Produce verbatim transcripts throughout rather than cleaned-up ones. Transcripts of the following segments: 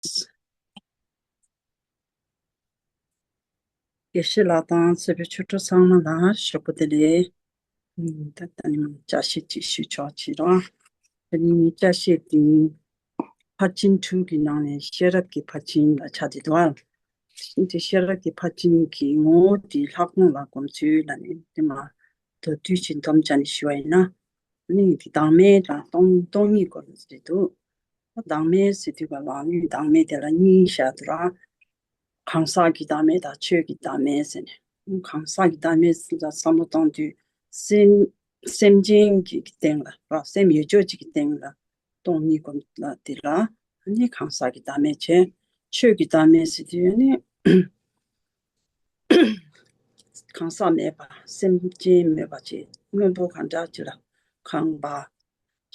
དགེ་བཤེས་ལགས་དང་གསོལ་བའི་ཆོས་གྲོགས་ཚང་མ་ལ་ཞོགས་པ་བདེ་ལེགས། ད་ད་ནི་བཅར་ཤེས་ཅིག་ཞུ་ཆོག་ཅེས་རོགས། ད་ནི་བཅར་ཤེས་དེ་ཕར་ཕྱིན་དྲུག་གི་ནང་ནས་ཤེས་རབ་ཀྱི་ཕར་ཕྱིན་ལ་ཆགས་བསྡད་འདུག་ཨ། དེ་ཤེས་རབ་ཀྱི་ཕར་ཕྱིན་གྱི་ངོ་བོ་དེ་ལྷག་མཐོང་ལ་སྒོམ་ཚུལ་ལ་ནི་དེ་མ་མདོར་བསྡུས་ཤིག་འདོམས་བྱ་ནས་ཞུ་བ་ཡིན་ན། ཨ་ནི་དེ་བདག་མེད་དང་སྟོང་སྟོང་ཉིད་སྐོར་ལ་ཟེར་འདུག་བདག་མེད་ཟེར་དུས་ག་ལ་ཨ་ནི་བདག་མེད་དེ་ལ་གཉིས་བཞག་འདུག་ར། གང་ཟག་གི་བདག་མེད་དང་ཆོས་ཀྱི་བདག་མེད་ཟེར་ནས། གང་ཟག་གི་བདག་མེད་ཟེར་ལ་བསམ་བློ་གཏོང་དུས་སེམས་སེམས་ཅན་གྱི་སྟེང་ལ་ར། སེམས་ཡོད་ཆོས་ཅིག་གི་སྟེང་ལ་སྟོང་ཉིད་སྒོམ་ལ་དེ་ལ་ཨ་ནི་གང་ཟག་གི་བདག་མེད་བྱས། ཆོས་ཀྱི་བདག་མེད་ཟེར་དུས་ཨ་ནི་གང་ཟག་མེད་པ། སེམས་ཅན་མེད་པ་བྱས། སྔོན་པོ་གང་འདྲ་ཅིག་ལ་ཁང་པ་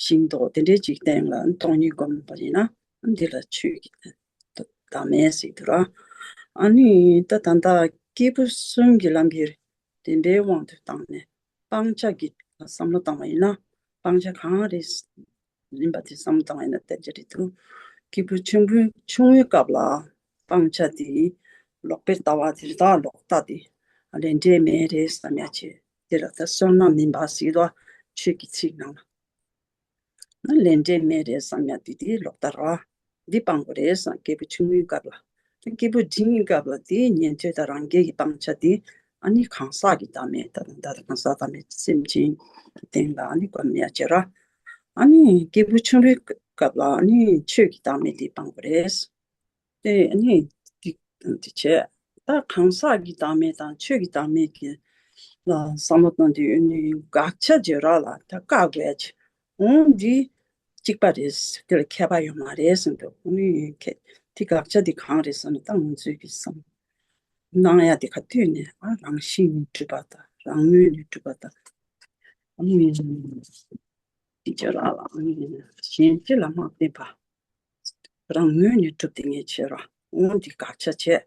ཤིང་ཏོག་དེ་འདྲའི་ཅིག་སྟེང་ལ་སྟོང་ཉིད་སྒོམ་པ་ཡིན་ན་འདི་ལ་ཆོས་ཀྱི་བདག་མེད་ཟེར་འདུག་ར། ཨ་ནི་ད་ད་ལྟ་སྐྱེས་བུ་གསུམ་གྱི་ལམ་གྱི་བདེན་པའི་དབང་དུ་བཏང་ནས་སྤང་བྱ་གི་བསམ་བློ་བཏང་བ་ཡིན་ན། སྤང་བྱ་གང་རེད་ཡིན་པ་དེ་བསམ་བློ་བཏང་བ་ཡིན་ན་དེ་འདྲ་རེད་འདུག་སྐྱེས་བུ་ཆུང་བུ་ཆུང་ངུའི་སྐབས་ལ་སྤང་བྱ་དེ་ལོག་པའི་ལྟ་བ་དེ་རེད། ད་ལོག་ལྟ་དེ་ལས་འབྲས་མེད་རེད་བསམ་ཡ་ཆེ། དེ་ལ་ད་བསོད་ནམས་མིན་པ་ཟེར་དོ། ཆོས་ཀྱི་ཚིག་ནང་ལ། ལས་འབྲས་མེད་རེད་བསམ་ཡ་དེ་དེ་ལོག་ལྟ་ར། འདི་སྤང་དགོས་རེད་བསམ། སྐྱེས་བུ་ཆུང་ངུའི་སྐབས་ལ། ད་སྐྱེས་བུ་འབྲིང་གི་སྐབས་ལ་དེ་ཉན་ཐོས་དང་རང་རྒྱལ་གྱི་སྤང་བྱ་དེ་ཨ་ནི་གང་ཟག་གི་བདག་མེད། ད་ད་གང་ཟག་བདག་མེད་སེམས་ཅན་གྱི་སྟེང་ལ་ཨ་ནི་སྒོམ་ཡ་བྱེད་ར། ཨ་ནི་སྐྱེས་བུ་ཆུང་བའི་སྐབས་ལ་ཨ་ནི་ཆོས་ཀྱི་བདག་མེད་དེ་སྤང་དགོས་རེད། དེ་ནི་འདི་འདི་བྱས། ད་གང་ཟག་གི་བདག་མེད་དང་ཆོས་ཀྱི་བདག་མེད་ཀྱི་ལ་བསམ་བློ་བཏང་དུས་ནི་དགག་བྱ་བརྗོད་ར་ལ་ད་བཀག་དགོས་ཡ་ཆེ། འོང་འདི་གཅིག་པ་རེད། དེ་ལ་ཁྱད་པར་ཡོད་མ་རེད་གསུངས་འདུག་ཨ་ནི་ཁྱེད་དེ་དགག་བྱ་དེ་གང་རེད་ཟེར་ན། ད་ང་ཚོའི་གི་བསམ་སྣང་ཡ་དེ་ག་དུས་ནས་ཨ་རང་བཞིན་ནི་གྲུབ་པ་དང་རང་ངོས་ནས་གྲུབ་པ་དང་། ཨ་ནི་དེ་བྱས་ར་ལ་ཨ་ནི་གཞན་སྤྱི་ལ་མ་བརྟེན་པ། རང་ངོས་ནས་གྲུབ་དེ་ངས་བྱས་ར། འོང་འདི་དགག་བྱ་བྱས།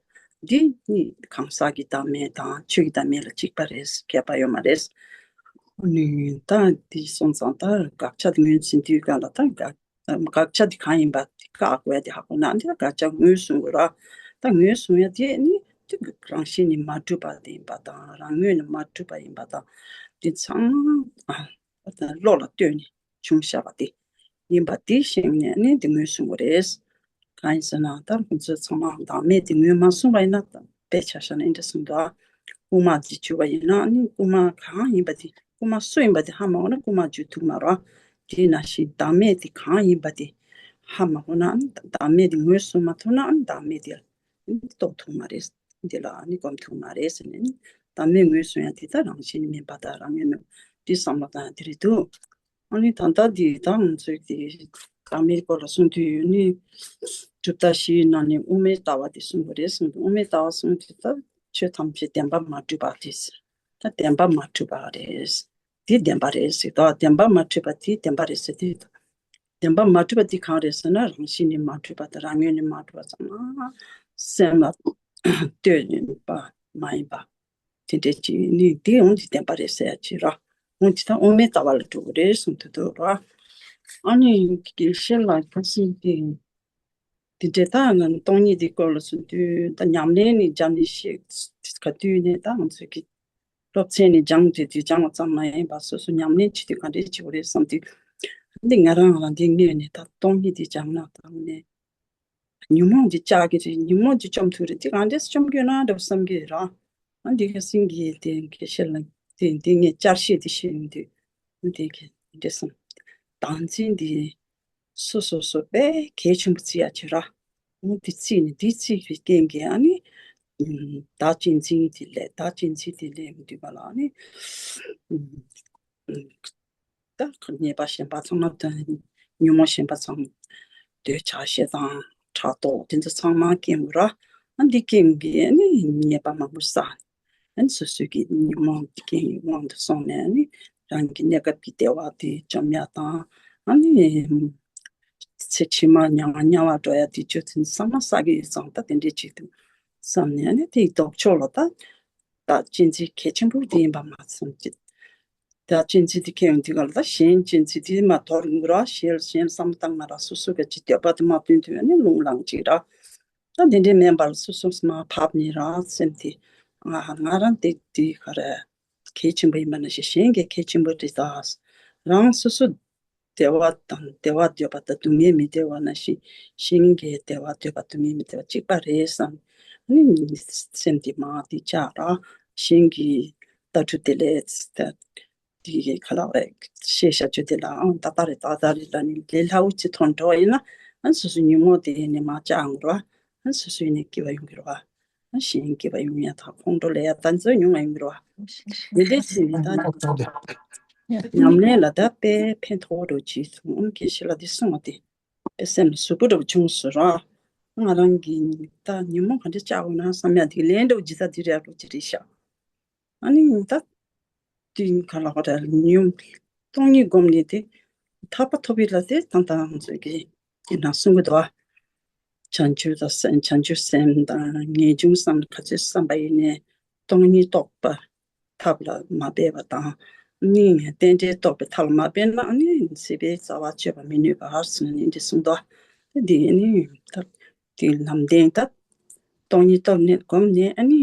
འདི་ནི་གང་ཟག་གི་བདག་མེད་དང་ཆོས་ཀྱི་བདག་མེད་ལ་གཅིག་པ་རེད། ཁྱད་པར་ཡོད་མ་རེད། ནི་ད་འདི་སོང་ཙང་ད་དགག་བྱ་དེ་ངོས་འཛིན་དུས་གང་ལ་ད་དགག་དགག་བྱ་དེ་གང་ཡིན་པ་དེ་བཀག་དགོས་ཡ་དེ་ཧ་གོ་ན། འདི་ད་དགག་བྱ་ངོས་བཟུང་དགོས་ར། ད་ངོས་བཟུང་ཡ་དེ་ནི་དེ་རང་བཞིན་ནི་མ་གྲུབ་པ་དེ་ཡིན་པ་དང་རང་ངོས་ནི་མ་གྲུབ་པ་ཡིན་པ་དང་། དེ་ཚང་མ་བློ་ལ་ལྟོས་ནས་བྱུང་བཞག་པ་དེ་ཡིན་པ་དེ་ཤེས་ནས་ནི་དེ་ངོས་བཟུང་དགོས་རེད། གང་ཡིན་ཟེར་ན་ད་ཁོང་ཚོས་ཚང་མ་བདག་མེད་དེ་ངོས་མ་བཟུང་བ་ཡིན་ན། ད་དཔེ་ཆ་བཞག་ན་འདི་འདྲ་གསུངས་འདུག་རྐུན་མ་དེ་འཇུ་བ་ཡིན་ན་ནི་རྐུན་མ་གང་ཡིན་པ་དེ། རྐུན་མ་སུ་ཡིན་པ་དེ་ཧ་མ་གོ་ན་རྐུན་མ་འཇུ་ཐུབ་མ་རེད། དེ་ནང་བཞིན་བདག་མེད་དེ་གང་ཡིན་པ་དེ་ཧ་མ་གོ་ན་ནི་བདག་མེད་དེ་ངོས་བཟུང་མ་ཐུབ་ན་ནི་བདག་མེད་དེ་རྟོགས་ཐུབ་མ་རེད། འདི་ལ་ནི་སྒོམ་ཐུབ་མ་རེད་ཟེར་ནས་ནི། བདག་མེད་ངོས་བཟུང་ཡ་དེ་ད་རང་བཞིན་མིན་པ་དང་རང་ངོས་མིན་པ་དེ་བསམ་བློ་བཏང་ཡ་དེ་རེད་འདུག་ཨ་ནི་ད་ལྟ་འདི་ད་ང་ཚོས་དེ་བདག་མེད་སྐོར་ལ་གསུང་དུས་ནི། གྲུབ་མཐའ་བཞིའི་ནང་ནས་དབུ་མའི་ལྟ་བ་དེ་གསུང་དགོས་རེད་གསུངས་འདུག་དབུ་མའི་ལྟ་བ་གསུང་དུས་ད་ཆོས་ཐམས་ཅད་བདེན་པར་མ་གྲུབ་པ་རེད། ད་བདེན་པར་མ་གྲུབ་པ་རེད། དེ་བདེན་པ་རེད་ཟེར་དུས། བདེན་པར་མ་གྲུབ་པ་དེ་བདེན་པ་རེད་ཟེར་དུས། བདེན་པར་མ་གྲུབ་པ་དེ་གང་རེད་ཟེར་ན་རང་བཞིན་ནི་མ་གྲུབ་པ་དང་རང་ངོས་ནི་མ་གྲུབ་པ་ཚང་མ་སེམས་ལ་ལྟོས་ཡིན་པ་མ་ཡིན་པ། དེ་འདྲའི་ཅིག་ནི་དེ་འོང་དེ་བདེན་པ་རེད་ཟེར་ཡ་ཅིག་ར། འོང་དེ་ད་དབུ་མའི་ལྟ་བ་ལ་འགྲོ་གི་རེད་གསུངས་འདུག་ར། ཨ་ནི་དགེ་བཤེས་ལགས་ཁ་སང་དེ། དེ་འདྲའི་ད་ང་སྟོང་ཉིད་དེ་སྐོར་ལ་གསུང་དུས་ད་ཉམས་ལེན་ནི་སྦྱར་ནས་ཤེས་ག་དུས་ནས་ད་ང་ཚོའི་གི་སློབ་ཚན་ནས་སྦྱངས་དུས་དུས་སྦྱངས་པ་ཙམ་མ་ཡིན་པ་སོ་སོ་ཉམས་ལེན་བྱེད་དུས་ག་འདྲས་བྱེད་དགོས་རེད་བསམ་དུས། འདི་ང་རང་རང་འདི་ངོས་ནས་ད་སྟོང་ཉིད་དེ་སྦྱངས་ན་ད་ནས་ཉོན་མོངས་ཀྱི་ལྕགས་ཀྱི་རེད། ཉོན་མོངས་ཀྱི་བཅོམ་ཐུབ་རེད། དེ་ག་འདྲས་བཅོམ་རྒྱུ་ན་འདྲ་བསམ་གྱི་ར། ཨ་འདི་ག་སེང་གེ་དེ་དགེ་བཤེས་ལགས་དེ་འདི་ངས་བསྐྱར་བཤད་དེ་བཤད་ཡོང་དུས་འདི་ག་འདྲས་བསམ། བདག་འཛིན་འདི་སོ་སོ་སོ་དཔེ་གལ་ཆེན་པོ་བརྩི་ཡ་བྱེད་ར། འོ་འདི་བརྩིས་ནས་འདི་བརྩིས་པའི་རྐྱེན་གྱིས་ཨ་ནི་ཨུམ། བདག་གཅེས་འཛིན་དེ་ལས་བདག་གཅེས་འཛིན་དེ་ལས་མི་འདུག་པ་ལ་ཨ་ནི་ཨུམ། ད་ཉེས་པ་ཞེན་པ་ཚང་མ་དང་ཉོན་མོངས་ཞེན་པ་ཚང་མ་འདོད་ཆགས་ཞེ་སྡང་ཕྲག་དོག་དེ་ཚོ་ཚང་མ་སྐྱེ་འགོ་ར། ཨ་འདི་སྐྱེ་འགོ་ཨ་ནི་ཉེས་པ་མང་པོ་བསགས། ཨ་ནི་སོ་སོའི་གི་ཉོན་མོངས་ཀྱི་རྐྱེན་གྱི་དབང་དུ་སོང་ནས་ཨ་ནི་རང་གི་གནས་སྐབས་ཀྱི་བདེ་བ་དེ་འཇོམས་ཡ་དང་ཨ་ནི་ཚེ་ཕྱི་མ་མྱ་ངན་མྱ་ངན་འགྲོ་ཡ་དེ་ཆོས་ཚན་ཚང་མ་བསགས་ཀྱི་ཡོད་ཙང་ད་དེ་འདྲས་བྱེད་དུ་བསམ་ནས་ཨ་ནི་དེའི་ལྡོག་ཕྱོགས་ལ་ད་ད་གཅེས་འཛིན་གལ་ཆེན་པོ་དེ་ཡིན་པ་མ་བསམ་གྱི། ད་གཅན་གཟན་དེ་ཁྱེར་ཡོང་དུས་སྒང་ལ་ད་གཞན་གཅན་གཟན་དེ་མར་དོར་ཡོང་གི་རེད་བ། གཞན་ལ་གཞན་ལ་བསམ་བློ་བཏང་མ་རེད། སོ་སོ་གི་ཅིག་འདོད་པ་དེ་མར་བཏོན་ཐུབ་ཡོང་ན་རླུང་ལངས་ཅིག་རེད། ད་དེ་འདྲའི་མིན་པ་ལ་སོ་སོས་མར་ཕབ་ནས་རང་སེམས་དེ་ང་ང་རང་དེ་དེ་ག་རེ་གལ་ཆེན་པོ་ཡིན་པ་ནང་བཞིན་གཞན་གྱི་གལ་ཆེན་པོ་དེ་ད་རང་སོ་སོ་བདེ་བ་དང་བདེ་བ་འདོད་པ་དང་སྡུག་བསྔལ་མི་བདེ་བ་ནང་བཞིན་གཞན་གྱི་བདེ་བ་འདོད་པ་སྡུག་བསྔལ་མི་བདེ་བ་གཅིག་པ་རེད་བསམ། ཨ་ནི་སེམས་དེ་མར་དེ་བཅག་ར། གཞན་གྱི་ལྟ་གྲུབ་དེ་ལས་དེ་ག་ལ་བས་ཤེས་བྱ་རྒྱུ་དེ་ལ་ཨང་ཏག་ཏག་རེད་ཏག་ཏག་རེད་ལ་ནི་ལས་སླ་བོ་ཅིག་མཐོང་འགྲོ་བ་ཡིན་ན། ཨ་སོ་སོའི་ཉོན་མོངས་དེ་ནི་མར་བཅག་འོང་རོགས། ཨ་སོ་སོའི་ནི་སྐྱིད་པ་ཡོང་གི་རོགས། ཨ་གཞན་སྐྱིད་པ་ཡོང་ཡ་དང་ཁོང་ཁྲོ་ལས་ཡ་དང་ཚོ་ཉུང་བ་ཡོང་གི་རོགས། འདི་འདྲའི་ཚེ་ནི་ད་ཉམས་ལེན་ལ་ད་དཔེ་ཕན་ཐོགས་འགྲོ་ཅིག་སོང་། ཨ་ནི་དགེ་བཤེས་ལགས་འདི་གསུངས་པ་དེ་དཔེ་སེམས་ལ་ཟུག་པོ་འདྲ་བོ་བྱུང་སོང་ར། ང་རང་གི་ད་ཉོན་མོངས་ག་འདྲ་བཅག་དགོས་ན་བསམ་ཡ་དེ་ལན་འདྲ་བོ་ཇི་ལྟར་འདི་རེད་འགྲོ་ཅི་རེད་ཤག་ཨ་ནི་ད་དུས་ག་ལ་བ་ར་ཉུང་སྟོང་ཉིད་སྒོམ་ནས་དེ་ཐར་པ་ཐོབ་པའི་ལ་དེ་ད་ལྟ་ང་ཚོས་ཀྱི་དེ་ན་གསུང་གི་འདུག་བ། བྱང་ཆུབ་དང་སེམས་བྱང་ཆུབ་སེམས་དང་ངེས་འབྱུང་བསམ་ག་ཚོད་བསམ་པ་ཡིན་ནས་སྟོང་ཉིད་རྟོགས་པ་ཐབས་ལ་མ་འབད་པ་དང་། གཉིས་རྟེན་འབྲེལ་རྟོགས་པའི་ཐབས་ལ་མ་འབད་ན་ནི་སྲིད་པའི་རྩ་བ་གཅོད་པ་མི་ནུས་པ་ཟེར་ནས་འདི་གསུངས་འདུག་དེ་ནི་ད་དེ་ལམ་བདེན་ད་སྟོང་ཉིད་རྟོགས་ནས་སྒོམ་ནས་ཨ་ནི་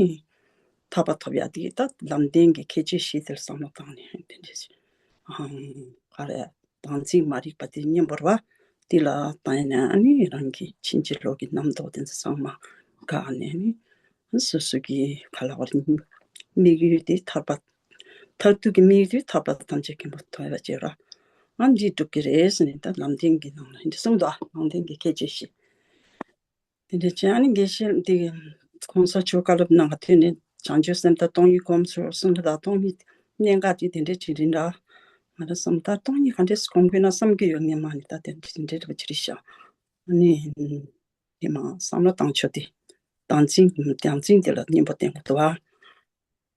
ཐར་པ་ཐོབ་ཡ་དེ་ད་ལམ་བདེན་གྱི་ཁྱད་ཆོས་བཞི་དེར་བསམ་བློ་བཏང་ནས་དེ་འདྲ་ཞིག་ཨང་ག་རེ་བདག་འཛིན་མ་རིག་པ་དེ་གཉེན་པོར་བ་དེ་ལ་བཏང་ནས་ཨ་ནི་རང་གི་ཕྱིན་ཅི་ལོག་གི་རྣམ་རྟོག་དེ་ཚོ་ཚང་མ་འགག་ནས་ནི་སོ་སོ་གི་ག་ལ་བར་དམིགས་ཡུལ་དེ་ཐར་པ། མཐར་ཐུག་གི་དམིགས་ཡུལ་ཐར་པ་ཐམས་ཅད་མཁྱེན་པ་ཐོབ་པ་བྱེད་ར། ཨ་འདི་སྒྲུབ་ཀྱི་རེད་ཟེར་ནས་ད་ལམ་བདེན་གྱི་ནང་ལ་འདི་གསུངས་འདུག་ལམ་བདེན་གྱི་ཁྱད་ཆོས་བཞི། དེ་འདྲ་བྱས་ཨ་ནི་དགེ་བཤེས་འདི་གོང་ས་མཆོག་བཀའ་སློབ་གནང་བ་དུས་ནས་བྱང་ཆུབ་སེམས་དང་སྟོང་ཉིད་སྒོམ་ཟེར་གསུངས་འདུག་ད་སྟོང་ཉིད་གནད་འགག་ཅིག་དེ་འདྲ་བྱེད་རིན་འདྲ། ང་རང་བསམ་ད་སྟོང་ཉིད་ག་འདྲས་སྒོམ་དགོས་ན་བསམ་གྱི་ཡོད་ངེས་མ་ནི་ད་དེ་འདྲ་དེ་འདྲ་འདྲ་བ་བྱེད་རིན་ཤག་ཨ་ནི། དེ་མ་བསམ་བློ་བཏང་ཆོག་དེ། བདག་འཛིན་བདག་འཛིན་དེ་ལ་གཉེན་པོ་བསྟེན་དགོས་འདུག་བ།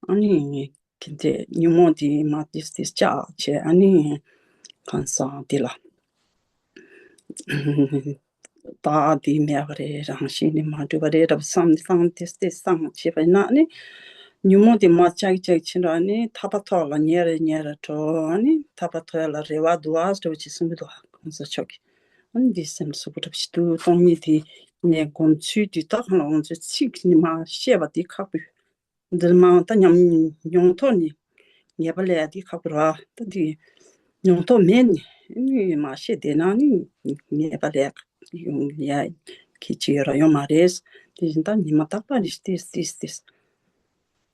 ཨ་ནི། གལ་ཏེ་ཉོན་མོངས་དེ་མ་དེ་དེ་བཅག་བྱས་ཨ་ནི། གང་ཟག་དེ་ལ། བདག་དེ་མེད་པ་རེད། རང་བཞིན་ནི་མ་གྲུབ་པ་རེད་རབ་བསམ་བསམ་དེ་དེ་བསམ་བྱས་པ་ཡིན་ན་ཨ་ནི། ཉོན་མོངས་དེ་མ་བཅག་བཅག་ཕྱིན་ར་ཨ་ནི་ཐར་པ་ཐོག་ལ་ཉེ་རེ་ཉེ་རེ་འགྲོ་ཨ་ནི་ཐར་པ་ཐོབ་ཡ་ལ་རེ་བ་འདུག་ཨ་འདྲ་བོ་ཅིག་གསུང་གི་འདུག་ཨ་གོང་ས་མཆོག་གིས། ཨ་ནི་འདི་སེམས་སུ་གོ་སྒྲུབ་ཞིག་ཏུ་སྟོང་ཉིད་དེ་ནས་སྒོམ་ཚུལ་དུས་ད་གང་ལ་འོང་ཚུལ་ཚིག་ནི་མ་བཤད་པ་དེ་ཁག་པོས། འདིར་མ་ད་ཉམས་མྱོང་ཐོག་ནས་ངེས་པ་ལས་དེ་ཁག་པོ་ར་ད་དེ་མྱོང་ཐོག་མེད་ནས་ནི་མ་བཤད་བསྡད་ན་ནི་ངེས་པ་ལས་ཡོང་ཡ་གི་ཅི་ཡོད་ར་ཡོང་མ་རེད། དེ་བཞིན་ད་ཉི་མ་རྟག་པར་རེ་ཏིས་ཏིས་ཏིས།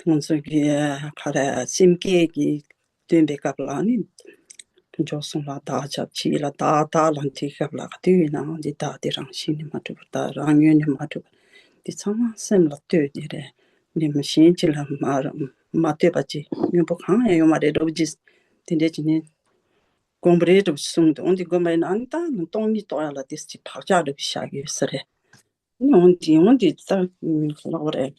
ང་ཚོ་གི་ག་རེ་སེམས་བསྐྱེད་ཀྱི་སྟོན་པའི་སྐབས་ལ་ནི། འཇོག་གསུང་ལ་བདག་ཆབ་ཕྱི་ལ་བདག་བདག་ལ་འདི་སྐབས་ལ་ག་དུས་ཡིན་ནའང་འདི་བདག་དེ་རང་བཞིན་ནི་མ་གྲུབ་པ་བདག་རང་ངོས་ནི་མ་གྲུབ་པ་འདི་ཚང་མ་སེམས་ལ་ལྟོས་དེ་རེད། འདི་མི་གཞན་ཅི་ལ་མ་མ་ལྟོས་པ་ཅི་སྙོན་པོ་གང་ཡང་ཡོད་མ་རེད་འགྲོ་བ་ཇི། དེ་འདྲས་ཅི་ནི་སྒོམ་རེད་འགྲོ་བ་གསུང་དུ་འོང་འདི་སྒོམ་པ་ཡིན་ན་ཨ་ནི་ད་སྟོང་ཉིད་རྟོགས་ཡ་ལ་དེ་ཅི་བག་ཆགས་འགྲོ་བ་བཞག་ཡོད་ས་རེད། ཨ་ནི་འོང་འདི་འོང་འདི་ད་ལག་པ་རེད།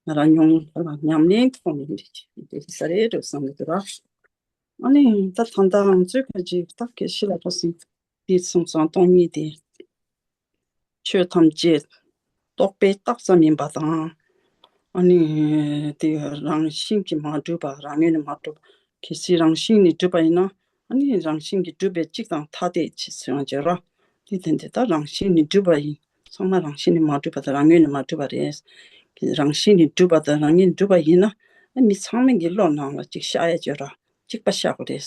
ང་རང་ཉུང་ཉུང་ལ་ཉམས་ལེན་ཐོག་ནས་འདི་ཅི་འདི་ས་རེད་འགྲོ་བསམ་གི་འདུག་ར། ཨ་ནི་ད་ད་ལྟ་ང་ཚོའི་ཁ་ཅིག་ད་དགེ་བཤེས་ལགས་ཀྱིས་འདི་གསུངས་སོང་སྟོང་ཉིད་དེ། ཆོས་ཐམས་ཅད་རྟོག་པས་བཏགས་ཙམ་ཡིན་པ་དང་། ཨ་ནི་དེ་རང་བཞིན་གྱིས་མ་གྲུབ་པ་རང་ངོས་ནས་མ་གྲུབ། གལ་སྲིད་རང་བཞིན་ནས་གྲུབ་པ་ཡིན་ན་ཨ་ནི་རང་བཞིན་གྱིས་གྲུབ་པའི་གཅིག་དང་ཐ་དད་ཅེས་ཟེར་ཡང་བརྗོད་ར། དེ་དེ་འདི་ད་རང་བཞིན་ནས་གྲུབ་པ་ཡིན། ཚང་མ་རང་བཞིན་ནས་མ་གྲུབ་པ་དང་རང་ངོས་ནས་མ་གྲུབ་པ་རེད། རང་བཞིན་ནས་གྲུབ་པ་དང་རང་ངོས་ནས་གྲུབ་པ་ཡིན་ན་ཨ་མི་ཚང་མ་གི་བློ་ནང་ལ་གཅིག་ཤར་ཡ་བརྗོད་ར། གཅིག་པ་ཤར་དགོས་རེད།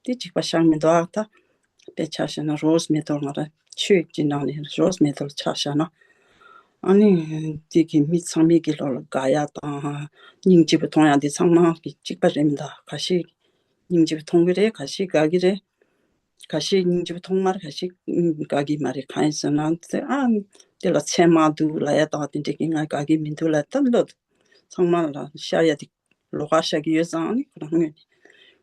དེ་གཅིག་པ་ཤར་མི་འདུག་ཨ་ད། དཔེ་ཆ་བཞག་ན་རོ་སི་མེ་ཏོག་ང་རང་ཆོས་ཀྱི་ནང་ནས་རོ་སི་མེ་ཏོག་ཆ་བཞག་ན། ཨ་ནི་དེ་གི་མི་ཚང་མའི་གི་བློ་ལ་དགའ་ཡ་དང་སྙིང་རྗེ་པོ་མཐོང་ཡ་འདི་ཚང་མ་གི་གཅིག་པ་རེད་མི་འདུག་ག་ཤེད་སྙིང་རྗེ་པོ་མཐོང་གི་རེད། ག་ཤེད་དགའ་གི་རེད། ག་ཤེད་སྙིང་རྗེ་པོ་མཐོང་མ་རེད། ག་ཤེད་དགའ་གི་མ་རེད། གང་ཡིན་ཟེར་ན་དེ་ཨ་དེ་ལ་ཚད་མ་འདུག་ལབ་ཡ་དང་དེ་འདྲ་གི་ང་དགའ་གི་མི་འདུག་ལབ་ད་བློ་ཚང་མ་ལ་ཤར་ཡ་དེ། ལོགས་ཀ་བཞག་གི་ཡོད་ཙང་ནི་ཁོ་རང་ངོས་ནས་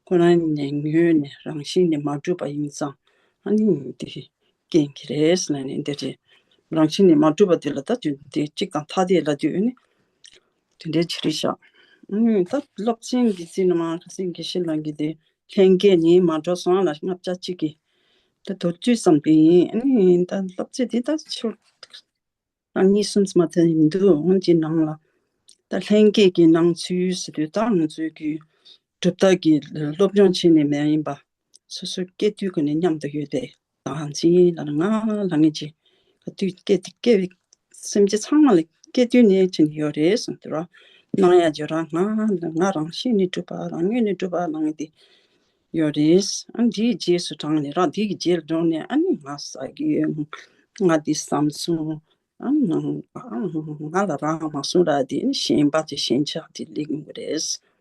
ཁོ་རང་ནས་ངོས་ནས་རང་བཞིན་ནས་མ་གྲུབ་པ་ཡིན་ཙང་ཨ་ནི་དེ་རྐྱེན་གྱིས་རེད་ཟེར་ནས་འདི་རེད། རང་བཞིན་ནས་མ་གྲུབ་པ་དེ་ལ་ད་དུས་དེ་གཅིག་དང་ཐ་དད་ལ་དུས་ནི་དེ་འདྲའི་ཆི་རེད་ཤག་ཨ་ནི་ད་སློབ་ཚན་གྱི་རྩིས་ནི་མ་ཁ་སེང་གི་ཤི་ལ་གི་དེ་ལྷན་སྐྱེས་ནི་མ་འགྲོ་སོང་ལ་ལྔ་བརྒྱ་གཅིག་གི་ད་དུར་དུས་ཙམ་དེ་ཡིན། ཨ་ནི་ད་སློབ་ཚན་དེ་ད་ཆུ། རང་ཉིད་གསུམ་མ་ཐལ་མི་འདུག་འོན་ཀྱང་ནང་ལ་ད་ལྷན་སྐྱེས་ཀྱི་སྣང་ཚུལ་ཟེར་དུས་ད་ང་ཚོའི་གི་ གྲུབ་མཐའ་གི་སློབ་སྦྱོང་བྱས་ནས་མ་ཡིན་པ། སོ་སོའི་སྐྱེ་དུས་ཀྱི་ནས་མཉམ་དུ་ཡོད་པའི་དང་ཅི་ལ་ང་ལ་ངེས་ཀྱི་ག་དུས་སྐྱེ་དུས་སྐྱེ་བའི་སེམས་ཅན་ཚང་མ་ལ་སྐྱེ་དུས་ནས་ཅི་ཡོད་རེད་གསུངས་དུས་ར། སྣང་ཡ་བརྗོད་ར་ང་ང་རང་བཞིན་ནས་གྲུབ་པ་རང་ངོས་ནས་གྲུབ་པ་ལ་ངེས་དེ་ཡོད་རེད། ཨ་འདིའི་རྗེས་སུ་འབྲངས་ནས་ར་འདི་གི་རྗེས་ལ་འགྲོ་ནས་ཨ་ནི་ང་ཟ་གི་ཡོད། ང་འདི་བསམ་སོང་། ཨ་ང་ང་ལ་རང་མ་སོང་ར་དེ་ནི་ཞེན་པ་དེ་ཞེན་ཆགས་དེ་སླེབས་ཡོང་གི་རེད།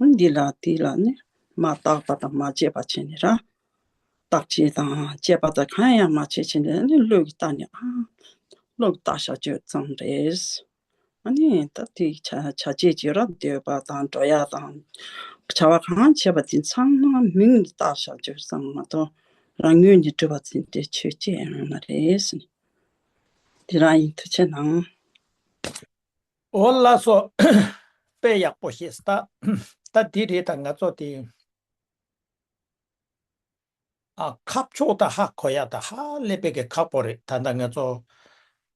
ཨ་འདི་ལ་དེ་ལ་ནི་མ་བརྟགས་པ་དང་མ་དཔྱད་པ་བྱས་ནས་ར། བརྟག་དཔྱད་དང་དཔྱད་པ་དང་གང་ཡང་མ་བྱས་བྱས་ནས་ནི་བློས་ཀྱི་བལྟ་ནས་ཨ། བློས་བལྟ་བཞག་རྒྱུ་ཙམ་རེད། ཨ་ནི་ད་དེ་བྱ་བྱ་བྱེད་ཀྱི་རབ་འདོད་པ་དང་འགྲོ་ཡ་དང་། བྱ་བ་གང་བྱས་པ་དེ་ཚང་མ་མིང་ལ་བཏགས་བཞག་རྒྱུ་ཙམ་མ་གཏོགས་རང་ངོས་ནས་གྲུབ་པ་ཙམ་དེ་ཆོས་ཅན་ཡང་མ་རེད། དེ་རང་ཡིན། ཐུགས་རྗེ་གནང་། འོ་ལགས་སོ། དཔེ་ཡག་པོ་བཤད་ད། ད་འདི་རེད་ད་ང་ཚོ་དེ། ཨ་ཁ་ཕྱོགས་ད་ཧ་གོ་ཡ་ད་ཧ་ལས་པའི་གི་ཁག་པོ་རེད་ད་ད་ང་ཚོ།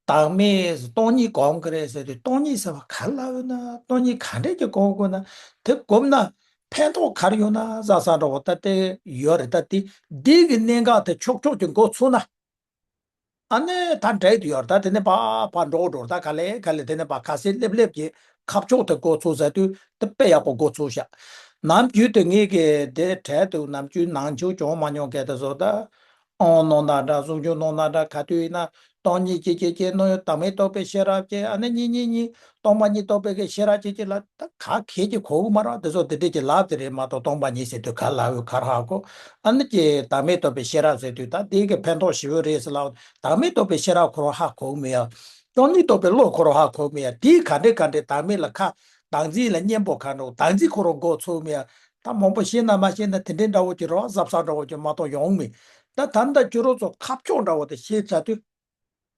བདག་མེད་སྟོང་ཉིད་སྒོམ་གི་རེད་ཟེར་དུས་སྟོང་ཉིད་ཟེར་བ་ག་ལ་ཡོད་ན་སྟོང་ཉིད་ག་འདྲས་ཀྱི་སྒོམ་དགོས་ན་དེ་སྒོམ་ན་ཕན་ཐོགས་ག་རེ་ཡོད་ན་ཟ་ས་འདྲ་བོ་ད་དེ་ཡོད་རེད་ད་དེ་འདི་གི་གནད་འགག་དེ་ཕྱོགས་ཕྱོགས་ཀྱི་འགོ་ཚུགས་ན། ཨ་ནི་ད་འགྲིག་ཏུ་ཡོད་ད་དེ་ནས་ཕར་ཕར་འགྲོ་འགྲོ་ད་ག་ལེ་ག་ལེ་དེ་ནས་ཕར་ཁ་སེ་སླེབས་སླེབས་ཀྱི་ཁ་ཕྱོགས་དེ་འགོ་ཚུགས་ཟེར་དུས་དེ་དཔེ་ཡག་པོ་འགོ་ཚུགས་ཤག་ནམ་རྒྱུན་དུ་ངེད་ཀྱི་དེ་གྲལ་དུ་ནམ་རྒྱུན་ནང་ཆོས་སྦྱོང་མ་མྱོང་མཁན་དེ་ཚོ་ད་ཨང་གནང་ན་འདྲ་གསུང་ཆོས་གནང་ན་འདྲ་ག་དུས་ཡིན་ན་སྟོང་ཉིད་ཀྱི་སྐྱེ་སྐྱེ་གནོད་བདག་མེད་རྟོགས་པའི་ཤེས་རབ་ཀྱི་ཨ་ནི་གཉིས་གཉིས་གཉིས་སྟོང་པ་ཉིད་རྟོགས་པའི་གི་ཤེས་རབ་ཀྱི་ཀྱི་ལ། ད་ག་གེ་ཀྱི་གོ་གི་མ་རེད་དེ་ཚོ་དེ་འདྲས་ཀྱི་ལབ་དེ་རེད་མ་གཏོགས་སྟོང་པ་ཉིད་ཟེར་དུས་ག་ལབ་ཡོད་ག་རེ་ཧ་གོ་ཨ་ནི་ཀྱི་བདག་མེད་རྟོགས་པའི་ཤེས་རབ་ཟེར་དུས་ད་དེ་གི་ཕན་ཐོགས་ཞེ་པོ་རེད་ཟེར་ལབ་བདག་མེད་རྟོགས་པའི་ཤེས་རབ་ཁོ་རང་ཧ་གོ་གི་མེད་ཡ། སྟོང་ཉིད་རྟོགས་པའི་བློ་ཁོ་རང་ཧ་གོ་གི་མེད་ཡ་དེ་ག་འདྲས་ག་འདྲས་བདག་མེད་ལ་ཁ་བདག་འཛིན་ལ་གཉེན་པོ་ག་འགྲོ་བདག་འཛིན་ཁོ་རང་འགོ་ཚུགས་མེད་ཡ། ད་མང་པོ་ཤེས་ན་མ་ཤེས་ན་དེ་འདྲས་འདྲ་བོ་ཀྱི་རོ་གཟབ་གཟབ་འདྲ་བོ་ཀྱི་མ་གཏོགས་ཡོང་མེད། ད་ད་ལྟ་ཁྱོད་རང་ཚོ་ཁ་ཕྱོགས་འདྲ་བོ་དེ་ཤེས་ཚར་དུས།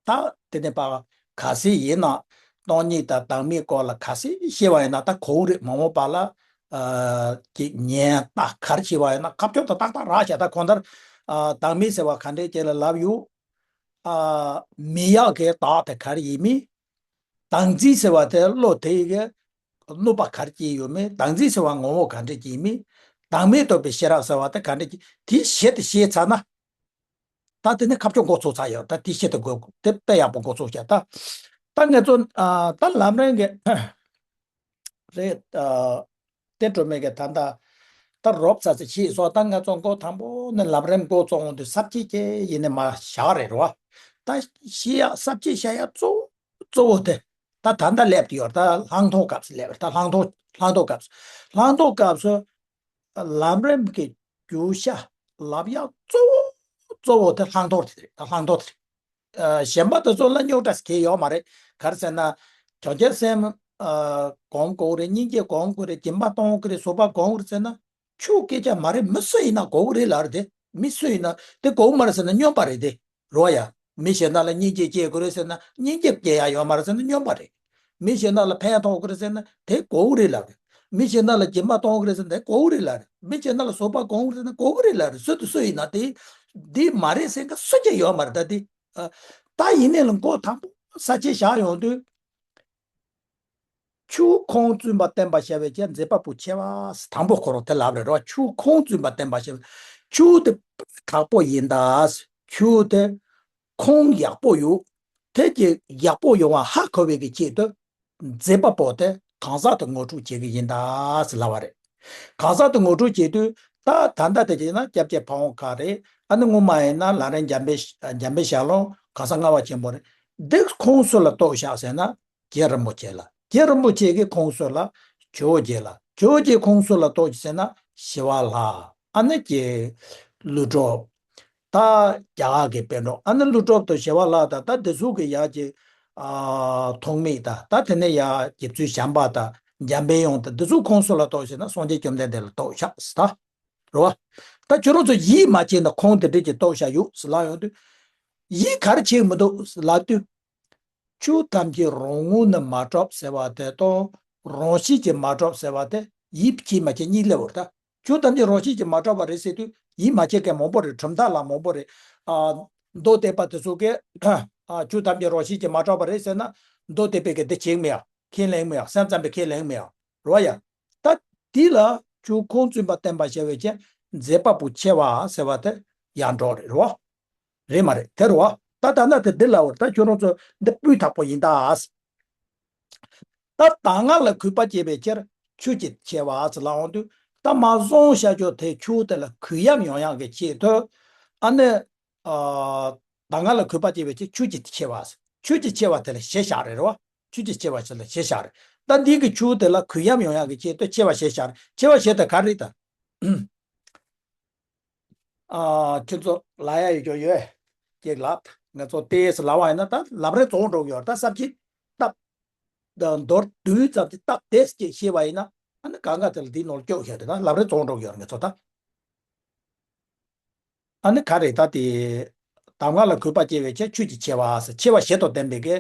ད་དེ་ནས་པ་ག་སྲིད་ཡིན་ན་སྟོང་ཉིད་དང་བདག་མེད་སྐོར་ལ་ག་སྲིད་བཤད་པ་ཡིན་ན་ད་གོ་རེད་མ་འོངས་པ་ལ་ཨ་ཀྱི་ཉན་ད་གར་བྱེད་པ་ཡིན་ན་ཁ་ཕྱོགས་ད་ཏག་ཏག་རག་བྱ་ད་གང་ལྟར་ཨ་བདག་མེད་ཟེར་བ་ག་འདྲས་ཅིག་ལ་ལབ་ཡོད། ཨ་མི་ཡག་གི་བདག་དེ་ག་རེ་ཡིན་མིན། བདག་འཛིན་ཟེར་བ་དེ་བློ་དེ་ཡི་གི་གནོད་པ་ག་རེ་སྐྱེས་ཡོད་མེད་བདག་འཛིན་ཟེར་བ་ངོ་བོ་ག་འདྲས་ཀྱིས་མིན། བདག་མེད་རྟོགས་པའི་ཤེས་རབ་ཟེར་བ་དེ་ག་འདྲས་ཀྱིས་དེ་གཞི་དེ་ཤེས་ཚར་ན། ད་དེ་ནས་ཁ་ཕྱོགས་འགོ་ཚུགས་ཚར་ཡོད་ད་དེ་ཤེས་དེ་དགོས་དེ་དཔེ་ཡག་པོ་འགོ་ཚུགས་ཤག་ད། ད་ངས་ཚོ་ཨ་ད་ལམ་རིམ་གྱི་རེད་ཨ་དེ་སྒྲོལ་མ་གི་ད་ད་ད་རོབ་ཙམ་ཙམ་ཤེས་སོང་ད་ང་ཚོ་འགོ་དང་པོ་ནས་ལམ་རིམ་འགོ་བཙུགས་འོང་དུས་ས་བཅད་ཀྱི་ཡིན་ནས་མ་བཞག་རེད་རོ། ད་ཤེས་ཡག་ས་བཅད་བཤད་ཡག་གཙོ་བོ་གཙོ་བོ་དེ། ད་ད་ལྟ་སླེབས་ཏེ་ཡོད་ད་ལྷག་མཐོང་སྐབས་སུ་སླེབས་ད་ལྷག་མཐོང་ལྷག་མཐོང་སྐབས་སུ། ལྷག་མཐོང་སྐབས་སུ་ལམ་རིམ་གྱི་རྒྱུ་ཆ་ལབ་ཡག་གཙོ་བོ་གཙོ་བོ་དེ་ལྷག་མཐོང་དེ་རེད་ད་ལྷག་མཐོང་དེ་རེད། གཞན་པ་དེ་ཚོ་ལ་རྙོག་དྲ་གང་ཡང་ཡོད་མ་རེད། ག་རེ་ཟེར་ན། བྱང་ཆུབ་སེམས་སྒོམ་དགོས་རེད། སྙིང་རྗེ་སྒོམ་དགོས་རེད། སྦྱིན་པ་གཏོང་དགོས་རེད། བཟོད་པ་སྒོམ་དགོས་རེད་ཟེར་ན། ཆོས་སྐད་ཆ་མ་རེད། མི་སུ་ཡིན་ན་དགོས་ཀྱི་རེད་ལབ་རེད་དེ། མི་སུ་ཡིན་ན་དེ་དགོས་ཀྱི་མ་རེད་ཟེར་ན་སྨྱོན་པ་རེད་དེ། རོ་ཡ། མི་གཞན་དག་ལ་སྙིང་རྗེ་སྐྱེ་དགོས་རེད་ཟེར་ན་སྙིང་རྗེ་སྐྱེ་ཡ་ཡོད་མ་རེད་ཟེར་ན་སྨྱོན་པ་རེད། མི་གཞན་དག་ལ་ཕན་ཐོགས་དགོས་རེད་ཟེར་ན་དེ་དགོས་ཀྱི་རེད་ལབ་རེད། མི་གཞན་དག་ལ་སྦྱིན་པ་གཏོང་དགོས་རེད་ཟེར་ན་དེ་དགོས་ཀྱི་རེད་ལབ་རེད། མི་གཞན་དག་ལ་བཟོད་པ་སྒོམ་དགོས་རེད་ཟེར་ན་དགོས་ཀྱི་རེད་ལབ་རེད། སུ་དེ་སུ་ཡིན་ན་དེ། འདི་མ་རེད་ཟེར་མཁན་སུ་གཅིག་ཡོད་མ་རེད་ད་དེ། ད་ཡིན་ནའི་ལ་མགོ་དང་པོ་ས་བཅད་བཞག་ཡོང་དུས། ཆོས་ཁུངས་བཙུན་པ་བསྟན་པར་བྱ་བའི་ཕྱིར་མཛད་པ་པོ་ཆེ་བ། དང་པོ་ཁོ་རང་དེ་ལབ་རེད་རོ། ཆོས་ཁུངས་བཙུན་པ་བསྟན་པར་བྱ་བའི་ཆོས་དེ་དག་པོ་ཡིན་ད། ཆོས་དེ་ཁུངས་ཡག་པོ་ཡོད། དེ་ཀྱི་ཡག་པོ་ཡོང་བ་ཧ་གོ་བའི་གི་ཆེད་དུ་མཛད་པ་པོ་དེ་གང་ཟག་དེ་ངོ་སྤྲོད་བྱེད་ཀྱི་ཡིན་ད་ཟེར་ལབ་པ་རེད། གང་ཟག་དེ་ངོ་སྤྲོད་བྱེད་དུས་ད་ད་ལྟ་དེ་བྱས་ན་སྐྱབས་རྗེ་ཕ་བོང་ཁ་རེད། ཨ་ནི་སྔོན་མ་ཡིན་ན་ལམ་རིམ་འཇམ་པའི་འཇམ་པའི་ཞལ་ལུང་གང་ཟག་ལྔ་པ་ཆེན་པོ་རེད། འདི་ཁུངས་སུ་ལ་གཏོགས་བཞག་ཟེར་ན། རྗེ་རིན་པོ་ཆེ་ལ། རྗེ་རིན་པོ་ཆེ་གི་ཁུངས་སུ་ལ་ཇོ་བོ་རྗེ་ལ། ཇོ་བོ་རྗེ་ཁུངས་སུ་ལ་གཏོགས་ཟེར་ན་ཞི་བ་ལྷ། ཨ་ནི་ཀྱི་ཀླུ་སྒྲུབ། ད་རྒྱ་གར་གྱི་པཎ་གྲུབ། ཨ་ནི་ཀླུ་སྒྲུབ་དང་ཞི་བ་ལྷ་དང་ད་འདི་ཚོ་གི་ཡ་གྱི་ཨ་ཐོགས་མེད་དང་ད་དེ་ནས་ཡ་རྗེ་བཙུན་བྱམས་པ་དང་འཇམ་པའི་དབྱངས་དང་འདི་ཚོ་ཁུངས་སུ་ལ་གཏོགས་ཟེར་ན་སངས་རྒྱས་བཅོམ་ལྡན་འདས་ལ་གཏོགས་བཞག་ཟེར་ད། རེད་བ། ད་ཁྱོད་རང་ཚོ་ཡིད་མ་ཆེས་ན་ཁུངས་དེ་འདྲས་ཀྱི་གཏོགས་བཞག་ཡོད་ཟེར་ལབ་ཡོང་དུས། ཡིད་ག་རེ་ཆེས་མི་འདུག་ཟེར་ལབ་དུས། ཆོས་ཐམས་ཅད་རང་ངོས་ནས་མ་གྲུབ་ཟེར་བ་དེ་དང་རང་བཞིན་གྱིས་མ་གྲུབ་ཟེར་བ་དེ་ཡིད་ཆེས་མ་ཆེས་གཉིས་སླེབས་པ་རེད་ད། ཆོས་ཐམས་ཅད་རང་བཞིན་གྱིས་མ་གྲུབ་པ་རེད་ཟེར་དུས་ཡིད་མ་ཆེས་མཁན་མང་པོ་རེད། གྲུབ་མཐའ་ལ་མང་པོ་རེད། ཨ་མདོ་སྡེ་པ་དེ་ཚོ་གིས་ཨ་ཆོས་ཐམས་ཅད་རང་བཞིན་གྱིས་མ་གྲུབ་པ་རེད་ཟེར་ན་མདོ་སྡེ་པའི་གི་འདི་བྱེད་མི་ཡ་ཁས་ལེན་མི་ཡ་སེམས་ཙམ་པའི་ཁས་ལེན་མི་ཡ་རེད་བ་ཡ། ད་འདི་ལ་ ཆུ་ཁུངས་བཙུན་པ་བསྟན་པར་བྱ་བའི་ཕྱིར་མཛེས་པ་པོ་ཆེ་བ་ཟེར་བ་དེ་ཡར་འགྲོ་རེད་རོ། རེད་མ་རེད། དེ་རེད་བ། ད་ད་ན་དེ་འདི་ལ་བར་ད་ཁྱོད་རང་ཚོ་འདི་སྤུས་དག་པོ་ཡིན་ད། ད་གདམས་ངག་ལ་གུས་པ་བསྐྱེད་པའི་ཕྱིར་ཆོས་ཀྱི་ཆེ་བ་ཟེར་ལ་འོང་དུས་ད་མ་བཟང་བྱ་ཆོག་དེ་ཆོས་དེ་ལ་གུས་ཡམ་ཡོང་ཡག་གི་ཆེད་དུ། ཨ་ནི། ཨ། གདམས་ངག་ལ་གུས་པ་བསྐྱེད་པའི་ཕྱིར་ཆོས་ཀྱི་ཆེ་བ་ཟེར། ཆོས་ཀྱི་ཆེ་བ་དེ་ལ་ཞེས་བྱ་རེད་རོ། ཆོས་ཀྱི་ཆེ་བ་ཞེས་ལ་ཞེས་བྱ་རེད། ད་འདི་གི་ཆོས་དེ་ལ་གུས་ཡམ་ཡོང་ཡག་གི་ཆེད་དུ་ཆེ་བ་ཞེས་བྱ་རེད། ཆེ་བ་ཞེས་དེ་ག་རེད་ད། ཨ། ཁྱོད་ཚོ་ལ་ཡ་ཡོད་ཀྱོ་ཡོད། ཀྱེ་ལབ། ང་ཚོ་ཏེས་ལབ་པ་ཡིན་ན་ད་ལམ་རིམ་རྫོགས་འགྲོ་གི་ཡོད་ད་བསམ་གྱིས་བཏབ། ད་མདོར་བསྡུས་ཙམ་གྱིས་སྟབས་བདེ་ཅིག་ཤེས་པ་ཡིན་ན་ཨ་ནི་གང་ག་དེ་ལ་འདིའི་ནང་ལ་སྐྱོགས་ཤོག་དེ་ད་ལམ་རིམ་རྫོགས་འགྲོ་གི་ཡོད་རེད་ང་ཚོ་ད། ཨ་ནི་ག་རེ་ད་དེ། གདམས་ངག་ལ་གུས་པ་བསྐྱེད་པའི་ཕྱིར་ཆོས་ཀྱི་ཆེ་བ་ཟེར་ཆེ་བ་བཞི་དང་ལྡན་པའི་གི།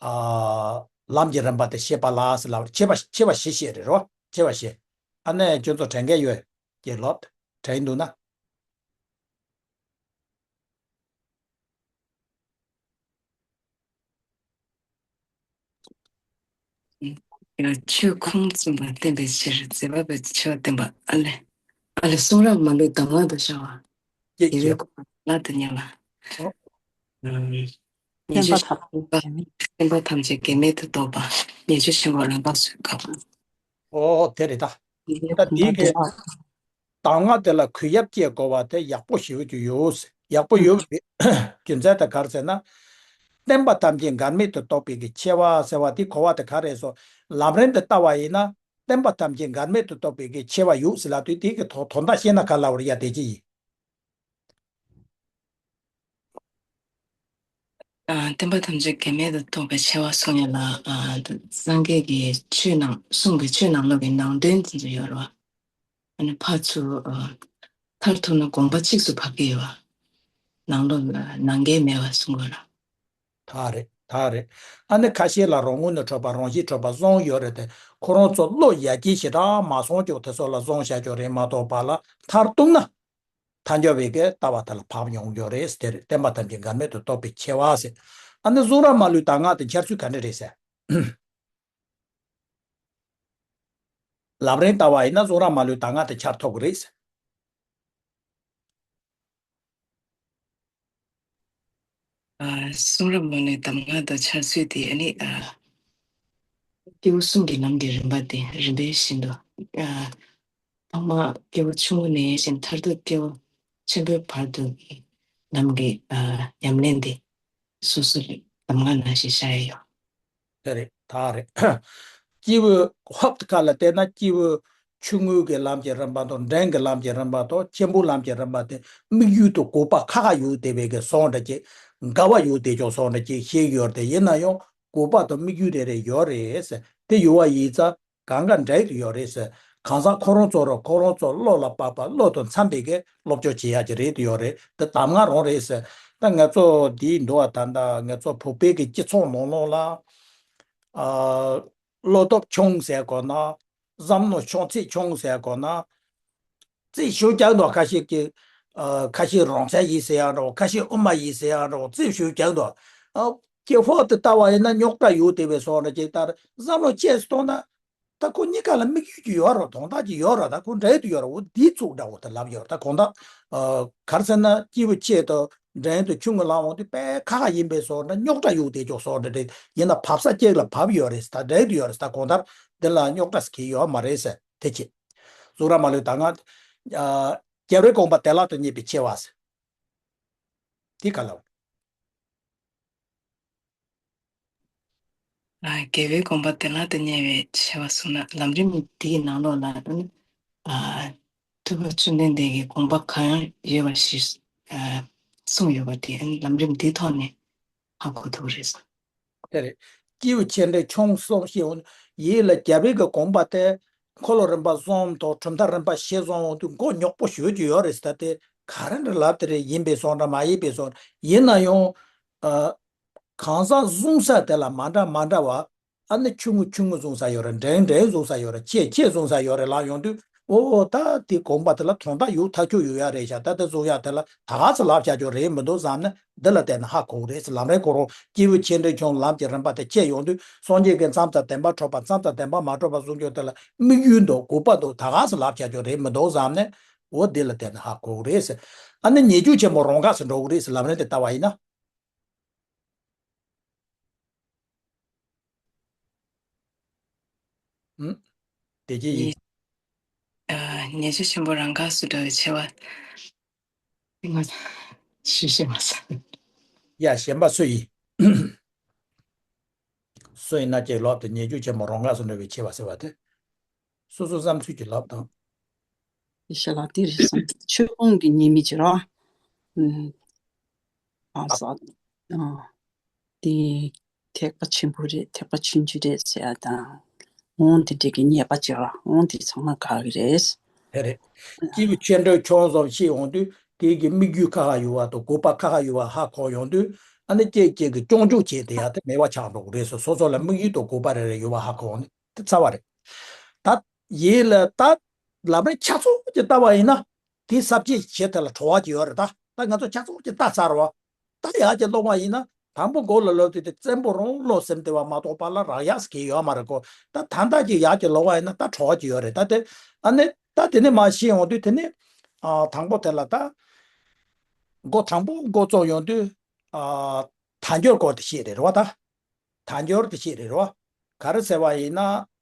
ཨ། ལམ་གྱི་རིམ་པ་དེ་བཤད་པ་ལ་ཟེར་ལབ་ཆེ་བ་ཆེ་བ་བཞི་བཤད་རེད་རོ་ཆེ་བ་བཞི། ཨ་ནི་ཁྱོད་ཚོ་དྲན་མཁན་ཡོད། ཀྱེ་ལོད། དྲན་འདུག་ན། ཡང་ཆོས་ཁུངས་བཙུན་པ་བསྟན་པའི་ཕྱིར་མཛེས་པ་པོ་ཆེ་བ་བསྟན་པ་ཨ་ལས། ཨ་ལས་གསུང་རབ་མ་ལུས་གདམས་ངག་ཏུ་ཤར་བ། ཀྱེ་ཡི་ཀྱེ། རོའི་གོང་ལ་དུ་ཉེ་བ། ཨོ། ཉེ་ཆར་བསྟན་པ་ཐམས་ཅད་བསྟན་པ་ཐམས་ཅད་འགལ་མེད་དུ་རྟོགས་པ། ཉེ་ཆར་ཆེན་པོ་རིམ་པ་སོགས་སྐབས། ཨོ་དེ་རེད་ད། ཡི་རོའི་ད་གོང་དེའི་ལ་གི། དུ་ཤར་བ། གདམས་ངག་དེ་ལ་གུས་ཡབ་བསྐྱེད་དགོས་པ་དེ་ཡག་པོ་ཞེ་པོ་ཅིག་ཡོད། ཡག་པོ་ཡོད་པའི་རྒྱུ་མཚན་དེ་ག་རེ་ཟེར་ན། བསྟན་པ་ཐམས་ཅད་འགལ་མེད་དུ་རྟོགས་པའི་གི་ཆེ་བ་ཟེར་བ་དེ་གོ་བ་དེ་ག་རེ་སོ། ལམ་རིམ་དེ་ལྟ་བ་ཡིན་ན་བསྟན་པ་ཐམས་ཅད་འགལ་མེད་དུ་རྟོགས་པའི་གི་ཆེ་བ་ཡོད་ཟེར་ལབ་དུས་དེ་གི་དོ་དོན་དག་ཤེས་ན་ག་ལ་བར་ཡ་དེ་ཅི་ཡིན། ཨ། བསྟན་པ་ཐམས་ཅད་འགལ་མེད་དུ་རྟོགས་པའི་ཆེ་བ་གསུང་ཡ་ལ། ཨ། སངས་རྒྱས་ཀྱི་ཆོས་ནང་གསུང་གི་ཆོས་ནང་ལོགས་ཀྱི་ནང་དོན་དེ་ཚོ་ཡོད་རེད་བ། ཨ་ནི་ཕར་ཚུར། ཨ། མཐར་ཐུག་ན་དགོངས་པ་གཅིག་ཏུ་བབས་ཀྱི་ཡོད་པ། ནང་ལོགས་ལ་ནང་འགལ་མེད་པ་གསུང་དགོས་ལ། ད་རེད་ད་རེད། ཨ་ནི་ཁ་ཤས་ལ་རང་ངོས་ནས་འཕྲོད་པ་རང་བཞིན་འཕྲོད་པ་བཟང་ཡོད་རེད་དེ་ཁོ་རང་ཚོ་བློ་ཡ་གྱལ་ཞེ་དྲག་མ་སོང་ཀྱོག་དེ་ཚོ་ལ་བཟང་བྱ་ཀྱོག་རེད་མ་གཏོགས་པ་ལ་མཐར་གཏུགས་ན། ཐལ་འགྱུར་བའི་གི་ལྟ་བ་དེ་ལ་བབས་ཡོང་ཡོད་རེད་ཟེར་དེ་རེད་བསྟན་པ་ཐམས་ཅད་འགལ་མེད་དུ་རྟོགས་པའི་ཆེ་བ་ཟེར། ཨ་ནི་གསུང་རབ་མ་ལུས་གདམས་ངག་དེ་འཆར་ཚུལ་ག་འདྲ་རེད་ཟེར། ལམ་རིམ་ལྟ་བ་ཡིན་ན་གསུང་རབ་མ་ལུས་གདམས་ངག་དེ་འཆར་ཐུབ་ཀྱི་རེད། ཨ། གསུང་རབ་མ་ལུས་གདམས་ངག་དང་འཆར་ཚུལ་དེ་ཨ་ནི། ཨ། སྐྱེས་བུ་གསུམ་གྱི་ལམ་གྱི་རིམ་པ་དེ་རིམ་པས་བཞིན་དུ། ཨ། ཐོག་མར་སྐྱེས་བུ་ཆུང་ངུ་ནས་བཞིན་མཐར་ཐུག་སྐྱེས་བུ་ཆེན་པོའི་བར་དུ་གི་ལམ་གྱི། ཨ། ཉམས་ལེན་དེ་སོ་སོ་གི་གདམས་ངག་ནང་བཞིན་བྱ་ཡ་ཡོད། དེ་རེད་ད་རེད། སྐྱེས་བུ་ཧོབ་ཏེ་ཁ་ལ་བལྟས་ན་སྐྱེས་བུ་ཆུང་ངུ་གི་ལམ་གྱི་རིམ་པ་དང་འབྲིང་གི་ལམ་གྱི་རིམ་པ་དང་ཆེན་པོའི་ལམ་གྱི་རིམ་པ་དེ་དམིགས་ཡུལ་དང་དགོས་པ་ཁ་ཁ་ཡོད་བསྡད་པའི་གི་སོང་འདྲ་ཅིག་འགལ་བ་ཡོད་བསྡད་ཀྱང་སོང་འདྲ་ཅིག་ཤེས་ཀྱི་ཡོད་རེད་དེ་ཡིན་ན་ཡང་དགོས་པ་དང་དམིགས་ཡུལ་རེ་རེ་ཡོད་རེད་ཟེར་དེ་ཡོད་པ་ཡིན་ཙང་གང་ག་འདྲ་ཡོད་རེད་ཟེར། གང་ཟག་ཁོ་རང་ཚོ་ར་ཁོ་རང་ཚོ་བློ་ལ་བབས་པ་བློ་དང་འཚམ་པའི་གི་སློབ་སྦྱོང་བྱེད་ཡག་ཅིག་རེད་དེ་ཡོད་རེད་དེ་གདམས་ངག་རང་རེད་ཟེར། ད་ང་ཚོ་འདིའི་འདུག་བ་ད་ལྟ་ང་ཚོ་བོད་པའི་གི་སྤྱི་ཚོགས་ནང་ལོགས་ལ། ཨ། བློ་སྟོབས་ཆུང་ཟེར་དགོས་ན། བསམ་བློ་ཆུང་ཚད་ཆུང་ཟེར་དགོས་ན། རྩིས་ཞུ་རྐྱང་དུ་ཁ་ཤས་ཀྱིས། ཨ། ཁ་ཤས་རང་བཙན་ཡིན་ཟེར་ཡག་འགྲོ་ཁ་ཤས་དབུ་མ་ཡིན་ཟེར་ཡག་འགྲོ་རྩིས་ཞུ་རྐྱང་དུ། ཨ། ཀྱེ་ཧོབ་ཏེ་ལྟ་བ་ཡིན་ན་རྙོག་དྲ་ཡོད་བསྡད་པའི་སོགས་ལ་ཅིག་ལྟར་བསམ་བློ་ཅེས་སུ་གཏོང་ན། ད་ཁོ་གཉིས་ཀ་ལ་དམིགས་ཡུལ་ཅིག་ཡོད་རོ་དོན་དག་ཅིག་ཡོད་རོ་ད་ཁོ་འདྲ་ཡོད་དུ་ཡོད་རོ་འོ་འདིའི་ཚུགས་འདྲ་བོ་དེ་ལབ་ཡོད་རོ་ད་གང་ལྟར། ཨ། ག་རེ་ཟེར་ན་སྐྱེས་བུ་ཆེ་དང་འབྲིང་དང་ཆུང་ངུ་ལ་འོང་དུས་དཔེ་ཁ་ཁ་ཡིན་པའི་སོགས་འདྲ་རྙོག་དྲ་ཡོད་བསྡད་ཀྱོག་སོགས་འདྲ་རེད་ཡིན་ན་བབས་ས་གཅིག་ལ་བབས་ཡོད་རེད་ད་འདྲ་ཡོད་དུ་ཡོད་རེད་ད་གང་ལྟར་འདི་ལ་རྙོག་དྲ་ཟེར་གྱི་ཡོད་མ་རེད་ཟེར་དེ་ཅི། གསུང་རབ་མ་ལུས་ད་ང་། ཨ། རྒྱལ་བའི་དགོངས་པ་བདེ་བླག་ཏུ་རྙེད་པའི་ཆེ་བ་ཟེར། འདི་ག་ལ། ཨ། རྒྱལ་བའི་དགོངས་པ་བདེ་བླག་ཏུ་རྙེད་པའི་ཆེ་བ་གསུངས་ན་ལམ་རིམ་འདིའི་ནང་ལོགས་ལ། ཨ། ཐུབ་པ་བཅོམ་ལྡན་འདས་ཀྱི་དགོངས་པ་གང་ཡོད་པ་ཞིག་ཨ། གསུངས་ཡོད་པ་དེ་ལམ་རིམ་འདིའི་ཐོག་ནས་ཧ་གོ་ཐུབ་རེད་ས། དེ་རེད། སྐྱེས་བུ་ཆེ་འབྲིང་ཆུང་གསུམ་ཞེས་ཡིན་ལ་རྒྱལ་བའི་གི་དགོངས་པ་དེ་འཁོར་ལོ་རིམ་པ་གསུམ་དང་གྲུབ་མཐའ་རིམ་པ་བཞི་གསུམ་འོང་དུས་མགོ་རྙོག་པོ་ཞེ་པོ་ཅིག་ཡོད་རེད་ཟེར་ད་དེ་ག་རེ་འདྲ་ལབ་དེ་རེད་ཡིན་པའི་སོང་འདྲ་མ་ཡིན་པའི་སོང་ཡིན་ན་ཡང་། ཨ། གང་ཟག་གསུང་ས་དེ་ལ་མ་འདྲ་མ་འདྲ་བ། ཨ་ནི་ཆུང་ངུ་ཆུང་ངུ་གསུང་ས་ཡོད་རེད། འབྲིང་འབྲིང་གསུང་ས་ཡོད་རེད། ཆེ་ཆེ་གསུང་ས་ཡོད་རེད་ལབ་ཡོང་དུས་ ཨོ་ད་དེ་དགོངས་པ་དེ་ལ་དོན་དག་ཡོད་ཐག་ཆོད་ཡོད་ཡ་རེད་ཤག་ད་དེ་བཟོ་ཡ་དེ་ལ་ད་ག་ཚོད་ལབ་བྱ་ཆོག་རེད་མི་འདུག་བསམ་ནས་འདི་ལ་བལྟས་ན་ཧ་གོ་གི་རེད། ལམ་རིམ་ཁོ་རང་སྐྱེས་བུ་ཆེ་འབྲིང་ཆུང་ལམ་གྱི་རིམ་པ་དེ་ཁྱེར་ཡོང་དུས་སངས་རྒྱས་ཀྱི་མཚམས་དང་ལྡན་པ་འཕྲོད་པ་མཚམས་དང་ལྡན་པ་མ་འཕྲོད་པ་གསུང་རྒྱུ་དེ་ལ་དམིགས་ཡུལ་འདུག་དགོས་པ་འདུག་ད་ག་ཚོད་ལབ་བྱ་ཆོག་རེད་མི་འདུག་བསམ་ནས་ཨོ་འདི་ལ་བལྟས་ན་ཧ་གོ་གི་རེད་ཟེར། ཨ་ནི་ཉེས་སྤྱོད་ཆེན་མོ་རང་འགག་སུ་འགྲོ་གི་རེད་ཟེར་ལམ་རིམ་དེ་ལྟ་བ་ཡིན་ན། ཨུམ། དེ་ཅི་ཡིན། ཉེས་སྤྱོད་ཆེན་པོ་རང་འགག་སུ་འགྲོ་བའི་ཆེ་བ། ང་ཞུ་ཤེས་མ་སོང་། ཡ་གཞན་པ་སུ་ཡིན། སུ་ཡིན་ན་ཅིག་ལབ་དང་ཉེས་སྤྱོད་ཆེན་པོ་རང་འགག་སུ་འགྲོ་བའི་ཆེ་བ་ཟེར་བ་དེ། སོ་སོ་བསམ་ཚུལ་གྱི་ལབ་དང་། ཤ་ལག་དེ་རེད་བསམ། ཆོས་སྤོང་གི་ཉེས་དམིགས་ཀྱི་རོ། ཨུམ། ཨ་ས། ཨ། དེ་ཐེག་པ་ཆེན་པོ་རེད་ཐེག་པ་ཆུང་ཆུང་རེད་ཟེར་ཡ་དང་། འོང་དེ་འདྲས་ཀྱི་ཉེས་པ་ཅིག་ར་འོང་དེ་ཚང་མ་དགག་གི་རེད། དེ་རེད། སྐྱེས་བུ་ཆེ་འབྲིང་ཆུང་གསུམ་ཤེས་ཡོང་དུས་དེ་གི་དམིགས་ཡུལ་ཁ་ཁ་ཡོད་བ་དང་དགོས་པ་ཁ་ཁ་ཡོད་བ་ཧ་གོ་ཡོང་དུས་ཨ་ནི་སྐྱེས་སྐྱེས་ཀྱི་སྐྱོན་འཇུག་བྱས་དེ་ཡ་དེ་མེད་པ་ཆགས་འགྲོ་གི་རེད། སོ་སོ་ལ་དམིགས་ཡུལ་དང་དགོས་པ་རེ་རེ་ཡོད་བ་ཧ་གོ་ཡོང་ནི་དེ་རྩ་བ་རེད། ད་ཡིན་ལ་ད་ལམ་རིམ་ཆ་ཚང་གཅིག་ལྟ་བ་ཡིན་ན། དེའི་ས་བཅད་བཞི་དེ་ལ་གྲོལ་བ་ཅིག་ཡོད་རེད་ད། ད་ང་ཚོ་ཆ་ཚང་གཅིག་ལྟ་ཚར་བ། ད་ཡག་གི་ཀློག་པ་ཡིན་ན་དང་པོ་མགོ་ལ་སློབ་དུས་དེ་བཙན་པོ་རང་བློ་སེམས་བདེ་བ་མ་གཏོགས་པ་ལ་རག་ཡག་ཟེར་གྱི་ཡོད་མ་རེད་གོ། ད་ད་ལྟ་ཅིག་ཡག་གི་ཀློག་པ་ཡིན་ན་ད་གྲོལ་བ་ཅིག་ཡོད་རེད་ད་དེ། ཨ་ནི། ད་དེ་ནས་མར་ཤེས་ཡོང་དུས་དེ་ནས། ཨ་དང་པོ་དེ་ལ་ད། མགོ་དང་པོ་མགོ་བཙུགས་ཡོང་དུས། ཨ་དལ་འབྱོར་སྐོར་དེ་ཤེས་རེད་རེད་བ་ད། དལ་འབྱོར་དེ་ཤེས་རེད་རོ། ག་རེ་ཟེར་བ་ཡིན་ན།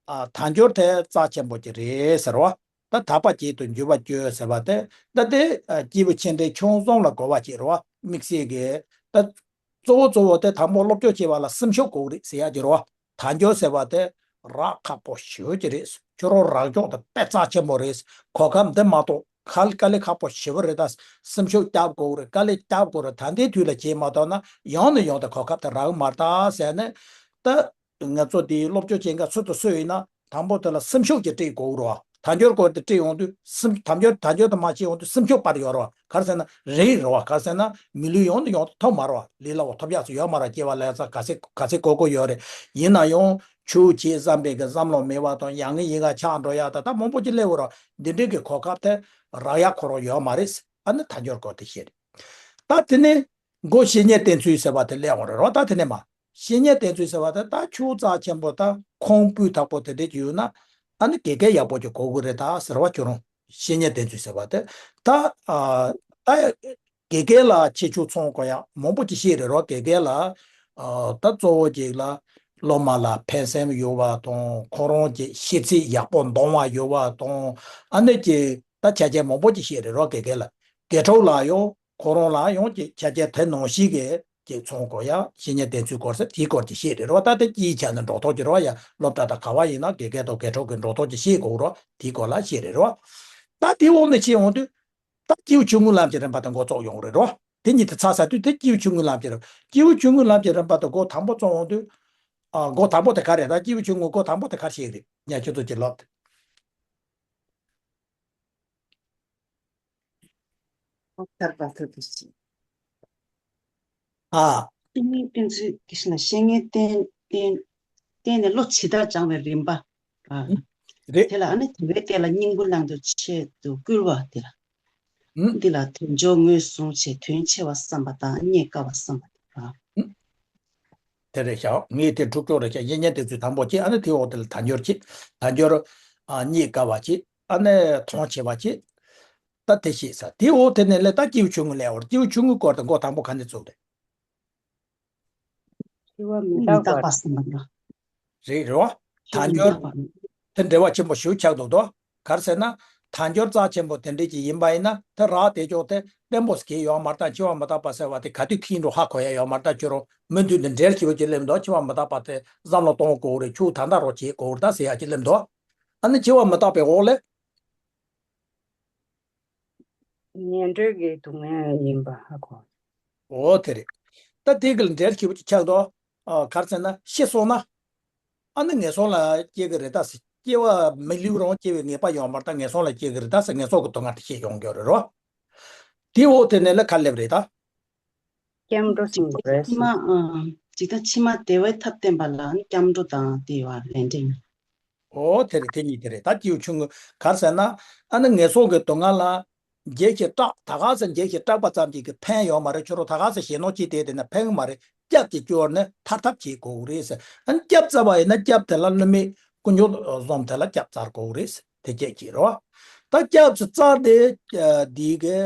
ཨ་དལ་འབྱོར་དེ་རྩ་ཆེན་པོ་ཅིག་རེད་ཟེར་བ། ད་དག་པ་བྱེད་དུ་འཇུག་པ་སྤྱོད་ཟེར་བ་དེ། ད་དེ་ཨ་སྐྱེས་བུ་ཆེ་འབྲིང་ཆུང་གསུམ་ལ་གོ་བ་བྱེད་རོ། དམིགས་བསལ་གྱི། ད་གཙོ་བོ་གཙོ་བོ་དེ་དང་པོ་སློབ་སྦྱོང་བྱེད་པ་ལ་སེམས་ཤུགས་དགོས་རེད་ཟེར་ཡ་ཅིག་རོ། དལ་འབྱོར་ཟེར་བ་དེ་རག་ཁག་པོ་ཞེ་པོ་ཅིག་རེད། ཁྱོད་རང་རག་སྐྱོང་དེ་དཔེ་རྩ་ཆེན་པོ་རེད། གོ་སྐབས་འདི་མ་གཏོགས། ཁ་དཀའ་ལས་ཁག་པོ་ཞེ་པོ་རེད་ད། སེམས་ཤུགས་རྒྱབ་དགོས་རེད། དཀའ་ལས་རྒྱབ་དགོས་རེད། ད་ལྟའི་དུས་ལ་བྱེད་མ་ཐུབ་ན་ཡང་ནས་ཡང་དུ་གོ་སྐབས་དེ་རག་གི་མ་རེད་ད་ཟེར་ནས། ད་ང་ཚོ་དེའི་སློབ་སྦྱོང་བྱེད་མཁན་སུ་དང་སུ་ཡིན་ན་དང་པོ་དེ་ལ་སེམས་ཤུགས་ཀྱི་སྤྲད་དགོས་རེད་བ། དལ་འབྱོར་སྐོར་དེ་སྤྲད་ཡོང་དུས་སེམས་དལ་འབྱོར་དལ་འབྱོར་དེ་མ་བྱེད་ཡོང་དུས་སེམས་ཤུགས་སྤར་ཡོད་རེད་བ། ག་རེ་ཟེར་ན་རེད་རེད་བ། ག་རེ་ཟེར་ན་མི་ལུས་ཡང་ནས་ཡང་དུ་ཐོབ་མ་རེད་བ། ལས་སླ་བོ་ཐོབ་ཡག་ཚོ་ཡོད་མ་རེད། སྐྱེ་བ་ལ་ཡ་ཚ་ག་ཚད་ག་ཚད་གོ་གོ་ཡོད་རེད། ཡིན་ན་ཡང་ཆོས་བྱེད་བསམ་པའི་གི་བསམ་བློ་མེད་པ་དང་ཡང་ངེ་ཡིན་ག་ཆགས་འགྲོ་ཡ་ད་ད་མང་པོ་ཅིག་སླེབས་ཡོད་རེད་བ། འདི་འདྲའི་གི་གོ་སྐབས་དེ་རག་ཡ་ཁོ་རང་ཡོད་མ་རེད། ཨ་ནི་དལ་འབྱོར་སྐོར་དེ་བཤད་རེད། ད་དེ་ནས་མགོ་བཤེས་གཉེན་བསྟེན་ཚུལ་ཟེར་བ་དེ་སླེབས་ཡོང་རེད་རོ། ད་དེ་ནས་མ་བཤེས་གཉེན་བསྟེན་ཚུལ་ཟེར་བ་དེ་ད་ཆུ་རྩ་ཆེན་པོ་ད་ཁུངས་སྤུས་དག་པོ་དེ་འདྲས་ཀྱི་ཡོད་ན་ཨ་ནི་དགེ་རྒན་ཡག་པོ་ཅིག་དགོས་ཀྱི་རེད་ད་ཟེར་བ་ཁྱོད་རང་བཤེས་གཉེན་བསྟེན་ཚུལ་ཟེར་བ་དེ་ད་ཨ་ད་དགེ་རྒན་ལ་ཁྱེད་ཆུ་ཚོང་དགོས་ཡག་མང་པོ་ཅིག་བཤད་རེད་རོ། དགེ་རྒན་ལ་ཨ་ད་གཙོ་བོ་ཅིག་ལ་སློབ་མ་ལ་ཕན་སེམས་ཡོད་པ་དང་ཁོ་རང་གི་ཤེས་ཚད་ཡག་པོ་འདང་བ་ཡོད་པ་དང་ཨ་ནི་ཅིག་ད་ཆ་རྐྱེན་མང་པོ་ཅིག་བཤད་རེད་རོ། དགེ་རྒན་ལ་དགེ་ཕྲུག་ལ་ཡང་ཁོ་རང་ལ་ཡང་ཅིག་ཆ་རྐྱེན་དེ་ནང་བཞིན་གྱི་ཅིག་ཚང་དགོས་ཡ་བཤེས་གཉེན་བསྟེན་ཚུལ་སྐོར་ཟེར་དེའི་སྐོར་ཅིག་བཤད་རེད་རོ། ད་དེ་སྐྱིད་ཆ་ནས་འགྲོ་ཐོག་ཅིག་རོ། ཡ་སློབ་གྲྭ་དང་ག་བ་ཡིན་ན་དགེ་རྒན་དང་དགེ་ཕྲུག་གི་འགྲོ་ཐོག་ཅིག་བཤད་དགོས་རོ། དེའི་སྐོར་ལ་བཤད་རེད་རོ། ད་དེའི་འོག་ནས་བཤད་འོང་དུས་ད་སྐྱེས་བུ་ཆུང་ངུའི་ལམ་གྱི་རིམ་པ་དེ་འགོ་བཙུགས་ཡོང་རེད་རོ། དེ་གཉིས་དེ་ཚར་ཚར་དུས་དེ་སྐྱེས་བུ་ཆུང་ངུའི་ལམ་གྱི་རིམ་སྐྱེས་བུ་ཆུང་ངུའི་ལམ་གྱི་རིམ་པ་དེ་འགོ་དང་པོ་བཙུགས་འོང་དུས། ཨ་འགོ་དང་པོ་དེ་ག་རེད། ད་སྐྱེས་བུ་ཆུང་ངུ་འགོ་དང་པོ་དེ་ག་རེ་བཤད་རེད། ཉ་ཁྱོད་ཚོ་ཅིག་ལབ། ཐར་པ་ཐུབ་པའི་ཕྱིར། ཨ། བཤེས་གཉེན་བསྟེན་ཚུལ་གྱི་ཕྱིར་ན་བཤེས་གཉེན་བསྟེན་བསྟེན་བསྟེན་ནས་བློ་ཇི་ལྟར་སྦྱང་བའི་རིམ་པ། ཨ། རེད། དེ་ལ་ཨ་ནི་དེ་བས་དེ་ལ་སྙིང་པོ་བླང་དོར་ཆེད་དུ་བསྐུལ་བ་དེ་ལ། ཨུ། འདི་ལ་དལ་འབྱོར་ངོས་བཟུང་བྱས་དོན་ཆེ་བ་བསམ་པ་དང་རྙེད་དཀའ་བ་བསམ་པ་དང་། ཨུ། དེ་རེད་ཤག་ངས་དེ་དྲུག་ཅོག་རེད་ཤག་བཤེས་གཉེན་བསྟེན་ཚུལ་དང་པོ་གཅིག་ཨ་ནི་དེའི་འོག་དེ་ལ་དལ་འབྱོར་གཅིག་དལ་འབྱོར། ཨ་རྙེད་དཀའ་བ་གཅིག་ཨ་ནི་མཐོང་ཆེ་བ་གཅིག་ད་དེ་ཤེས་ས་དེའི་འོག་དེ་ནས་ལས་ད་སྐྱེས་བུ་ཆུང་ངུ་ལས་འོར་སྐྱེས་བུ་ཆུང་ངུའི་སྐོར་དེ་འགོ་དང་པོ་ག་ནས་བཙུགས་རེད། སྐྱེ་བ་མི་མི་རྟག་རྟག་པ། པ་བསམ་པ་འདྲ། རེད་རེད་བ། སྐྱེ་བ་དལ་མི་འབྱོར། རྟག་པ། དེ་འབྲེལ་བ་ཆེན་པོ་ཞིག་ཆགས་འདུག་དོ། ག་རེ་ཟེར་ན། དལ་འབྱོར་རྩ་ཆེན་པོ་དེ་འདྲས་ཀྱི་ཡིན་པ་ཡིན་ན་དེ་རག་དེ་ཅོག་དེ་བརྟན་པོ་ཟེར་གྱི་ཡོད་མ་རེད་ད། འཆི་བ་མི་རྟག་པ་ཟེར་བ་དེ་ག་དུས་ཁེངས་འགྲོ་ཧ་གོ་ཡ་ཡོད་མ་རེད་ད། ཁྱོད་རང་མུ་མཐུད་དུ་འབྲེལ་གྱི་ཡོད་ཀྱི་སླེབས་འདུག་འཆི་བ་མི་རྟག་པ་དེ་བསམ་བློ་གཏོང་དགོས་རེད། ཁྱོད་ད་ལྟ་རོགས་བྱེད་དགོས་རེད་ད་ཟེར་ཡ་ཅིག་སླེབས་འདུག་ཨ་ནི་འཆི་བ་མི་རྟག་པའི་འོག་ལས། ངན་འགྲོའི་གི་སྡུག་བསྔལ་ཡིན་པ་ཧ་གོ། འོ་དེ་རེད། ད་དེ་གི་ལ་འབྲེལ་གྱི་བུ་ཆགས་དོ། ཨ་ག་རེ་ཟེར་ན་ཤི་སོང་ན། ཨ་ནི་ངན་སོང་ལ་སྐྱེ་གི་རེད་ད་ཟེར། སྐྱེ་བ་མི་ལུས་རང་སྐྱེ་བའི་ངེས་པ་ཡོད་མ་རེད་ད། ངན་སོང་ལ་སྐྱེ་གི་རེད་ད་ཟེར་ངན་སོང་གི་སྡུག་བསྔལ་དེ་ཤེས་ཡོང་གི་རེད་རོ། དེའི་འོག་དེ་ནས་ལ་ག་སླེབས་རེད་ད། སྐྱབས་འགྲོ་གསུངས་པ་རེད། ཕྱི་མ་ཨ་ཇི་ལྟར་ཕྱི་མ་བདེ་བའི་ཐབས་བསྟན་པ་ལ་ནི་སྐྱབས་འགྲོ་དང་དེ་བ་ལས་འབྲས། ཨོ་དེ་རེད། དེ་གཉིས་དེ་རེད། ད་སྐྱེས་བུ་ཆུང་ངུ་ག་རེ་ཟེར་ན། ཨ་ནི་ངན་སོང་གི་སྡུག་བསྔལ་ལ་འགྱེལ་ཞིང་སྐྲག་ད་ག་ཟེར་འགྱེལ་ཞིང་སྐྲག་པ་ཙམ་གྱིས་ཀྱི་ཕན་ཡོད་མ་རེད། ཁྱོད་རང་ད་ག་ཟེར་ཞེད་སྣང་སྐྱེས་བསྡད་བསྡད་ན་ཕན་གི་མ་རེད། སྐྱབས་ཀྱི་སྐྱོར་ནས་ཐར་ཐབས་བྱེད་དགོས་རེད་ཟེར། ཨ་ནི་སྐྱབས་བཙལ་བ་ཡིན་ན་སྐྱབས་དེ་ལ་བསླུ་མེད་དཀོན་མཆོག་གསུམ་དེ་ལ་སྐྱབས་བཙལ་དགོས་རེད་ཟེར། དེ་སྐད་ཅིག་རེད་བ། ད་སྐྱབས་སུ་བཙལ་ཏེ་འདི་གི་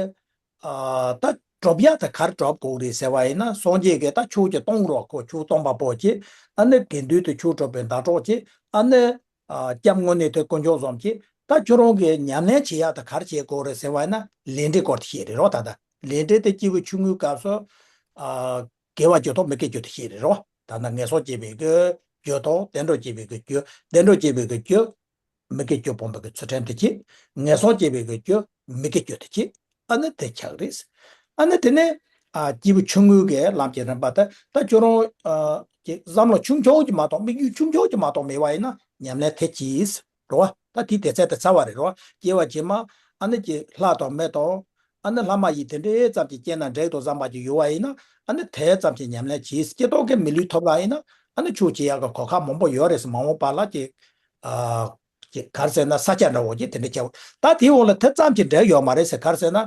ཨ་ད་སྒྲུབ་ཡག་དེ་ག་རེ་སྒྲུབ་དགོས་རེད་ཟེར་བ་ཡིན་ན། སངས་རྒྱས་ཀྱིས་ད་ཆོས་ཀྱི་སྟོང་རོགས་ཁོ་ཆོས་སྟོང་པ་པོ་བྱེད། ཨ་ནི་དགེ་འདུན་དུ་ཆོས་སྒྲུབ་པའི་ཟླ་གྲོགས་བྱེད། ཨ་ནི་ཨ་སྐྱབས་དངོས་གནས་དེ་དཀོན་མཆོག་གསུམ་བྱེད། ད་ཁྱོད་རང་གིས་ཉམས་ལེན་བྱེད་ཡག་དེ་ག་རེ་བྱེད་དགོས་རེད་ཟེར་བ་ཡིན་ན། ལས་འབྲས་སྐོར་དེ་བཤད་རེད་རོ། ད་ལྟ་ལས་འབྲས་དེ་སྐྱེས་བུ་ཆུང་ངུའི་སྐབས་སུ་ཨ་དགེ་བ་རྒྱུ་དང་མི་དགེ་རྒྱུ་དེ་བཤད་རེད་རོ། ད་ལྟ་ངན་སོང་སྐྱེ་བའི་གི་རྒྱུ་དང་བདེ་འགྲོ་སྐྱེ་བའི་གི་རྒྱུ། བདེ་འགྲོ་སྐྱེ་བའི་གི་རྒྱུ། མི་དགེ་བཅུ་སྤོང་བའི་གི་ཚུལ་ཁྲིམས་དེ་བྱེད། ངན་སོང་སྐྱེ་བའི་གི་རྒྱུ་མི་དགེ་རྒྱུ་དེ་བྱེད། ཨ་ནི་དེ་ཆགས་རེད། ཨ་ནི་དེ་ནས་ཨ་སྐྱེས་བུ་ཆུང་ངུའི་གི་ལམ་གྱི་རིམ་པ་དེ། ད་ཁྱོད་རང་ཨ་ཀྱི་བསམ་བློ་ཆུང་ཆུང་ཅིག་མ་གཏོགས། དམིགས་ཡུལ་ཆུང་ཆུང་ཅིག་མ་གཏོགས་མེད་པ་ཡིན་ན་ཉམས་ལེན་དེ་གྱིས་རོ། ད་དེའི་དེ་ཚད་དེ་ཚར་བ་རེད་རོ། སྐྱེ་བ་རྗེས་མ་ཨ་ནི་ཀྱི་ལྷ་དང་མི་དང་། ཨ་ནི་ལྷ་མ་ཡིན་དེ་འདྲའི་ཙམ་གྱིས་སྐྱེས་ན་འགྲིག་དང་བསམ་པ་ཅིག་ཡོད་པ་ཡིན་ན། ཨ་ནི་དེ་ཙམ་གྱིས་ཉམས་ལེན་གྱིས་སྐྱེ་སྟོབས་ཀྱི་མི་ལུས་ཐོབ་པ་ཡིན་ན། ཨ་ནི་ཆོས་བྱེད་ཡག་གི་གོ་སྐབས་མང་པོ་ཡོད་རེད་ཟེར། མ་འོངས་པ་ལ་ཀྱི་ཨ། ཅིག་ག་རེ་ཟེར་ན་ས་སྐྱ་འདྲ་བོ་ཅིག་དེ་འདྲ་བྱས། ད་དེའི་འོག་ལ་དེ་ཙམ་གྱིས་འགྲིག་ཡོད་མ་རེད་ཟེར། ག་རེ་ཟེར་ན་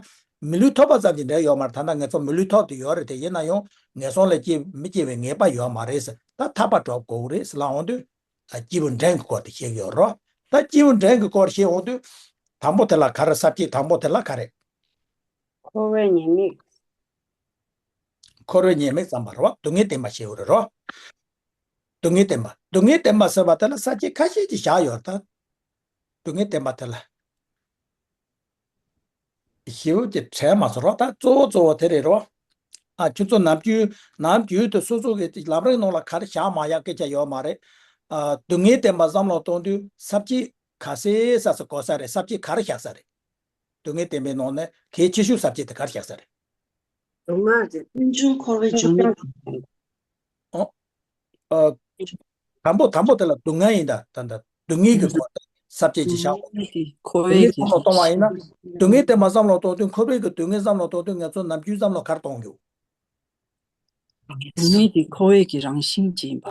མི་ལུས་ཐོབ་པ་ཙམ་གྱིས་འགྲིག་ཡོད་མ་རེད། ད་ལྟ་ང་ཚོ་མི་ལུས་ཐོབ་དེ་ཡོད་རེད། དེ་ཡིན་ན་ཡང་ངན་སོང་ལ་སྐྱེ་མི་སྐྱེ་བའི་ངེས་པ་ཡོད་མ་རེད་ཟེར། ད་ཐར་པ་སྒྲུབ་དགོས་རེད་ཟེར་ལབ་འོང་དུས། ཨ་སྐྱེས་བུ་འབྲིང་གི་སྐོར་དེ་བཤད་ཀྱི་ཡོད་རོ། ད་སྐྱེས་བུ་འབྲིང་གི་སྐོར་བཤད་འོང་དུས། དང་པོ་དེ་ལ་ག་རེ། ས་བཅད་དང་པོ་དེ་ལ་ག་རེ། འཁོར་བའི་ཉེས་དམིགས། འཁོར་བའི་ཉེས་དམིགས་བསམ་པ་རེད་བ། སྡུག་བསྔལ་བདེན་པ་བཤད་ཡོད་རེད་རོ། སྡུག་བསྔལ་བདེན་པ། སྡུག་བསྔལ་བདེན་པ་ཟེར་བ་དེ་ལ་ས་བཅད་ཁ་ཤས་ཅིག་བཞག་ཡོད་རེད་ད། སྡུག་བསྔལ་བདེན་པ་དེ་ལ། ཞེ་པོ་ཅིག་དྲན་མ་སོང་རོགས། ད་གཙོ་བོ་གཙོ་བོ་དེ་རེད་རོ། ཨ་ཁྱོད་ཚོ་ནམ་རྒྱུན་ནམ་རྒྱུན་དུ་སོ་སོ་གི་ལམ་རིམ་ནང་ལ་ག་རེ་བཞག་མ་ཡག་སྐད་ཆ་ཡོད་མ་རེད། ཨ་སྡུག་བསྔལ་བདེན་པ་བསམ་བློ་གཏོང་དུས་ས་བཅད་ག་ཚད་ས་ས་གོ་ས་རེད། ས་བཅད་ག་རེ་བཞག་ས་རེད། སྡུག་བསྔལ་བདེན་པའི་ནང་ནས་གལ་ཆེ་ཤོས་ས་བཅད་དེ་ག་རེ་བཞག་ས་རེད། སྡུག་བསྔལ་གྱི། ཀུན་འབྱུང་འཁོར་བའི་འབྱུང་གནས། ཨོ། ཨ། དང་པོ་དང་པོ་དེ་ལ་སྡུག་བསྔལ་ཡིན་ད། ད་ད་སྡུག་བསྔལ་གྱི་སྐོར་དེ་ས་བཅད་ཅིག་བཞག་གོ། སྡུག་བསྔལ་བསམ་བློ་གཏོང་བ་ཡིན་ན། སྡུག་བསྔལ་དེ་མ་བསམ་བློ་གཏོང་དུས། འཁོར་བའི་གི་སྡུག་བསྔལ་བསམ་བློ་གཏོང་དུས་ང་ཚོ་ནམ་རྒྱུན་བསམ་བློ་ག་རེ་གཏོང་རྒྱུ། སྡུག་བསྔལ་དེ་འཁོར་བའི་གི་རང་བཞིན་ཅིག་ཡིན་པ།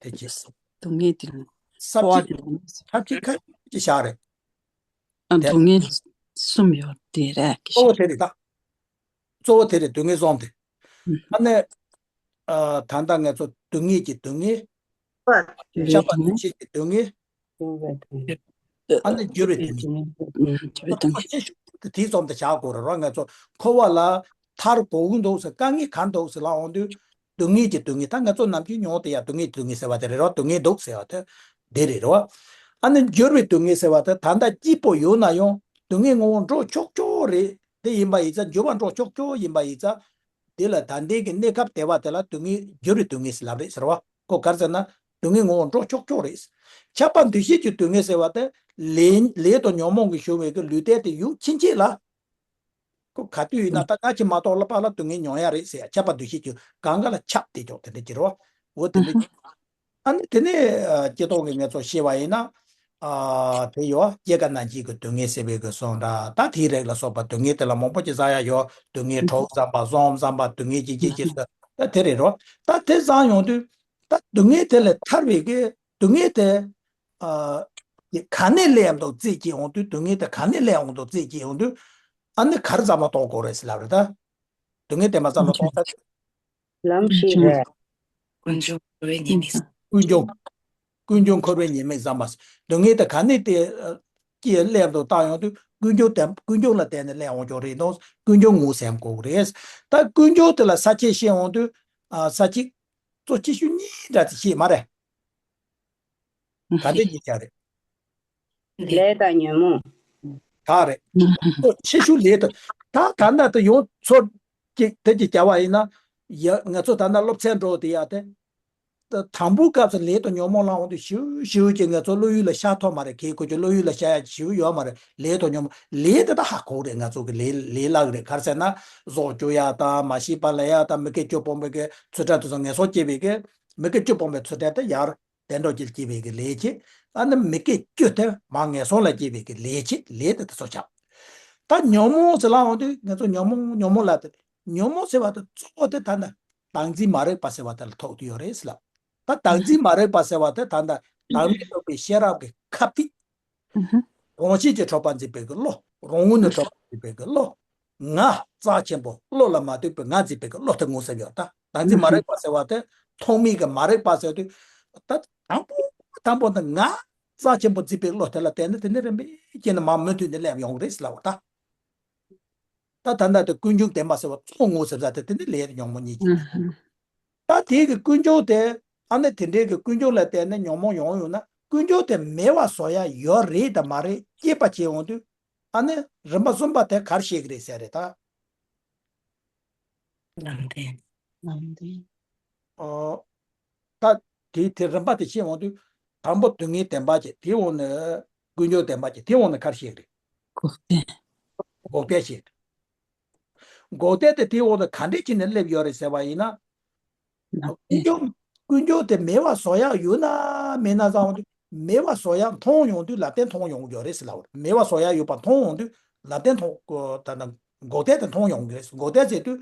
དེ་ཅི། སྡུག་བསྔལ་དེ་ས་འཁོར་བ་བཅད་དེ། ས་བཅད་ཁ་ཅིག་བཞག་རེད། ཨ། དེ། སྡུག་བསྔལ་གསུམ་ཡོད་དེ་རེད། གཙོ་བོ་དེ་རེད་ད། གཙོ་བོ་དེ་རེད། སྡུག་བསྔལ་གསུམ་དེ། ཨ་ནི། ཨ་ད་ལྟ་ང་ཚོ་སྡུག་བསྔལ་གྱི་སྡུག་བསྔལ། ཁྱབ་པ་འདུ་ཤེས་ཀྱི་སྡུག་བསྔལ། ཨ་ནི་འགྱུར་བའི་སྡུག་བསྔལ། དེའི་ཙམ་དུ་བཞག་དགོས་རེད་རོ། ང་ཚོ་འཁོར་བ་ལ་ཐར་དགོས་ཀྱི་འདུག་ཟེར། དཀའ་ངལ་ག་རེ་འདུག་ཟེར་ལབ་འོང་དུས། སྡུག་བསྔལ་གྱི་སྡུག་བསྔལ། ད་ང་ཚོ་ནམ་རྒྱུན་མྱོང་དེ་ཡ་སྡུག་བསྔལ་གྱི་སྡུག་བསྔལ་ཟེར་བ་དེ་རེད་རོ། སྡུག་བསྔལ་འདུག་ཟེར་བ་དེ་དེ་རེད་རོ། ཨ་ནི་འགྱུར་བའི་སྡུག་བསྔལ་ཟེར་བ་དེ་ད་ལྟ་སྐྱིད་པོ་ཡོད་ན་ཡང་སྡུག་བསྔལ་ངོ་བོ་འགྲོ་ཆོག་ཆོག་རེད། དེ་ཡིན་པ་ཡིན་ཙང་། འགྱུར་བ་འགྲོ་ཆོག་ཆོག་ཡིན་པ་ཡིན་ཙང་། དེ་ལ་ད་ལྟའི་གི་གནས་སྐབས་བདེ་བ་དེ་ལ་སྡུག་བསྔལ། འགྱུར་བའི་སྡུག་བསྔལ་ཟེར་ལབ་རེད་ཟེར་བ། ཁོ་ག་རེ་ཟེར་ན་སྡུག་བསྔལ་ངོ་བོ་འགྲོ་ཆོག་ཆོག་རེད། ཁྱབ་པ་འདུ་ཤེས་ཀྱི་སྡུག་བསྔལ་ཟེར་བ་དེ་ལས་ལས་དང་ཉོན་མོངས་ཀྱིས་ཞུ་བའི་གི་ལུས་རྟེན་དེ་ཡུག་ཕྱིན་ཆད་ལ། ཁོ་ག་དུས་ཡིན་ན་ད་སྔ་ཕྱི་མ་གཏོགས་ལ་པ་ལ་སྡུག་བསྔལ་མྱོང་ཡ་རེད་ཟེར་ཡ། ཁྱབ་པ་འདུ་ཤེས་ཀྱི་གང་ག་ལ་ཁྱབ་དེ་ཀྱོག་དེ་འདྲ་ཀྱི་རོ། འོ་དེ་འདྲ། ཨ་ནི་དེ་ནས་ཨ་སྤྱི་ཚོགས་ཀྱི་ངལ་རྩོལ་བཤད་པ་ཡིན་ན། ཨ་དེ་ཡོད། སྐྱེ་རྒ་ན་འཆི་གི་སྡུག་བསྔལ་ཟེར་བའི་གི་སོང་འདྲ། ད་དེའི་རིགས་ལ་སོགས་པ་སྡུག་བསྔལ་དེ་ལ་མང་པོ་ཅིག་བསགས་ཡ་ཡོད། སྡུག་བསྔལ་གྲོགས་བསམ་པ། སོང་བསམ་པ། སྡུག་བསྔལ་ཅི་ཅི་ཅི་ཟེར། ད་དེ་རེད་རོ། ད་དེ་བསགས་ཡོང་དུས། ད་སྡུག་བསྔལ་དེ་ལས་ཐར་བའི་གི་སྡུག་བསྔལ་དེ། ཨ་ག་ནས་སླེབས་འདུག་རྩིས་བྱེད་ཡོང་དུས། སྡུག་བསྔལ་དེ་ག་ནས་སླེབས་འོང་འདུག་རྩིས་བྱེད་ཡོང་དུས། ཨ་ནི་ག་རེ་བསམ་བློ་གཏོང་དགོས་རེད་ཟེར་ལབ་རེད་ད། སྡུག་བསྔལ་དེ་མ་བསམ་བློ་གཏོང་ས། ལམ་ཤེས་རེད། ཀུན་འབྱུང་འཁོར་བའི་ཉེས་དམིགས། ཀུན་འབྱུང་། ཀུན་འབྱུང་འཁོར་བའི་ཉེས་དམིགས་བསམ་པ། སྡུག་བསྔལ་དེ་ག་ནས་དེ་ཀྱི་སླེབས་འདུག་བལྟ་ཡོང་དུས། ཀུན་འབྱུང་དེ། ཀུན་འབྱུང་ལ་བརྟེན་ནས་སླེབས་འོང་ཆོག་རེད་དོ། ཀུན་འབྱུང་ངོས་ཟིན་དགོས་རེད། ད་ཀུན་འབྱུང་དེ་ལ་ས་བཅད་བཤད་འོང་དུས། ཨ་ས་བཅད་གཙོ་ཆེ་ཤོས་གཉིས་འདྲ་ཅིག་བཤད་མ་རེད། ག་འདྲ་གཉིས་ཀ་རེད། ལས་དང་ཉོན་མོངས། ད་རེད། ཁོ་ཆེ་ཤོས་ལས་དང་། ད་ད་ལྟ་དུ་ཡོངས་ཚོ་ཅིག་དེ་ཅིག་བྱ་བ་ཡིན་ན། ཡ་ང་ཚོ་ད་ལྟ་སློབ་ཚན་འགྲོ་དེ་ཡ་དེ། ད་དང་པོའི་སྐབས་སུ་ལས་དང་ཉོན་མོངས་ལབ་འོང་དུས་ཞེ་པོ་ཞེ་པོ་ཅིག་ང་ཚོ་བློ་ཡུལ་ལ་ཤར་ཐུབ་མ་རེད། གལ་ཁོ་ཚོ་བློ་ཡུལ་ལ་ཤར་ཡ་ཞེ་པོ་ཡོད་མ་རེད། ལས་དང་ཉོན་མོངས། ལས་དེ་ད་ཧ་གོ་རེད། ང་ཚོ་གི་ལས་ལས་སླ་གི་རེད། ག་རེ་ཟེར་ན་ཟོག་བཅོ་ཡ་དང་། མ་ཤེས་པ་ལབ་ཡ་དང་། མི་དགེ་བཅུ་སྤོང་བའི་གི་ཚུལ་ཁྲིམས་དེ་ཚོ། ངན་སོང་སྐྱེ་བའི་གི་མི་དགེ་བཅུ་སྤོང་བའི་ཚུལ་ཁྲིམས་དེ་ཡར། བདེ་འགྲོ་གི་སྐྱེ་བའི་གི་ལས་བྱེད། ཨ་ནི་མི་དགེ་བཅུ་དེ་མར་ངན་སོང་ལ་སྐྱེ་བའི་གི་ལས་བྱེད། ལས་དེ་དེ་ཚོ་ཆགས། ད་ཉོན་མོངས་ཟེར་ལབ་འོང་དུས་ང་ཚོ་ཉོན་མོངས་ཉོན་མོངས་ལབ་དེ། ཉོན་མོངས་ཟེར་བ་དེ་གཙོ་བོ་དེ་ད་ནི་བདག་འཛིན་མ་རིག་པ་ཟེར་བ་དེ་ལ་ཐུག་དུས་ཡོད་རེད་ཟེར་ལབ། ད་བདག་འཛིན་མ་རིག་པ་ཟེར་བ་དེ་ད་ལྟ་བདག་མེད་རྟོགས་པའི་ཤེས་རབ་ཀྱི་ཁ་ཕྱེ། རང་བཞིན་གྱིས་གྲུབ་པར་འཛིན་པའི་གི་བློ། རང་ངོས་ནས་གྲུབ་པར་འཛིན་པའི་གི་བློ། ང་རྩ་ཆེན་པོ་བློ་ལ་མ་ལྟོས་པའི་ང་འཛིན་པའི་གི་བློ་དེ་ངོས་ཟིན་ཡོད་ད། བདག་འཛིན་མ་རིག་པ་ཟེར་བ་དེ་ཐོག་མའི་གི་མ་རིག་པ་ཟེར་དུས། ད་དང་པོ་དང་པོ་ནི་ང་རྩ་ཆེན་པོ་འཛིན་པའི་བློ་དེ་ལ་བརྟེན་ནས་དེ་ནི་རིམ་པས་བསྐྱེད་ནས་མར་མུ་མཐུད་ནས་སླེབས་ཡོང་གི་རེད་ཟེར་ལབ་པ་ད། ད་ད་ལྟ་དེ་ཀུན་འབྱུང་བདེན་པ་ཟེར་བ་ཚོགས་དངོས་ཟེར་ས་དེ་དེ་ནི་ལས་ཉོན་མོངས་གཉིས་ཀྱི། ད་དེའི་གི་ཀུན་འབྱུང་དེ། ཨ་ནི་དེ་འདྲའི་གི་ཀུན་འབྱུང་ལ་བརྟེན་ནས་ཉོན་མོངས་ཡོང་ཡོང་ན་ཀུན་འབྱུང་དེ་མེད་པ་བཟོ་ཡ་ཡོད་རེད་དམ་མ་རེད་དཔྱད་པ་བྱེད་ཡོང་དུས། ཨ་ནི་རིམ་པ་གསུམ་པ་དེ་ག་རེ་བཤད་ཀྱི་རེད་ཟེར་རེད་ད། ལམ་བདེན། ལམ་བདེན། ཨོ། ད་དེ་དེ་རིམ་པ་དེ་བཤད་འོང་དུས། དང་པོ་སྡུག་བསྔལ་བདེན་པ་བྱས། དེའི་འོག་ནས་ཀུན་འབྱུང་བདེན་པ་བྱས། དེའི་འོག་ནས་ག་རེ་བཤད་ཀྱི་རེད། འགོག་བདེན། འགོག་བདེན་བཤད། འགོག་བདེན་དེ་དེའི་འོག་ནས་ག་འདྲས་བྱས་ནས་སླེབས་ཡོད་རེད་ཟེར་བ་ཡིན་ན། ལམ་ཀུན་བདེན། འབྱུང་། ཀུན་འབྱུང་དེ་མེད་པ་བཟོ་ཡག་ཡོད་ན་མེད་ན་ཟེར་འོང་དུས། མེད་པ་བཟོ་ཡག་མཐོང་ཡོང་དུས་ལམ་བདེན་མཐོང་ཡོང་གི་ཡོད་རེད་ཟེར་ལབ་པ་རེད། མེད་པ་བཟོ་ཡག་ཡོད་པ་མཐོང་ཡོང་དུས་ལམ་བདེན་མཐོང་གི། ད་ལྟ་འགོག་བདེན་དེ་མཐོང་ཡོང་གི་རེད། འགོག་བདེན་ཟེར་དུས་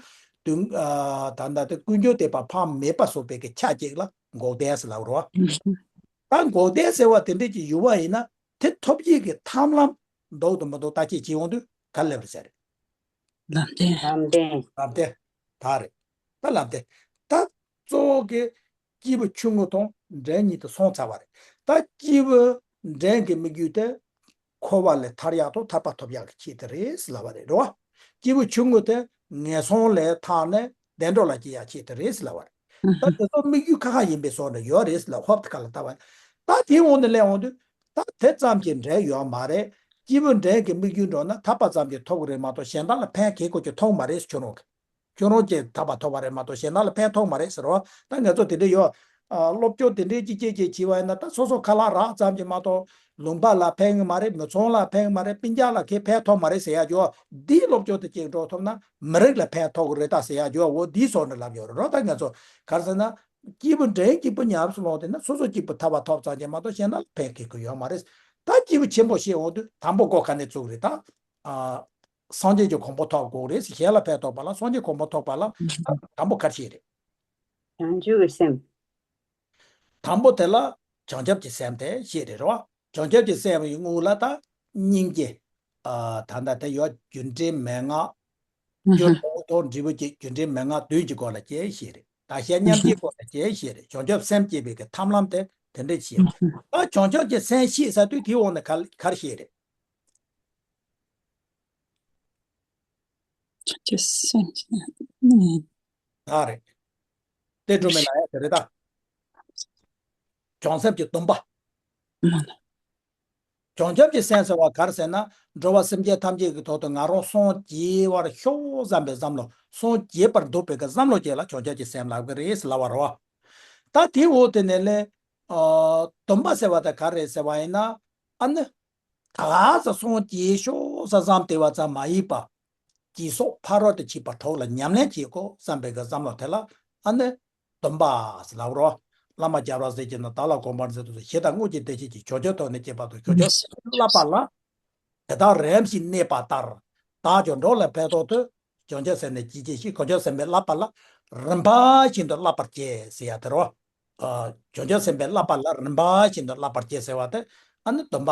དུས། ཨ། ད་ལྟ་དེ་ཀུན་འབྱུང་བདེན་པ་ཕར་མེད་པ་བཟོ་བའི་གི་ཆ་གཅིག་ལ་འགོག་བདེན་ཟེར་ལབ་པ་རེད་བ། ད་འགོག་བདེན་ཟེར་བ་དེ་འདྲས་ཀྱི་ཡོད་པ་ཡིན་ན་དེ་ཐོབ་ཡག་གི་ཐབས་ལམ་འདུག་དང་མི་འདུག་བརྟག་དཔྱད་བྱེད་ཡོང་དུས་ག་རེ་སླེབས་རེད་ཟེར། ལམ་བདེན། ལམ་བདེན། ལམ་བདེན། ད་རེད། ད་ལམ་བདེན། ད་གཙོ་བོ་གི་སྐྱེས་བུ་ཆུང་ངུ་དང་འབྲིང་གཉིས་དེ་སོང་ཚར་བ་རེད། ད་སྐྱེས་བུ་འབྲིང་གི་དམིགས་ཡུལ་དེ་འཁོར་བ་ལས་ཐར་ཡག་དང་ཐར་པ་ཐོབ་ཡག་གི་ཆེད་དུ་རེད་ཟེར་ལབ་པ་རེད། རེད་བ། སྐྱེས་བུ་ཆུང་ངུ་དེ་ངན་སོང་ལས་ཐར་ནས་བདེ་འགྲོ་ལ་སྐྱེ་ཡག་ཆེད་དུ་རེད་ཟེར་ལབ་པ་རེད། ད་དེ་ཚོ་དམིགས་ཡུལ་ཁ་ཁ་ཡིན་པའི་བཟོ་འདྲ་ཡོད་རེད་ཟེར་ལབ། ཧོབ་ཏེ་ཁ་ལ་བལྟ་བ་ཡིན། ད་དེའི་འོག་ནས་སླེབས་འོང་དུས། ད་དེ་ཙམ་གྱིས་འབྲས་ཡོད་མ་རེད། སྐྱེས་བུ་འབྲིང་གི་དམིགས་ཡུལ་འགྲོ་ན་ཐར་པ་ཙམ་གྱིས་ཐོབ་ཀྱི་རེད་མ་གཏོགས་གཞན་དག་ལ་ཕན་གེ་ཁོ་ཅིག་ཐོགས་མ་རེད་ཟེར། ཁྱོད་རང་གིས། ཁྱོད་རང་གིས་ཐར་པ་ཐོབ་པ་རེད་མ་གཏོགས་གཞན་དག་ལ་ཕན་ཐོགས་མ་རེད་ཟེར་བ། ད་ང་ཚོ་དེ་འདྲ་ཡོད། ཨ། སློབ་སྦྱོང་དེ་འདྲའི་ཅིག་ཅིག་ཅིག་བྱས་པ་ཡིན་ན་ད་སོ་སོ་ཁ་ལག་རག་ཙམ་གྱིས་མ་གཏོགས་ལུང་པ་ལ་ཕན་གྱི་མ་རེད། མི་ཚང་ལ་ཕན་གྱི་མ་རེད། སྤུན་ཀྱག་ལ་གང་ཕན་ཐོགས་མ་རེད་ཟེར་ཡག་ཅིག་ཡོད། འདིའི་སློབ་སྦྱོང་དེ་ཅིག་འགྲོ་ཐུབ་ན་མི་རིགས་ལ་ཕན་ཐོགས་ཀྱི་རེད་ད་ཟེར་ཡག་ཅིག་ཡོད། འོ་འདིའི་བཟོ་འདྲ་ལབ་ཡོད་རེད་རོ། ད་ང་ཚོ་ག་རེ་ཟེར་ན། སྐྱེས་བུ་འབྲིང་གཅིག་པུ་ཉམས་སུ་བླངས་བསྡད་ན་སོ་སོ་གཅིག་པུ་ཐར་པ་ཐོབ་ཙམ་གྱིས་མ་གཏོགས་གཞན་དག་ལ་ཕན་གེ་ཁོ་ཡོད་མ་རེད། ད་སྐྱེས་བུ་ཆེན་པོ་བཤད་འོང་དུས་དང་པོ་འགོ་ག་ནས་བཙུགས་རེད་ད། ཨ། སངས་རྒྱས་ཀྱི་གོ་འཕང་ཐོབ་དགོས་རེད་ཟེར། གཞན་ལ་ཕན་ཐོགས་པ་ལ་སངས་རྒྱས་གོ་འཕང་ཐོབ་པ་ལ་དང་པོ་ག་རེ་བཤད་རེད། བྱང་ཆུབ་ཀྱི་སེམས། དང་པོ་དེ་ལ་བྱང་ཆུབ་ཀྱི་སེམས་དེ་བཤད་རེད་རོ། བྱང་ཆུབ་ཀྱི་སེམས་ཡི་དངོས་ལ་ད་སྙིང་རྗེ། ཨ། ད་ལྟ་དེ་ཡོད། རྒྱུ་འབྲས་མན་ངག་སྤྱོད་པ་དང་འབྲས་བུ་བཅས་རྒྱུ་འབྲས་མན་ངག་བདུན་གྱི་སྐོར་ལ་ཅིག་བཤད་རེད། བདག་གཞན་མཉམ་བརྗེའི་སྐོར་ལ་ཅིག་བཤད་རེད། བྱང་ཆུབ་སེམས་བསྐྱེད་པའི་གི་ཐབས་ལམ་དེ་དེ་འདྲ་བཤད། ད་བྱང་ཆུབ་ཀྱི་སེམས་བཤད་ས་དུས་དེའི་འོག་ནས་ག་ག་རེ་བཤད་རེད། ཅི་སེམས་ཀྱི། ཨ། རེད། དེ་སྒྲོལ་མའི་ལ་ཡ་དེ་རེད་ད། བྱང་སེམས་ཀྱི་སྡོམ་པ། བྱང་ཆུབ་ཀྱི་སེམས་ཟེར་བ་ག་རེ་ཟེར་ན། འགྲོ་བ་སེམས་ཅན་ཐམས་ཅད་ཀྱི་ཐོག་ཏུ་ང་རང་སངས་རྒྱས་པར་ཤོག་བསམ་པའི་བསམ་བློ། སངས་རྒྱས་པར་འདོད་པའི་གི་བསམ་བློ་བཅས་ལ་བྱང་ཆུབ་ཀྱི་སེམས་ལབ་ཀྱི་རེད་ཟེར་ལབ་པ་རེད་བ། ད་དེའི་འོག་དེ་ནས་ལས། ཨ། སྡོམ་པ་ཟེར་བ་དེ་ག་རེ་རེད་ཟེར་བ་ཡིན་ན། ཨ་ནི། ད་ག་ས་སངས་རྒྱས་ཤོག་ས་བསམ་བསྡད་པ་ཙམ་མ་ཡིན་པ། སྦྱིན་སོགས་ཕ་རོལ་ཏུ་ཕྱིན་པ་དྲུག་ལ་ཉམས་ལེན་བྱེད་དགོས་བསམ་པའི་གི་བསམ་བློ་དེ་ལ་ཨ་ནི་སྡོམ་པ་ཟེར་ལབ་རོ། བླ་མ་རྒྱལ་བ་སྲས་ཀྱིས་ནི་བདག་ལ་གོམས་པར་མཛད་དུ་གསོལ། ཞེ་སྡང་དངོས་ཀྱི་བདེ་གཤེགས་ཀྱིས། བྱང་ཆུབ་ཐོབ་ནས་སྐྱེས་པ་དང་། བྱང་ཆུབ་སེམས་བསླབ་པ་ལ། དེ་དག་རིམ་བཞིན་གནས་པ་ལྟར། བདག་ཀྱང་འགྲོ་ལ་ཕན་ཐོགས་ཐུབ། བྱང་ཆུབ་སེམས་ནི་ཇི་སྐད་བཤད། གོ་ཆ་སེམས་དཔའི་བསླབ་པ་ལ་རིམ་པ་བཞིན་དུ་བསླབ་པར་བྱེད་ཟེར་ཡ་དེ་རོ། ཨ། བྱང་ཆུབ་སེམས་དཔའི་བསླབ་པ་ལ་རིམ་པ་བཞིན་དུ་བསླབ་པར་བྱེད་ཟེར་བ་དེ་ཨ་ནི་སྡོམ་པ་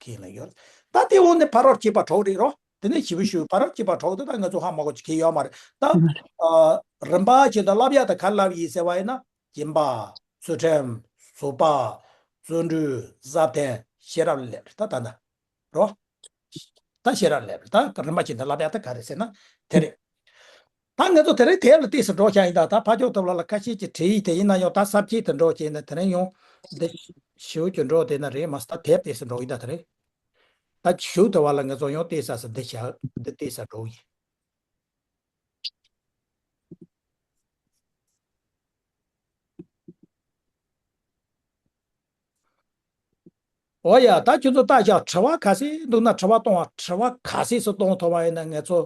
གི་ལ་ཡོད། ད་དེ་འོག་ནས་ཕ་རོལ་ཕྱིན་པ་དྲུག་རེད་རོ། དེ་ནས་ཞེ་པོ་ཞུ། ཕ་རོལ་ཕྱིན་པ་དྲུག་དེ་ད་ང་ཚོ་ཧ་མ་གོ་ཅིག་གི་ཡོད་མ་རེད་ད། ཨ། རིམ་པ་བཞིན་དུ་བསླབ་ཡ་དེ་ག་རེ་ལབ་ཡིན་ཟེར་བ་ཡིན་ན། སྦྱིན་པ། ཚུལ་ཁྲིམས། བཟོད་པ། བརྩོན་འགྲུས། བཟའ་བརྟན། ཤེས་རབ་ལ་སླེབས་རེད་ད་ད་ད། རོ། ད་ཤེས་རབ་ལ་སླེབས་རེད་ད། རིམ་པ་བཞིན་དུ་བསླབ་ཡ་ད་ག་རེ་ཟེར་ན་དེ་རེད། ད་ང་ཚོ་དེ་རིང་དེབ་ལ་ཏོག་ཙམ་འགྲོ་བྱ་ཡིན་ད། ད་ཕ་ཇོ་ཐུབ་ལགས་ལ་ཁ་ཤས་ཀྱིས་བྲིས་ཡིག་དེ་ཡིན་ན་ཡང་ད་ས་བཅད་དུ་འགྲོ་བྱས་ན་དེ་རིང་ཡང་འདི་ཞུ་རྒྱུ་འགྲོ་དེ་ན་རེད་མ་ཟད་ད་དེབ་ཏོག་ཙམ་འགྲོ་ཡིན་ད་དེ་རིང་། ད་ཞུ་ཐུབ་པ་ལ་ང་ཚོ་ཡང་ཏོག་ཙམ་ཟེར་འདི་བྱ་འདི་ཏོག་ཙམ་འགྲོ་ཡིན། འོ་ཡ། ད་ཁྱོད་ཚོ་ལྟ་བཞག་དྲི་བ་ག་ཚད་འདུག་ན་དྲི་བ་གཏོང་བ། དྲི་བ་ག་ཚད་སུ་གཏོང་ཐུབ་པ་ཡིན་ན་ང་ཚོ་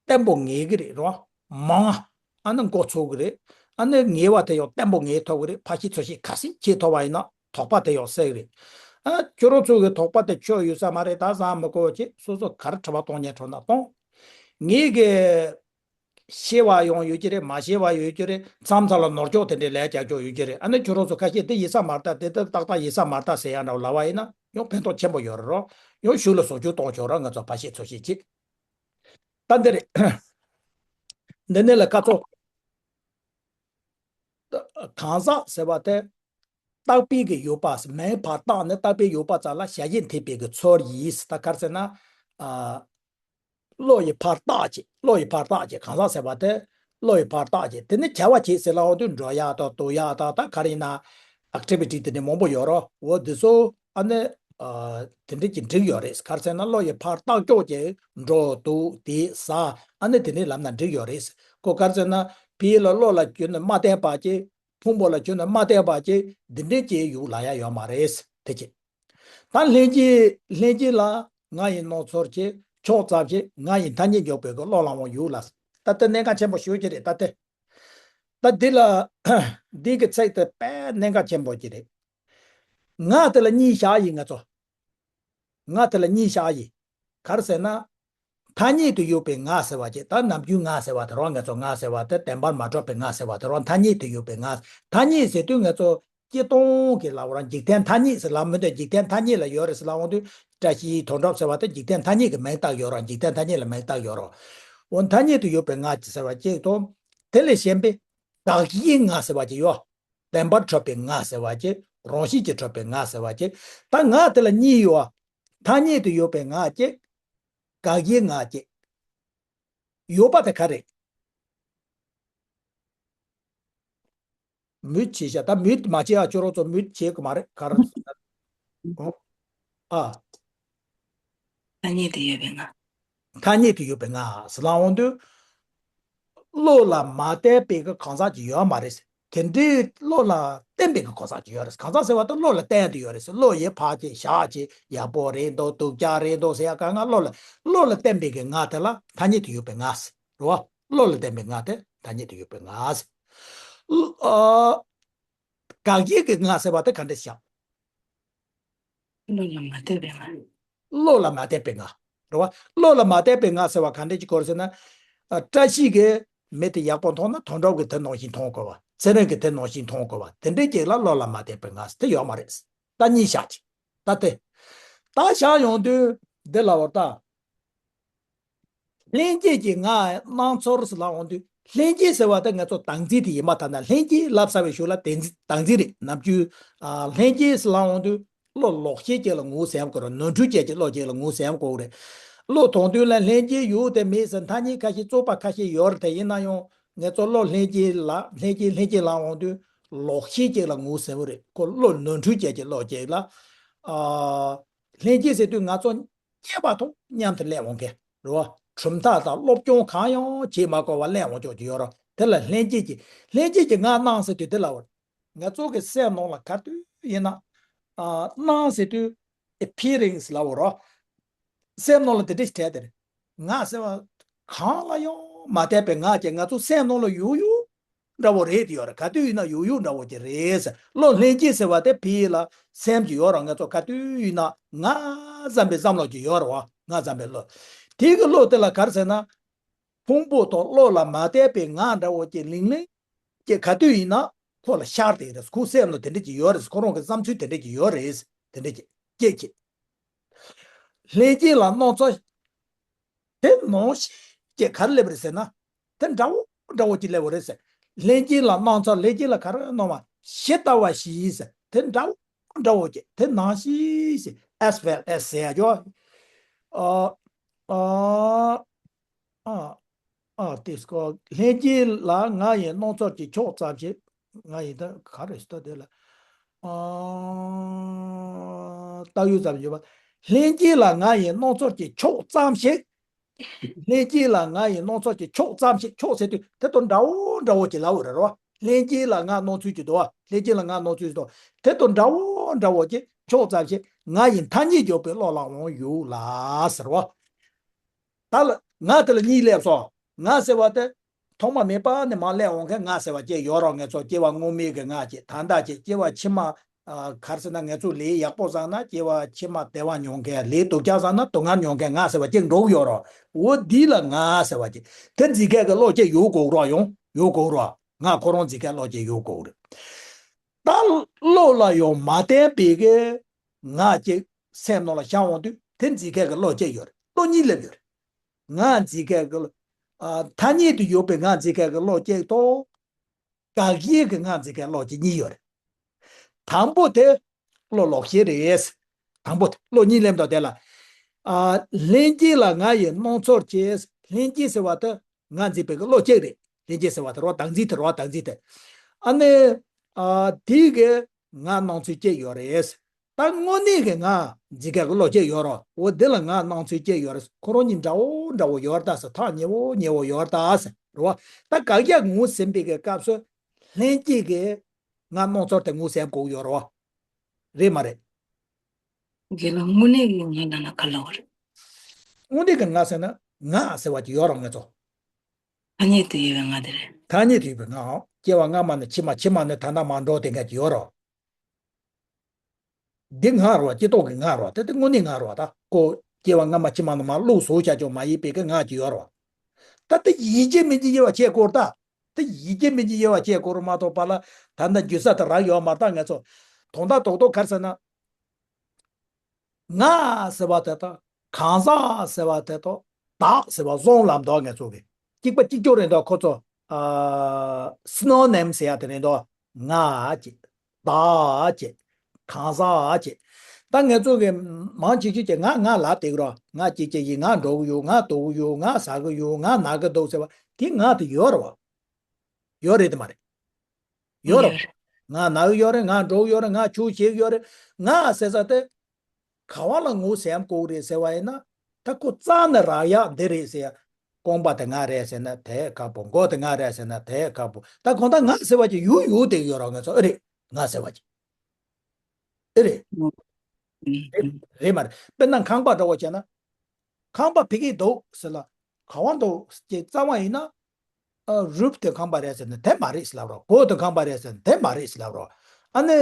བརྟན་པོ་ངེས་ཀྱི་རེད་རོ། མང་ང་། ཨ་ནི་འགོ་ཚུགས་ཀྱི་རེད། ཨ་ནི་ངེས་པ་དེ་ཡང་བརྟན་པོ་ངེས་ཐུབ་ཀྱི་རེད། ཕར་ཤེས་ཚུར་ཤེས་ག་ཚད་བྱེད་ཐུབ་པ་ཡིན་ན་དོགས་པ་དེ་ཡང་སེལ་གྱི་རེད། ཨ། ཁྱོད་རང་ཚོ་གི་དོགས་པ་དེ་ཆོད་ཡོད་ས་མ་རེད། ད་བཟང་མི་གོ་ཅེས་སོ་སོ་ག་རེ་དྲི་བ་གཏོང་སྙིང་བྲོ་ན་གཏོང་། ངེད་ཀྱི་ ཤེས་པ་ཡང་ཡོད་ཀྱི་རེད། མ་ཤེས་པ་ཡོད་ཀྱི་རེད། མཚམས་མཚམས་ལ་ནོར་འཁྱོག་དེ་འདྲའི་ལས་རྒྱག་འཁྱོག་ཡོད་ཀྱི་རེད། ཨ་ནི་ཁྱོད་རང་ཚོ་ཁ་ཤས་དེ་ཡིན་ས་མ་རེད་ད། དེ་ལྟར་ཏག་ཏག་ཡིན་ས་མ་རེད་ད་ཟེར་ཡ་འདྲ་བོ་ལབ་པ་ཡིན་ན་ཡང་ཕན་ཐོགས་ཆེན་པོ་ཡོད་རེད་རོ། ཡང་ཤུགས་ལ་བཟོ་བཅོས་གཏོང་ཆོག་རོ། ང་ཚོ་ཕ་ཤེས་ཚོ་ཤེས་ཅིག་ད་འདི་རེད། འདི་ནས་ལ་ཁ་ཚོ། གང་ཟག་ཟེར་བ་དེ། རྟག་པའི་གི་ཡོད་པ། མིང་ཕར་བཏགས་ནས་རྟག་པའི་ཡོད་པ་ཙམ་ལ་བྱ་བྱེད་འཐད་པའི་གི་ཚོར་ཡིས། ད་ག་རེ་ཟེར་ན། ཨ། བློ་ཡི་ཕར་བཏགས་ཀྱི། བློ་ཡི་ཕར་བཏགས་ཀྱི་གང་ཟག་ཟེར་བ་དེ། བློ་ཡི་ཕར་བཏགས་ཀྱི་དེ་ནི་བྱ་བ་བྱེད་ཟེར་ལ་འོང་དུས་འགྲོ་ཡག་དང་འདུག་ཡག་དང་ད་ག་རེ་ཡིན་ན། ཨེག་ཊི་བི་ཊི་དེ་འདྲ་མང་པོ་ཡོད་རོ། འོ་འདི་ཚོ་ཨ་ནི། ཨ། དེ་འདྲ་གྱི་འགྲིག་ཡོད་རེད། ག་རེ་ཟེར་ན་བློ་ཡི་ཕར་བཏགས་ཀྱོག་ཀྱི་འགྲོ་འདུག་དེད་ཟ་ཨ་ནི་དེ་འདྲའི་ལབ་ན་འགྲིག་ཡོད་རེད། ཁོ་ག་རེ་ཟེར་ན་ཕ་ཡུལ་ལ་བློ་ལ་གྱུར་ནས་མ་བརྟེན་པ་ཀྱི། ཕུང་པོ་ལ་གྱུར་ནས་མ་བརྟེན་པ་ཀྱི་འདི་འདྲའི་ཀྱི་ཡུལ་ལ་ཡ་ཡོད་མ་རེད། དེ་ཀྱི། ད་ལྷན་སྐྱེས། ལྷན་སྐྱེས་ལ་ང་ཡི་སྣང་ཚོར་གྱི་ཕྱོགས་ཙམ་ཞིག་ང་ཡི་ཐ་སྙད་འཇོག་པའི་གི་བློ་ལ་འོང་ཡུལ་ལ། ད་ལྟ་གནད་འགག་ཆེན་པོ་ཞེ་པོ་ཅིག་རེད་ད་དེ། ད་འདི་ལ། འདི་གི་ཚིག་དེ་དཔེ་གནད་འགག་ཆེན་པོ་ཅིག་རེད། ང་དེ་ལ་གཉིས་བཞག་ཡིན་ང་ཚོ། ང་དེ་ལ་གཉིས་བཞག་ཡིན། ག་རེ་ཟེར་ན། ཐ་སྙད་དུ་ཡོད་པའི་ང་ཟེར་བ་ཅིག་ད་ནམ་རྒྱུན་ང་ཟེར་བ་དེ་རང་ང་ཚོ་ང་ཟེར་བ་དེ་བདེན་པར་མ་གྲུབ་པའི་ང་ཟེར་བ་དེ་རང་ཐ་སྙད་དུ་ཡོད་པའི་ང་། ཐ་སྙད་ཟེར་དུས་ང་ཚོ་སྤྱིར་བཏང་གི་ལབ་རང་འཇིག་རྟེན་ཐ་སྙད་ཟེར་ལབ་མི་འདོད། འཇིག་རྟེན་ཐ་སྙད་ལ་ཡོད་རེད་ཟེར་ལབ་འོང་དུས་བཀྲ་ཤིས་དོན་གྲུབ་ཟེར་བ་དེ་འཇིག་རྟེན་ཐ་སྙད་ཀྱི་མིང་བཏགས་ཡོད་རང་འཇིག་རྟེན་ཐ་སྙད་ལ་མིང་བཏགས་ཡོད་རང་། འོ་ཐ་སྙད་དུ་ཡོད་པའི་ང་ཅིག་ཟེར་བ་ཅིག་དང་། དེ་ལས་གཞན་པའི་དགག་གཞིའི་ང་ཟེར་བ་ཅིག་ཡོད། བདེན་པར་གྲུབ་པའི་ང་ཟེར་བ་ཅིག་རང་བཞིན་གྱིས་གྲུབ་པའི་ང་ཟེར་བ་ཅིག་ད་ང་དེ་ལ་གཉིས་ཡོད། ཐ་སྙད་དུ་ཡོད་པའི་ང་ཅིག་དགག་གཞིའི་ང་ཅིག་ཡོད་པ་དེ་ག་རེད། མུ་བྱེད་བྱ། ད་མུ་མ་བྱེད་ཨ། ཁྱོད་རང་ཚོ་མུ་བྱེད་དགོས་མ་རེད་ག་རེ། ཨ། ཐ་སྙད་དུ་ཡོད་པའི་ང་། ཐ་སྙད་དུ་ཡོད་པའི་ང་ཟེར་ལབ་འོང་དུས། བློ་ལ་མ་བརྟེན་པའི་གི་གང་ཟག་ཅིག་ཡོད་མ་རེད། དེ་འདྲའི་བློ་ལ་བརྟེན་པའི་གི་གང་ཟག་ཅིག་ཡོད་རེད། གང་ཟག་ཟེར་བ་དེ་བློ་ལ་བརྟེན་དུ་ཡོད་རེད། བློ་ཡི་ཕར་ཅིག་བཞག་ཅིག་ཡག་པོ་རེད་འདུག་སྡུག་ཅག་རེད་འདུག་ཟེར་ཡ་གང་ང་བློ་ལ། བློ་ལ་བརྟེན་པའི་གི་ང་དེ་ལ་ཐ་སྙད་དུ་ཡོད་པའི་ང་ཟེར་རེད་བ། བློ་ལ་བརྟེན་པའི་ང་དེ་ཐ་སྙད་དུ་ཡོད་པའི་ང་ཟེར། ཨ། དགག་གཞི་གི་ང་ཟེར་བ་དེ་ག་འདྲ་ཞིག་བློ་ལ་མ་བརྟེན་པའི་ང་། བློ་ལ་མ་བརྟེན་པའི་ང་། རེད་བ། བློ་ལ་མ་བརྟེན་པའི་ང་ཟེར་བ་ག་འདྲ་ཅིག་གོ་རེད་ཟེར་ན། ཨ། བཀྲ་ཤིས་ཀྱིས་མི་དེ་ཡག་པོ་མཐོང་ན་དོན་གྲུབ་ཀྱིས་དེ་ནང་བཞིན་མཐོང་དགོས་བ། ཚེ་རིང་གིས་དེ་ནང་བཞིན་མཐོང་དགོས་བ། དེ་འདྲའི་ཅིག་ལ་བློ་ལ་མ་བརྟེན་པའི་ང་ཟེར་དེ་ཡོད་མ་རེད། ད་གཉིས་བཞག་ཅིག་ད་དེ། ད་བཞག་ཡོང་དུས་འདི་ལ་བར་ད། ལྷན་སྐྱེས་ཀྱི་ང་སྣང་ཚོར་ཟེར་ལབ་འོང་དུས། ལྷན་སྐྱེས་ཟེར་བ་དེ་ང་ཚོ་བདག་འཛིན་དེ་ཡིན་པ་ཐ་ན་ལྷན་སྐྱེས་ལབ་ཚར་བའི་གཞུག་ལ་བདག་འཛིན་བདག་འཛིན་རེད། ནམ་རྒྱུན། ཨ། ལྷན་སྐྱེས་ཟེར་ལབ་འོང་དུས། བློ་ལོག་ཤེས་ཅིག་ལ་ངོས་ཟིན་དགོས་རེད། ནོར་འཁྲུལ་ཅན་གྱི་བློ་ཅིག་ལ་ངོས་ཟིན་དགོས་རེད། བློ་ཐོག་མཐུན་ལ་ལྷན་སྐྱེས་ཡོད་དེ་མེད་ཟེར་ཐ་སྙད་ཁ་ཤས་རྩོད་པ་ཁ་ཤས་ཡོད་རེད། དེ་ཡིན་ན་ཡང་ང་ཚོ་བློ་ལྷན་སྐྱེས་ལ་ལྷན་སྐྱེས་ལྷན་སྐྱེས་ལབ་འོང་དུས་ལོག་ཤེས་ཅིག་ལ་ངོས་ཟིན་པ་རེད། ཁོ་བློ་ནོར་འཁྲུལ་ཅན་གྱི་བློ་ཅིག་ལ། ཨ། ལྷན་སྐྱེས་ཟེར་དུས་ང་ཚོ་སྐྱེས་པ་དང་མཉམ་དུ་སླེབས་འོང་མཁན་རེད་བ། གྲུབ་མཐའ་དང་སློབ་སྦྱོང་གང་ཡང་བྱེད་མ་དགོས་པར་སླེབས་འོང་ཆོག་ཅིག་ཡོད་རེད། དེ་ལ་ལྷན་སྐྱེས་ཀྱི་ལྷན་སྐྱེས་ཀྱི་ང་སྣང་ཟེར་དུས་དེ་ལ་བར། ང་ཚོ་གི་སེམས་ནང་ལ་ག་དུས་ཡིན་ན། ཨ། སྣང་ཟེར་དུས་ཨེ་པི་རི་ཡན་སི་ལབ་པ་རེད། སེམས་ནང་ལ་དེ་འདྲ་ཞིག་བྲལ་ཏེ་རེད། ང་ཟེར་བ་གང་ལ་ཡང་མ་བརྟེན་པའི་ང་ཅིག་ང་ཚོ་སེམས་ནང་ལ་ཡོད་ཡོད་འདྲ་བོ་རེད་དེ་ཡོད་རེད། ག་དུས་ཡིན་ན་ཡོད་ཡོད་འདྲ་བོ་ཅིག་རེད་ཟེར། བློ་ལྷན་སྐྱེས་ཟེར་བ་དེ་ཕ་ཡུལ་ལ་སེམས་ཀྱི་ཡོད་རེད། ང་ཚོ་ག་དུས་ཡིན་ན་ང་བསམ་པའི་བསམ་བློ་ཅིག་ཡོད་རེད་བ། ང་བསམ་པའི་བློ། དེ་གི་བློ་དེ་ལ་ག་རེ་ཟེར་ན། ཕུང་པོ་དང་བློ་ལ་མ་བརྟེན་པའི་ང་འདྲ་བོ་ཅིག་ལིང་ལིང་ཅིག་ག་དུས་ཡིན་ན་ཁོ་ལ་ཤར་དེ་རེད། ཁོ་སེམས་ལ་དེ་འདྲ་ཅིག་ཡོད་རེད། ཁོ་རང་གི་བསམ་ཚུལ་དེ་འདྲ་ཅིག་ཡོད་རེད། དེ་འདྲ་ཅིག་སྐད་ཅིག་ལྷན་སྐྱེས་ལ་སྣང་ཚོར། དེ་ནང་བཞིན་གྱི་ག་རེ་སླེབས་རེད་ཟེར་ན། དེ་འདྲ་བོ་འདྲ་བོ་ཅིག་སླེབས་པ་རེད་ཟེར། ལྷན་སྐྱེས་ལ་སྣང་ཚོར། ལྷན་སྐྱེས་ལ་ག་རེ་སྣང་བ་ཇི་ལྟ་བ་བཞིན་ཟེར། དེ་འདྲ་བོ་འདྲ་བོ་ཅིག་དེ་ནང་བཞིན་ཟེར། ཨེས་ཝེལ་ཨེས་ཟེར་ཡ་ཅོ། ཨ། ཨ། ཨ། ཨ། དེ་སྐོར་ལྷན་སྐྱེས་ལ་ང་ཡི་སྣང་ཚོར་གྱི་ཕྱོགས་ཙམ་ཞིག་ང་ཡི་ད་ག་རེ་ཟེར་དེ་ལ། ཨ། བཏགས་ཡོད་ཙམ་ཡོད་པ། ལྷན་སྐྱེས་ལ་ང་ཡི་སྣང་ཚོར་གྱི་ཕྱོགས་ཙམ་ཞིག་ལྷན་སྐྱེས་ལ་ང་ཡི་སྣང་ཚོར་གྱི་ཕྱོགས་ཙམ་ཞིག་ཕྱོགས་ཟེར་དུས་དེ་དང་འདྲ་བོ་འདྲ་བོ་ཅིག་ལབ་པ་རེད་རོ། ལྷན་སྐྱེས་ལ་ང་སྣང་ཚུལ་གྱི་འདུག་བ། ལྷན་སྐྱེས་ལ་ང་སྣང་ཚུལ་གྱི་འདུག་དེ་དང་འདྲ་བོ་འདྲ་བོ་ཅིག་ཕྱོགས་ཙམ་ཞིག་ང་ཡི་ཐ་སྙད་འཇོག་པའི་བློ་ལ་འོང་ཡུལ་ལ་ཟེར་བ། ད་ལ་ང་དེ་ལ་གཉིས་སླེབས་སོང་། ང་ཟེར་བ་དེ་ཐོག་མ་མེད་པ་ནས་མར་སླེབས་འོང་མཁན་ང་ཟེར་བ་ཅིག་ཡོད་རོགས། ངེད་ཚོ་སྐྱེ་བ་སྔོན་མའི་གི་ང་ཅིག་ད་ལྟ་ཅིག་སྐྱེ་བ་ཕྱི་མ་ ཨ། ག་རེ་ཟེར་ན། ང་ཚོ་ལས་ཡག་པོ་བསགས་ན་སྐྱེ་བ་ཕྱི་མ་བདེ་བ་མྱོང་མཁན། ལས་སྡུག་ཅག་བསགས་ན་སྡུག་བསྔལ་མྱོང་མཁན་ང་ཟེར་བ་ཅིག་འགྲོ་གི་ཡོད་རེད། འོ་འདི་ལ་ང་ཟེར་བ་ཅིག་དེ་འཛིན་མཁན་གྱི་བློ་ཅིག་ཡོད་དགོས་རེད། ཡོང་ཡོད་དགོས་རེད། ང་ཁོ་རང་འཛིན་མཁན་བློ་ཅིག་ཡོད་དགོས་རེད། ད་བློ་ལ་ཡང་མ་བརྟེན་པའི་གི་ང་ཅིག་སེམས་ནང་ལ་ཤར་འོང་དུས། དེ་འཛིན་མཁན་གྱི་བློ་གཅིག་ཡོད་རེད། བློ་གཉིས་སླེབས་ཡོད་རེད། ང་འཛིན་མཁན་གྱི་བློ། ཨ། ཐ་སྙད་དུ་ཡོད་པའི་ང་འཛིན་མཁན་གྱི་བློ་གཅིག་དང་། དགག་བྱའི་གི་ང་འཛིན་མཁན་བློ་གཅིག་གཉིས་ཡོད་རེད། དང་པོ་དེ་བློ་ལོག་ཤེས་རེད། དང་པོ་དེ་བློ་གཉིས་སླེབས་འདུག་དེ་ལ། ཨ། ལྷན་སྐྱེས་ལ་ང་ཡི་སྣང་ཚུལ་གྱིས། ལྷན་སྐྱེས་ཟེར་བ་དེ་ང་འཛིན་པའི་གི་བློ་གཅིག་རེད། ལྷན་སྐྱེས་ཟེར་བ་དེ་རོ། བདག་འཛིན་དེ་རོ། བདག་འཛིན་དེ། ཨ་ནི། ཨ། དེའི་གི་ང་སྣང་ཚུལ་གཅིག་ཡོད་རེད། ད་དངོས་གནས་ཀྱི་ང་འཛིན་མཁན་གྱི་བློ་གཅིག་ཡོད་རེད། འོ་འདི་ལ་ང་སྣང་ཚུལ་གཅིག་ཡོད་རེད། ཁོ་རང་གཉིས་འདྲ་བོ་འདྲ་བོ་ཡོད་རེད་ད་ཟེར། ཐག་ཉེ་བོ་ཉེ་བོ་ཡོད་རེད་ད་ཟེར་རེད་བ། ད་དགག་བྱ་ངོས་ཟིན་པའི་གི་སྐབས་སུ་ལྷན་སྐྱེས་ཀྱི་ང་སྣང་ཚུལ་དེ་ངོས་ཟིན་དགོས་ཡོད་རེད་བ། རེད་མ་རེད། དགེ་ལགས། དངོས་གནས་ཀྱི་ང་ལབ་ན་ག་རེ་ལབ་དགོས་རེད། དངོས་གནས་ཀྱི་ང་ཟེར་ན། ང་ཟེར་བ་ཅིག་ཡོད་རེད་ང་ཚོ། ཐ་སྙད་དུ་ཡོད་པའི་ང་དེ་རེད། ཐ་སྙད་དུ་ཡོད་པའི་ང་། སྐྱེ་བ་སྔ་མ་ནས་ཕྱི་མ། ཕྱི་མ་ནས་ད་ལྟ་མར་འགྲོ་དེ་འདྲ་ཅིག་ཡོད་རེད། འདི་ང་རེད་བ། སྤྱི་ལྡོག་གི་ང་རེད་བ། དེ་དེ་དངོས་གནས་ང་རེད་བ། ད་ཁོ་སྐྱེ་བ་སྔ་མ་ཕྱི་མ་ནས་མར་བླུགས་བཟོ་བྱ་ཆོག་མ་ཡིན་པའི་གི་ང་ཅིག་ཡོད་རེད་བ། ད་དེ་ཡིན་གཅིག་མིན་གཅིག་དབྱེ་བ་ཕྱེ་དགོས་རེད་ད། དེ་ཡིན་གཅིག་མིན་གཅིག་དབྱེ་བ་ཕྱེ་དགོས་རེད་མ་གཏོགས་པ་ལ་ད་ལྟ་འགྱུར་ས་དེ་རག་ཡོད་མ་རེད་ད། ང་ཚོ་དོན་དག་རྡོག་རྡོག་ག་རེ་ཟེར་ན། ང་ཟེར་བ་དེ་དང་། གང་ཟག་ཟེར་བ་དེ་དང་། བདག་ཟེར་བ་བཟུང་ལབ་འདུག་ང་ཚོ་གི། གཅིག་པ་གཅིག་རྐྱང་རེད་འདུག་ཁོ་ཚོ། ཨ། སི་ནོ་ནིམ་ཟེར་ཡ་དེ་རེད་འདུག་ང་ཅིག་བདག་ཅིག་གང་ཟག་ཅིག་ད་ང་ཚོ་གི་མང་ཆེ་ཤོས་ཀྱིས་ང་ང་ལབ་བསྡད་ཀྱི་རེད། ང་སྐྱིད་ཀྱི་ཡིན། ང་འགྲོ་གི་ཡོད། ང་སྡུག་གི་ཡོད། ང་ཟ་གི་ཡོད། ང་ན་གི་འདུག་ཟེར་བ་དེ་ང་དེ་ཡོད་རེད་བ། ཡོད་རེད་དེ་མ་རེད། ཡོད་རེད། ཡོད་རེད། ང་ན་གི་ཡོད་རེད། ང་འགྲོ་གི་ཡོད་རེད། ང་ཆུ་བཞེས་གི་ཡོད་རེད། ང་ཟེར་ས་དེ་ག་བ་ལ་ངོས་ཟིན་དགོས་རེད་ཟེར་བ་ཡིན་ན། ད་ཁོ་རྩ་ནས་རག་ཡག་འདི་རེད་ཟེར་ཡ། རྐང་པ་དེ་ང་རེད་ཟེར་ན་དེ་ཁག་པོ། མགོ་དེ་ང་རེད་ཟེར་ན་དེ་ཁག་པོ། ད་གང་ལྟར་ང་ཟེར་བ་ཅིག་ཡོད་ཡོད་དེ་ཡོད་རེད། ང་ཚོ་ཨེ་རེད། ང་ཟེར་བ་ཅིག་ཨེ་རེད། ཨུ། རེད། ཨུ། རེད་མ་རེད། དཔེར་ན་ཁང་པ་འདྲ་བོ་བྱས་ན། ཁང་པ་ཕ་གིར་འདུག་ཟེར་ལ། ག་བ་འདུག་ཅེས་རྩ་བ་ཡིན་ན། ཨ། རུབ་དེ་ཁང་པ་རེད་ཟེར་ན་དེ་མ་རེད་ཟེར་ལབ་རོགས། སྒོ་དེ་ཁང་པ་རེད་ཟེར་ན་དེ་མ་རེད་ཟེར་ལབ་རོགས། ཨ་ནི།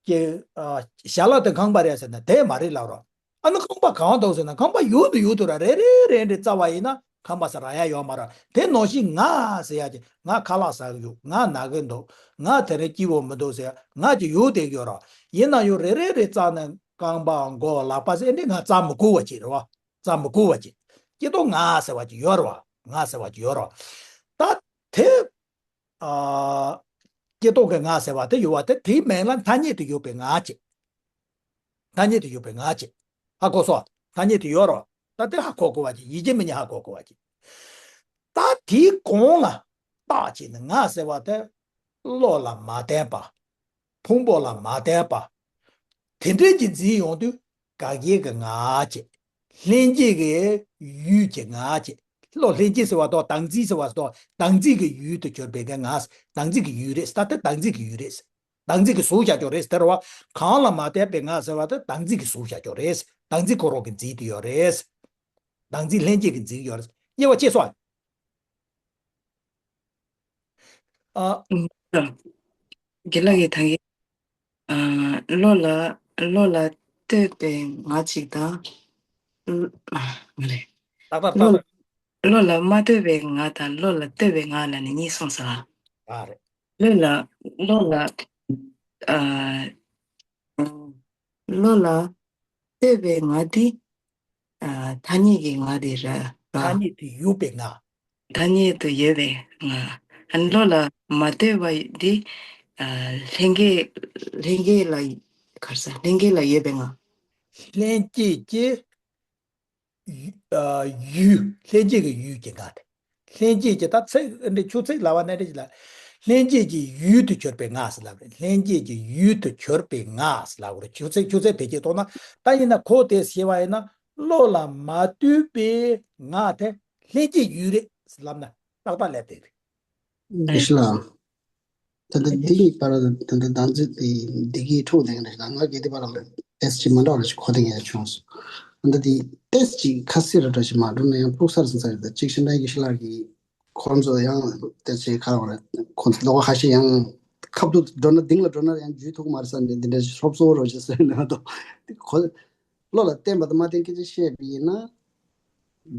ཀྱེ། ཨ། ཞལ་ལག་དེ་ཁང་པ་རེད་ཟེར་ན་དེ་མ་རེད་ལབ་རོགས། ཨ་ནི་ཁང་པ་གང་འདུག་ཟེར་ན་ཁང་པ་ཡོད་དུ་ཡོད་དུ་ར། རེ་རེ་རེ་རེ་རྩ་བ་ཡིན་ན་ཁང་པ་ཟེར་རག་ཡ་ཡོད་མ་རེད། དེ་ནང་བཞིན་ང་ཟེར་ཡ་ཅིག་ང་ཁ་ལག་ཟ་གི་ཡོད། ང་ན་གི་འདུག་ང་དེ་རིང་སྐྱིད་པོ་མི་འདུག་ཟེར་ཡ་ང་ཅིག་ཡོད་དེ་ཡོད་རོགས། ཡིན་ན་ཡང་རེ་རེ་རེ་རྩ་ནས་རྐང་པ་མགོ་ལག་པ་ཟེར་འདི་ང་རྩ་མི་དགོས་པ་ཅིག་རེད་བ། རྩ་མི་དགོས་པ་ཅིག་སྐྱེ་ལྡོག་ང་ཟེར་བ་ཅིག་ཡོད་རེད་བ། ང་ཟེར་བ་ཅིག་ཡོད་རེད་བ། ད་དེ། ཨ། སྐྱེ་ལྡོག་གི་ང་ཟེར་བ་དེ་ཡོད་བ་དེ། དེའི་མིང་ལ་ཐ་སྙད་དུ་ཡོད་པའི་ང་ཅིག་ཐ་སྙད་དུ་ཡོད་པའི་ང་ཅིག་ཧ་གོ་སོང་། ཐ་སྙད་དུ་ཡོད་རེད་བ། ད་དེ་ཧ་གོ་དགོས་པ་ཅིག་ཡིན་གཅིག་མིན་གཅིག་ཧ་གོ་དགོས་པ་ཅིག་ད་དེའི་གོང་ལ་བཏགས་བྱས་ནས་ང་ཟེར་བ་དེ་བློ་ལ་མ་བརྟེན་པ། ཕུང་པོ་ལ་མ་བརྟེན་པ། དེ་འདྲའི་ཅིག་འཛིན་ཡོང་དུས་དགག་བྱའི་གི་ང་ཅིག་ལྷན་སྐྱེས་ཀྱི་ཡུལ་གྱི་ང་ཅིག་བློ་ལྷན་སྐྱེས་ཟེར་བ་དང་བདག་འཛིན་ཟེར་བ་དང་བདག་འཛིན་གྱི་ཡུལ་དུ་གྱུར་པའི་གི་ང་། བདག་འཛིན་གྱི་ཡུལ་རེད། ད་དེ་བདག་འཛིན་གྱི་ཡུལ་རེད། བདག་འཛིན་གྱི་གཟུགས་བྱ་ཆོག་རེད། དེ་རེད་བ། གང་ལ་མ་བརྟེན་པའི་ང་ཟེར་བ་དེ་བདག་འཛིན་གྱི་གཟུགས་བྱ་ཆོག་རེད། བདག་འཛིན་ཁོ་རང་གིས་འཛིན་དུ་ཡོད་རེད། བདག་འཛིན་ལྷན་སྐྱེས་ཀྱིས་འཛིན་ཡོད་རེད། དབྱེ་བ་ཕྱེ་སོང་ཨ། ཨ། དགེ་ལགས་ཀྱིས་ད་གིན། ཨ། བློ་ལ། བློ་ལ་ལྟོས་པའི་ང་གཅིག་དང་། ཨ། མ་རེད། ཏག་ཏག་བློ་ལ། ཏག་ཏག་བློ་ལ་མ་ལྟོས་པའི་ང་དང་བློ་ལ་ལྟོས་པའི་ང་ལབ་ནས་གཉིས་གསུངས་སོང་ཨ། ཨ་རེད། བློ་ལ། བློ་ལ། ཨ། བློ་ལ་ལྟོས་པའི་ང་དེ། ཨ། ཐ་སྙད་ཀྱི་ང་དེ་ར། ར། ཐ་སྙད་དུ་ཡོད་པའི་ང་། ཐ་སྙད་དུ་ཡོད་པའི་ང་། ཨ་ནི་བློ་ལ་མ་ལྟོས་པ་དེ། ཨ། ལྷན་སྐྱེས། ལྷན་སྐྱེས་ལ། ག་རེ་ཟ། ལྷན་སྐྱེས་ལ་ཡོད་པའི་ང་། ལྷན་སྐྱེས་ཀྱི། ཡུལ། ཨ། ཡུལ། ལྷན་སྐྱེས་ཀྱི་ཡུལ་གྱི་ང་དེ། ལྷན་སྐྱེས་ཀྱི་ད་ཚིག་འདི་ཆུ་ཚིག་ལབ་པ་ནི་འདྲ་ཞིག་ལ། ལྷན་སྐྱེས་ཀྱི་ཡུལ་དུ་གྱུར་པའི་ང་ཟེར་ལབ་རེད། ལྷན་སྐྱེས་ཀྱི་ཡུལ་དུ་གྱུར་པའི་ང་ཟེར་ལབ་དགོས་རེད། ཆུ་ཚིག་ཆུ་ཚིག་བེད་སྤྱོད་གཏོང་ན། ད་ཡིན་ན་ཁོ་དེ་ཟེར་བ་ཡིན་ན་བློ་ལ་མ་ལྟོས་པའི་ང་དེ་ལྷན་སྐྱེས་ཡུལ་རེད་ཟེར་ལབ་ན་ཏག་ཏག་ལབ་བསྡད་རེད། ཨེ་ཤི་ལ། ད་ལྟ་འདི་གཉིས་བར་ལ་ད་ལྟ་བདག་འཛིན་དེ་འདི་གའི་འཁྲུག་བསྡད་ཀྱི་འདུག་ང་གིས་འདི་བར་ལ་ཏེས་ཅིག་མ་འདྲ་བ་ཞིག་གོ་བསྡད་མཁན་བྱུང་སོང་། ད་ལྟ་འདི་ཏེས་ཅིག་ཁ་གསལ་ར་འདྲ་ཞིག་མ་འགྲོ་ན་ཡང་ཕུགས་གསར་ཟིན་ཚར་རེད། ད་གཅིག་ཤིང་ཏང་ཡེ་ཤེས་ལགས་ཀྱིས་ཁོ་རང་ཚོ་ཡང་ཏེས་ཅིག་ཁ་ར་བ་རེད། ཁོ་ཚོ་ལོགས་ཀ་ཁ་ཤས་ཡང་ ཁ་ཐུག་འགྲོ་ན་གཏིང་ལ་འགྲོ་ན་ཡང་འཇུས་ཐུབ་ཀྱི་མ་རེད་བསམ་ནས་འདི་འདྲ་ཞིག་སློབ་གསོ་རོགས་ཞེས་ཟེར་ནས་ད་དེ་གོ་བློ་ལ་བརྟེན་པ་དང་མ་བརྟེན་སྐད་ཆ་བཤད་པ་ཡིན་ན།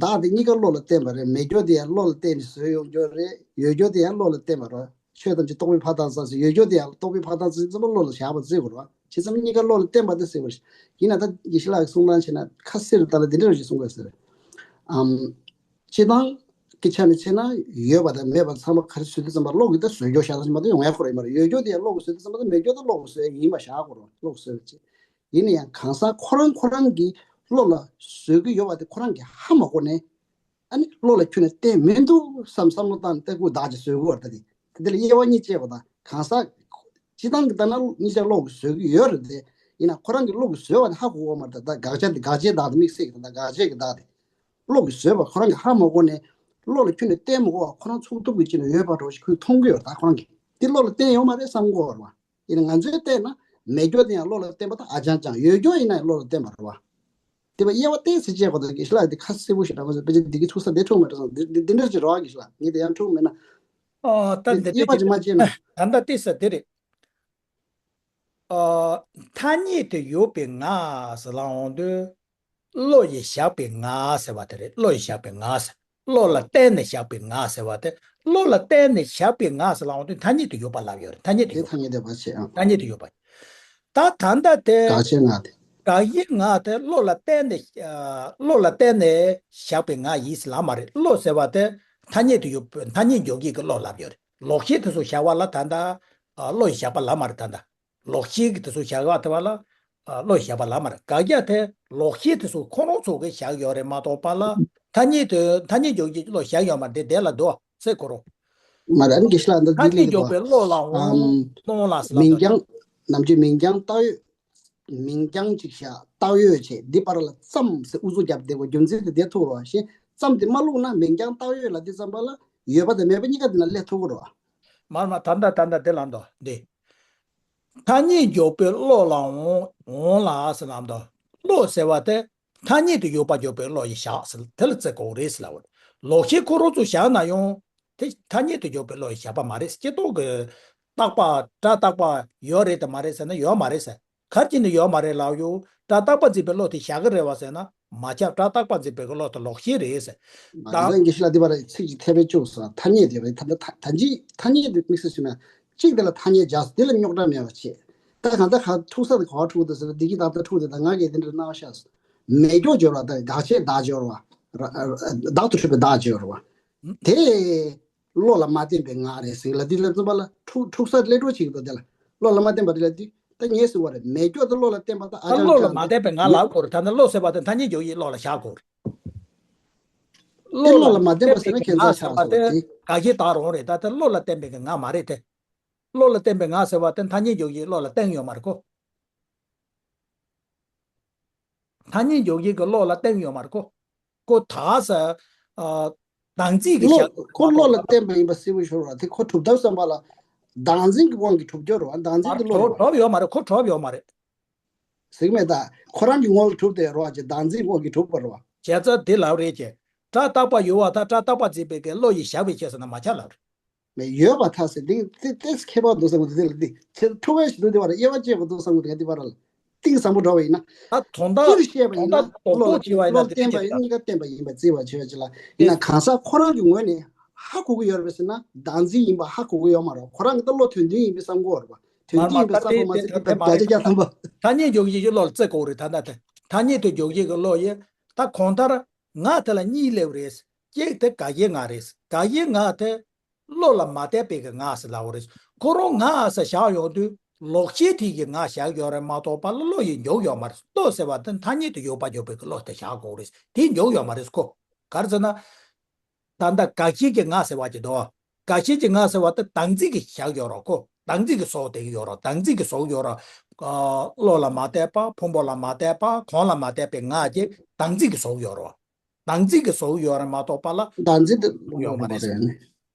བདག་དེ་གཉིས་ཀ་བློ་ལ་བརྟེན་པ་རེད། མེད་རྒྱུ་དེ་ཡང་བློ་ལ་བརྟེན་ནས་བཟོས་ཡོང་རྒྱུ་རེད། ཡོད་རྒྱུ་དེ་ཡང་བློ་ལ་བརྟེན་པ་རེད། ཆོས་ཐམས་ཅད་རྟོག་པས་ཕར་བཏགས་ཙམ་ཟེར། ཡོད་རྒྱུ་དེ་ཡང་རྟོག་པས་ཕར་བཏགས་ཙམ་ཟེར་ཙམ་པ་བློ་ལ་བཞག་པ་བརྩི་དགོས་རེད་བ། བྱས་ཙང་གཉིས་ཀ་བློ་ལ་བརྟེན་པ་དེ་ཟེར་བ་རེད། ཡིན་ན་ད་དགེ་བཤེས་ལགས་ཀྱི་གསུང་སྟངས་བྱས་ན་ཁ་གསལ་རུ་ད་ལ་འདི་འདྲ་རེ་ཞིག་གསུང་དགོས་ཟེར། ཨམ། སྤྱིར་བཏང་གི་ཆ་ནས་བྱས་ན་ཡོད་པ་དང་མེད་པ་ཚང་མ་ག་རེ་བཟོས་དུས་ཙམ་པ་བློ་གིས་ད་བཟོས་རྒྱུ་བཞག་ཙམ་མ་གཏོགས་ཡོང་ཡ་ཁོ་རང་ཡིན་པ་རེད། ཡོད་རྒྱུ་དེ་ཡང་བློ་གིས་བཟོས་དུས་ཙམ་པ་ད་མེད་རྒྱུ་ད་བློ་གིས་བཟོས་ཡ་ཡིན་པ་བཞག་དགོས་རེད། བློ་གིས་བཟོས་པ་བྱས། ཡིན་ན་ཡང་གང་ཟག་ཁོ་རང་ཁོ་རང་གིས་བློ་ལ་བཟོད་ཀྱི་ཡོད་པ་དེ་ཁོ་རང་གིས་ཧ་མ་གོ་ནས། ཨ་ནི་བློ་ལ་ཁྱོན་ནས་བརྟེན་མི་འདུག་བསམ་བསམ་བློ་བཏང་ནས་ཏེ་ཁུ་བདག་ཅིག་བཟོད་ཀྱི་ཡོད་རེད། ད་དེ་དེ་ལ་དབྱེ་བ་གཉིས་བཅད་པ་དང་གང་ཟག་སྤྱི་བཏང་གི་ལྟ་ན་གཉིས་ཆ་བློ་གིས་བཟོད་ཀྱི་ཡོད་རེད་དེ། ཡིན་ན་ཁོ་རང་གིས་བློ་གིས་བཟོད་པ་དེ་ཧ་གོ་གི་ཡོད་མ་རེད། ད་ད་དགག་བྱ་དེ་དགག་བྱའི་བདག་དེ་དམིགས་བསལ་གྱི་ད་དགག་བྱའི་གི་བདག་དེ་བློ་གིས་བཟོད་པ་ཁོ་རང་གིས་ཧ་མ་གོ་ནས་བློ་ལ་ཁྱོན་ནས་བརྟེན་མ་དགོས་པ་ཁོ་རང་ཚུགས་ཐུབ་ཀྱི་ཅི་ནས་ཡོད་པ་འདྲ་བོ་ཞིག་ཁོས་མཐོང་གི་ཡོད་རེད། ད་ཁོ་རང་གིས་དེ་བློ་ལ་བརྟེན་ཡོད་མ་རེད་བསམ་གྱི་ཡོད་རེད་བ། ཡིན་ན་ང་ཚོས་བལྟས་ན་མེད་རྒྱུ་དེ་ཡང་བློ་ལ་བརྟེན་པ་དང་ཨ་ཅང་ཅང་ཡོད་རྒྱུ་ཡིན་ན་ཡང་བློ་ལ་བརྟེན་པ་རེད་བ། དེ་བ་དབྱེ་བ་ཏོག་ཙམ་བཅད་དགོས་དང་དགེ་བཤེས་ལགས་དེ་ཁ་གསལ་པོ་ཞིག་དྲང་མ་སོང་། དཔེ་ཆ་འདི་གི་ཐུག་ས་དེ་འཁྲུག་མ་འགྲོ་སོང་། འདི་འདི་འདྲ་ཅིག་རེད་བ་དགེ་བཤེས་ལགས། ངས་དེ་ཡང་འཁྲུག་མེད་ན། ཨ་ད་དེ་འདི་དབྱེ་བ་ཅིག་མ་བཅད་ན། ད་ལྟ་ཏོག་ཙམ་དེ་རེད། ཨ་ཐ་སྙད་དུ་ཡོད་པའི་ངག་ཟེར་ལབ་འོང་དུས། བློ་ཡིས་བཞག་པའི་ངག་ཟེར་བ་དེ་རེད། བློ་ཡིས་བཞག་པའི་ངག་ཟེར། བློ་ལ་བརྟེན་ནས་བཞག་པའི་ངག་ཟེར་བ་དེ། བློ་ལ་བརྟེན་ནས་བཞག་པའི་ངག་ཟེར་ལབ་འོང་དུས་ཐ་སྙད་དུ་ཡོད་པ་ལབ་ཡོད་རེད། ཐ་སྙད་དུ་དེ་ཡོད་པ། ཐ་སྙད་དུ་ཡོད་པ་བྱེད་ཨང་། ཐ་སྙད་དུ་ཡོད་པ། ད་ད་ལྟ་དེ། དགག་བྱའི་ངག་དེ། དགག་བྱའི་ངག་དེ་བློ་ལ་བརྟེན་ནས་ཨ་བློ་ལ་བརྟེན་ནས་བཞག་པའི་ངག་ཡིན་ཟེར་ལབ་མ་རེད། བློ་ཟེར་བ་དེ་ཐ་སྙད་དུ་ཡོད། ཐ་སྙད་འཇོག་བྱེད་ཀྱི་བློ་ལབ་ཡོད་རེད། ལོག་ཤེས་དེ་ཚོ་བཞག་པ་ལ་ད་ལྟ་ཨ་བློ་ཡིས་བཞག་པ་ལབ་མ་རེད་ད་ལྟ། ལོག་ཤེས་ཀྱི་དེ་ཚོ་བཞག་པ་དེ་བ་ལ་ཨ་བློ་ཡིས་བཞག་པ་ལབ་མ་རེད། དགག་བྱ་དེ་ལོག་ཤེས་དེ་ཚོ་ཁོ་རང་ཚོ་གིས་བཞག་ཡོད་རེད་མ་གཏོགས་པ་ལ་ཐ་སྙད་དུ་ཐ་སྙད་འཇོག་བྱེད་ཀྱི་བློ་བཞག་ཡོད་མ་རེད། དེ་དེ་ལ་འདུག་ཟེར་གོ་རོ། མ་རེད། ཨ་ནི་དགེ་བཤེས་ལགས་འདི་ཐ་འདི་སྙད་ལེགས་འཇོག་པའི་བློ་ལ་འོང་ཨམ་སྣང་ལ་ཟེར་ལ་མིང་རྐྱང་ནམ་རྒྱུན་མིང་རྐྱང་བཏགས་ཡོད། མིང་རྐྱང་ཅིག་བཞག་བཏགས་ཡོད་བྱས་འདི་བར་ལ་ཙམ་ཟེར་ཨུ་ཚུགས་རྒྱབ་བསྡད་དགོས་རྒྱུ་མཚན་དེ་དེ་ཐུག་རོགས་ཤེས། ཙམ་དེ་མ་བླུགས་ན་མིང་རྐྱང་བཏགས་ཡོད་ལ་འདི་ཙམ་པ་ལ་ཡོད་པ་དང་མེད་པ་གཉིས་ཀ་དེ་ན་སླེབས་ཐུབ་ཀྱི་རོགས། མར་མ་ད་ལྟ་ད་ལྟ་དེ་ལ་འདོ་འདི། ཐ་སྙད་འཇོག་པའི་བློ་ལ་འོང་འོང་ལ་ཟེར་ལ་འདོ། བློ་ཟེར་བ་དེ་ཐ་སྙད་དུ་ཡོད་པ་འཇོག་པའི་བློ་ཡིས་བཞག་ཟེར་དེ་ལ་བརྩི་དགོས་རེད་ཟེར་ལ་འོ། ལོག་ཤེས་ཁོ་རང་ཚོ་བཞག་ན་ཡང་དེ་ཐ་སྙད་དུ་འཇོག་པའི་བློ་ཡིས་བཞག་པ་མ་རེད། སྤྱིར་བཏང་གི་རྟག་པ་སྒྲ་རྟག་པ་ཡོད་རེད་དམ་མ་རེད་ཟེར་ན་ཡོད་མ་རེད་ཟེར། ག་རེ་བྱས་ནས་ཡོད་མ་རེད་ལབ་ཡོད། སྒྲ་རྟག་པ་འཛིན་པའི་བློ་དེ་བཞག་གི་རེད་བ་ཟེར་ན་མ་ཁྱབ། སྒྲ་རྟག་པ་འཛིན་པའི་བློ་དེ་ལོག་ཤེས་རེད་ཟེར། མ་ད་ལྟ་དགེ་བཤེས་ལགས་འདི་བར་ཚིག་ཅིག་འཐད་པས་བཅུག་སོང་། ཐ་སྙད་དེ་བས་ད་ལྟ་ཐ་ཐ་ཅིག་ཐ་སྙད་དེ་དམིགས་བསལ་ཞུས་ན་གཅིག་དེ་ལ་ཐ་སྙད་བྱས་སོང་། དེ་ལ་རྙོག་དྲ་མེད་པ་བྱས། ད་གང་ལྟར་ག་འཁྲུག་ས་དེ་ག་བ་འཁྲུག་འདུག་ཟེར་ན་འདི་གི་ད་ལྟ་འཁྲུག་དེ་ད་ང་གིས་དེ་འདྲ་གནང་བ་ཤག་སོང་། མེད་རྒྱུ་སྦྱོར་བ་དང་དགག་བྱའི་བདག་སྦྱོར་བ། ར་ར་བདག་ཏུ་གྲུབ་པའི་བདག་སྦྱོར་བ། དེ། བློ་ལ་མ་བརྟེན་པའི་ངག་རེད་ཟེར་ལ་འདི་ལ་བརྩོན་པ་ལ་འཁྲུག་འཁྲུག་ས་སླེབས་འགྲོ་བྱེད་ཀྱི་འདུག་དེ་ལ་བློ་ལ་མ་བརྟེན་པ་རེད་ལ་འདི་ད་ངས་ཟེར་བ་རེད། མེད་རྒྱུ་དེ་བློ་ལ་བརྟེན་པ་ད་ཨ་ད་ཅང་བློ་ལ་ཅང་མ་རེད། བརྟེན་པའི་ངག་ལབ་དགོས་རེད། ད་ནི་བློ་ཟེར་བ་དེ་ཐ་སྙད་འཇོག་བྱེད་བློ་ལ་བཞག་དགོས་རེད། དེ་བློ་ལ་བློ་ལ་མ་བརྟེན་པ་ཟེར་ན་ཁྱད་མཚར་ཆགས་སོང་དེ། དགག་བྱའི་བདག་རང་རེད། ད་དེ་བློ་ལ་བརྟེན་པའི་ངག་མ་རེད་དེ། བློ་ལ་བརྟེན་པའི་ངག་ཟེར་བ་དེ་ཐ་སྙད་འཇོག་བྱེད་བློ་ལ་བརྟེན་ཡོད་མ་རེད་ཁོ། ཐ་སྙད་འཇོག་བྱེད་ཀྱི་བློ་ལ་བརྟེན་ཡོད་མ་རེད་ཁོ། ཁོ་ད་ས། ཨ། བདག་འཛིན་གྱི་བློ་ཤར་ཁོ་བློ་ལ་བརྟེན་པ་ཡིན་པ་གསལ་པོ་ཤོར་བ་དེ་ཁོ་གྲུབ་མཐའ་བསམ་པ་ལ་བདག་འཛིན་གྱི་དབང་གིས་གྲུབ་རྒྱུ་རེད་བ། བདག་འཛིན་གྱི་བློ་རེད་བ། གྲུབ་ཡོད་མ་རེད་ཁོ། གྲུབ་ཡོད་མ་རེད། ཟེར་གྱི་མེད་ད། ཁོ་རང་གི་ངོ་ལ་གྲུབ་བསྡད་ཡོད་རེད་བ། ཅེ་བདག་འཛིན་དབང་གིས་གྲུབ་པ་རེད་བ། བྱས་ཙང་དེ་ལབ་རེད་ཅེ། སྒྲ་རྟག་པ་ཡོད་བ་དང་སྒྲ་རྟག་པ་འཛིན་པའི་གི་བློ་ཡིས་བཞག་པའི་ཕྱིར་ཟེར་ན་མ་ཁྱབ་ལབ་རེད། མེད་ཡོད་པ་ཐ་ཟེར་འདི་ཏེ་ཏེས་ཁྱད་པར་འདུག་བསམ་གི་འདུག་དེ་ལ་འདི་ཁྱེད་ཐུག་པའི་ཞིག་འདུག་དེ་བར་དབྱེ་བ་བཅད་དགོས་འདུག་བསམ་གི་འདུག་དེ་བར་ལ་གཏིང་ཟབ་པོ་འགྲོ་བ་ཡིན་ན། ད་དོན་དག་སྤྱིར་བཤད་པ་ཡིན་ན་དོན་དག་བློ་ལ་རྡོག་རྡོག་བྱེད་པ་ཡིན་ན་བློ་འདི་བརྟེན་པ་འདྲ་ཡིན་གཉིས་ཀ་བརྟེན་པ་ཡིན་པ་བརྩི་བ་བྱེད་པ་ཅིག་ལ་ཡིན་ན་གང་ཟག་ཁོ་རང་གི་ངོས་ནས་ཧ་གོ་གི་ཡོད་རེད་ཟེར་ན་བདག་འཛིན་ཡིན་པ་ཧ་གོ་གི་ཡོད་མ་རེད། ཁོ་རང་གི་ད་བློ་དོན་མཐུན་ཡིན་པའི་བསམ་གི་ཡོད་རེད་བ། དོན་མཐུན་ཡིན་པའི་བསམ་པ་མ་ཟད་དེ་བརྒྱ་ཆ་བརྒྱ་ཐམ་པ། ཐ་སྙད་འཇོག་བྱེད་ཀྱི་བློ་ལ་བརྩི་དགོས་རེད། ད་ལྟ་དེ་ཐ་སྙད་དུ་འཇོག་བྱེད་ཀྱི་བློ་ཡིས་ད་གང་ལྟར་ངག་དེ་ལ་གཉིས་སླེབས་རེད། གཅིག་དེ་དགག་བྱའི་ངག་རེད། དགག་བྱའི་ངག་དེ། བློ་ལ་མ་བརྟེན་པའི་གི་ངག་ཟེར་ལབ་པ་རེད། ཁོ་རང་ངག་ཟེར་བཞག་ཡོང་དུས་ལོག་ཤེས་དེ་གི་ངག་བཞག་ཡོད་རེད་མ་གཏོགས་པ་ལ་བློ་ཡིས་འཇོག་ཡོད་མ་རེད། བློ་ཟེར་བ་དེ་ཐ་སྙད་དུ་ཡོད་པ་འཇོག་པའི་གི་བློ་དེ་བཞག་དགོས་རེད། དེ་འཇོག་ཡོད་མ་རེད་ཁོ། ག་རེ་ཟེར་ན། ད་ལྟ་དགག་བྱའི་གི་ངག་ཟེར་བ་ཅིག་འདུག་དགག་བྱའི་གི་ངག་ཟེར་བ་དེ་བདག་འཛིན་གྱིས་བཞག་ཡོད་རེད་ཁོ། བདག་འཛིན་གྱིས་བཟོ་བསྡད་ཀྱི་ཡོད་རེད། བདག་འཛིན་གྱིས་བཟོ་གི་ཡོད་རེད། ཨ། བློ་ལ་མ་བརྟེན་པ་ཕུང་པོ་ལ་མ་བརྟེན་པ་གང་ལ་མ་བརྟེན་པའི་ངག་ཅིག་བདག་འཛིན་གྱིས་བཟོ་གི་ཡོད་རེད། བདག་འཛིན་གྱིས་བཟོ་གི་ཡོད་རེད་མ་གཏོགས་པ་ལ། བདག་འཛིན་དེ་ཡོད་མ་རེད། རེད་ནི།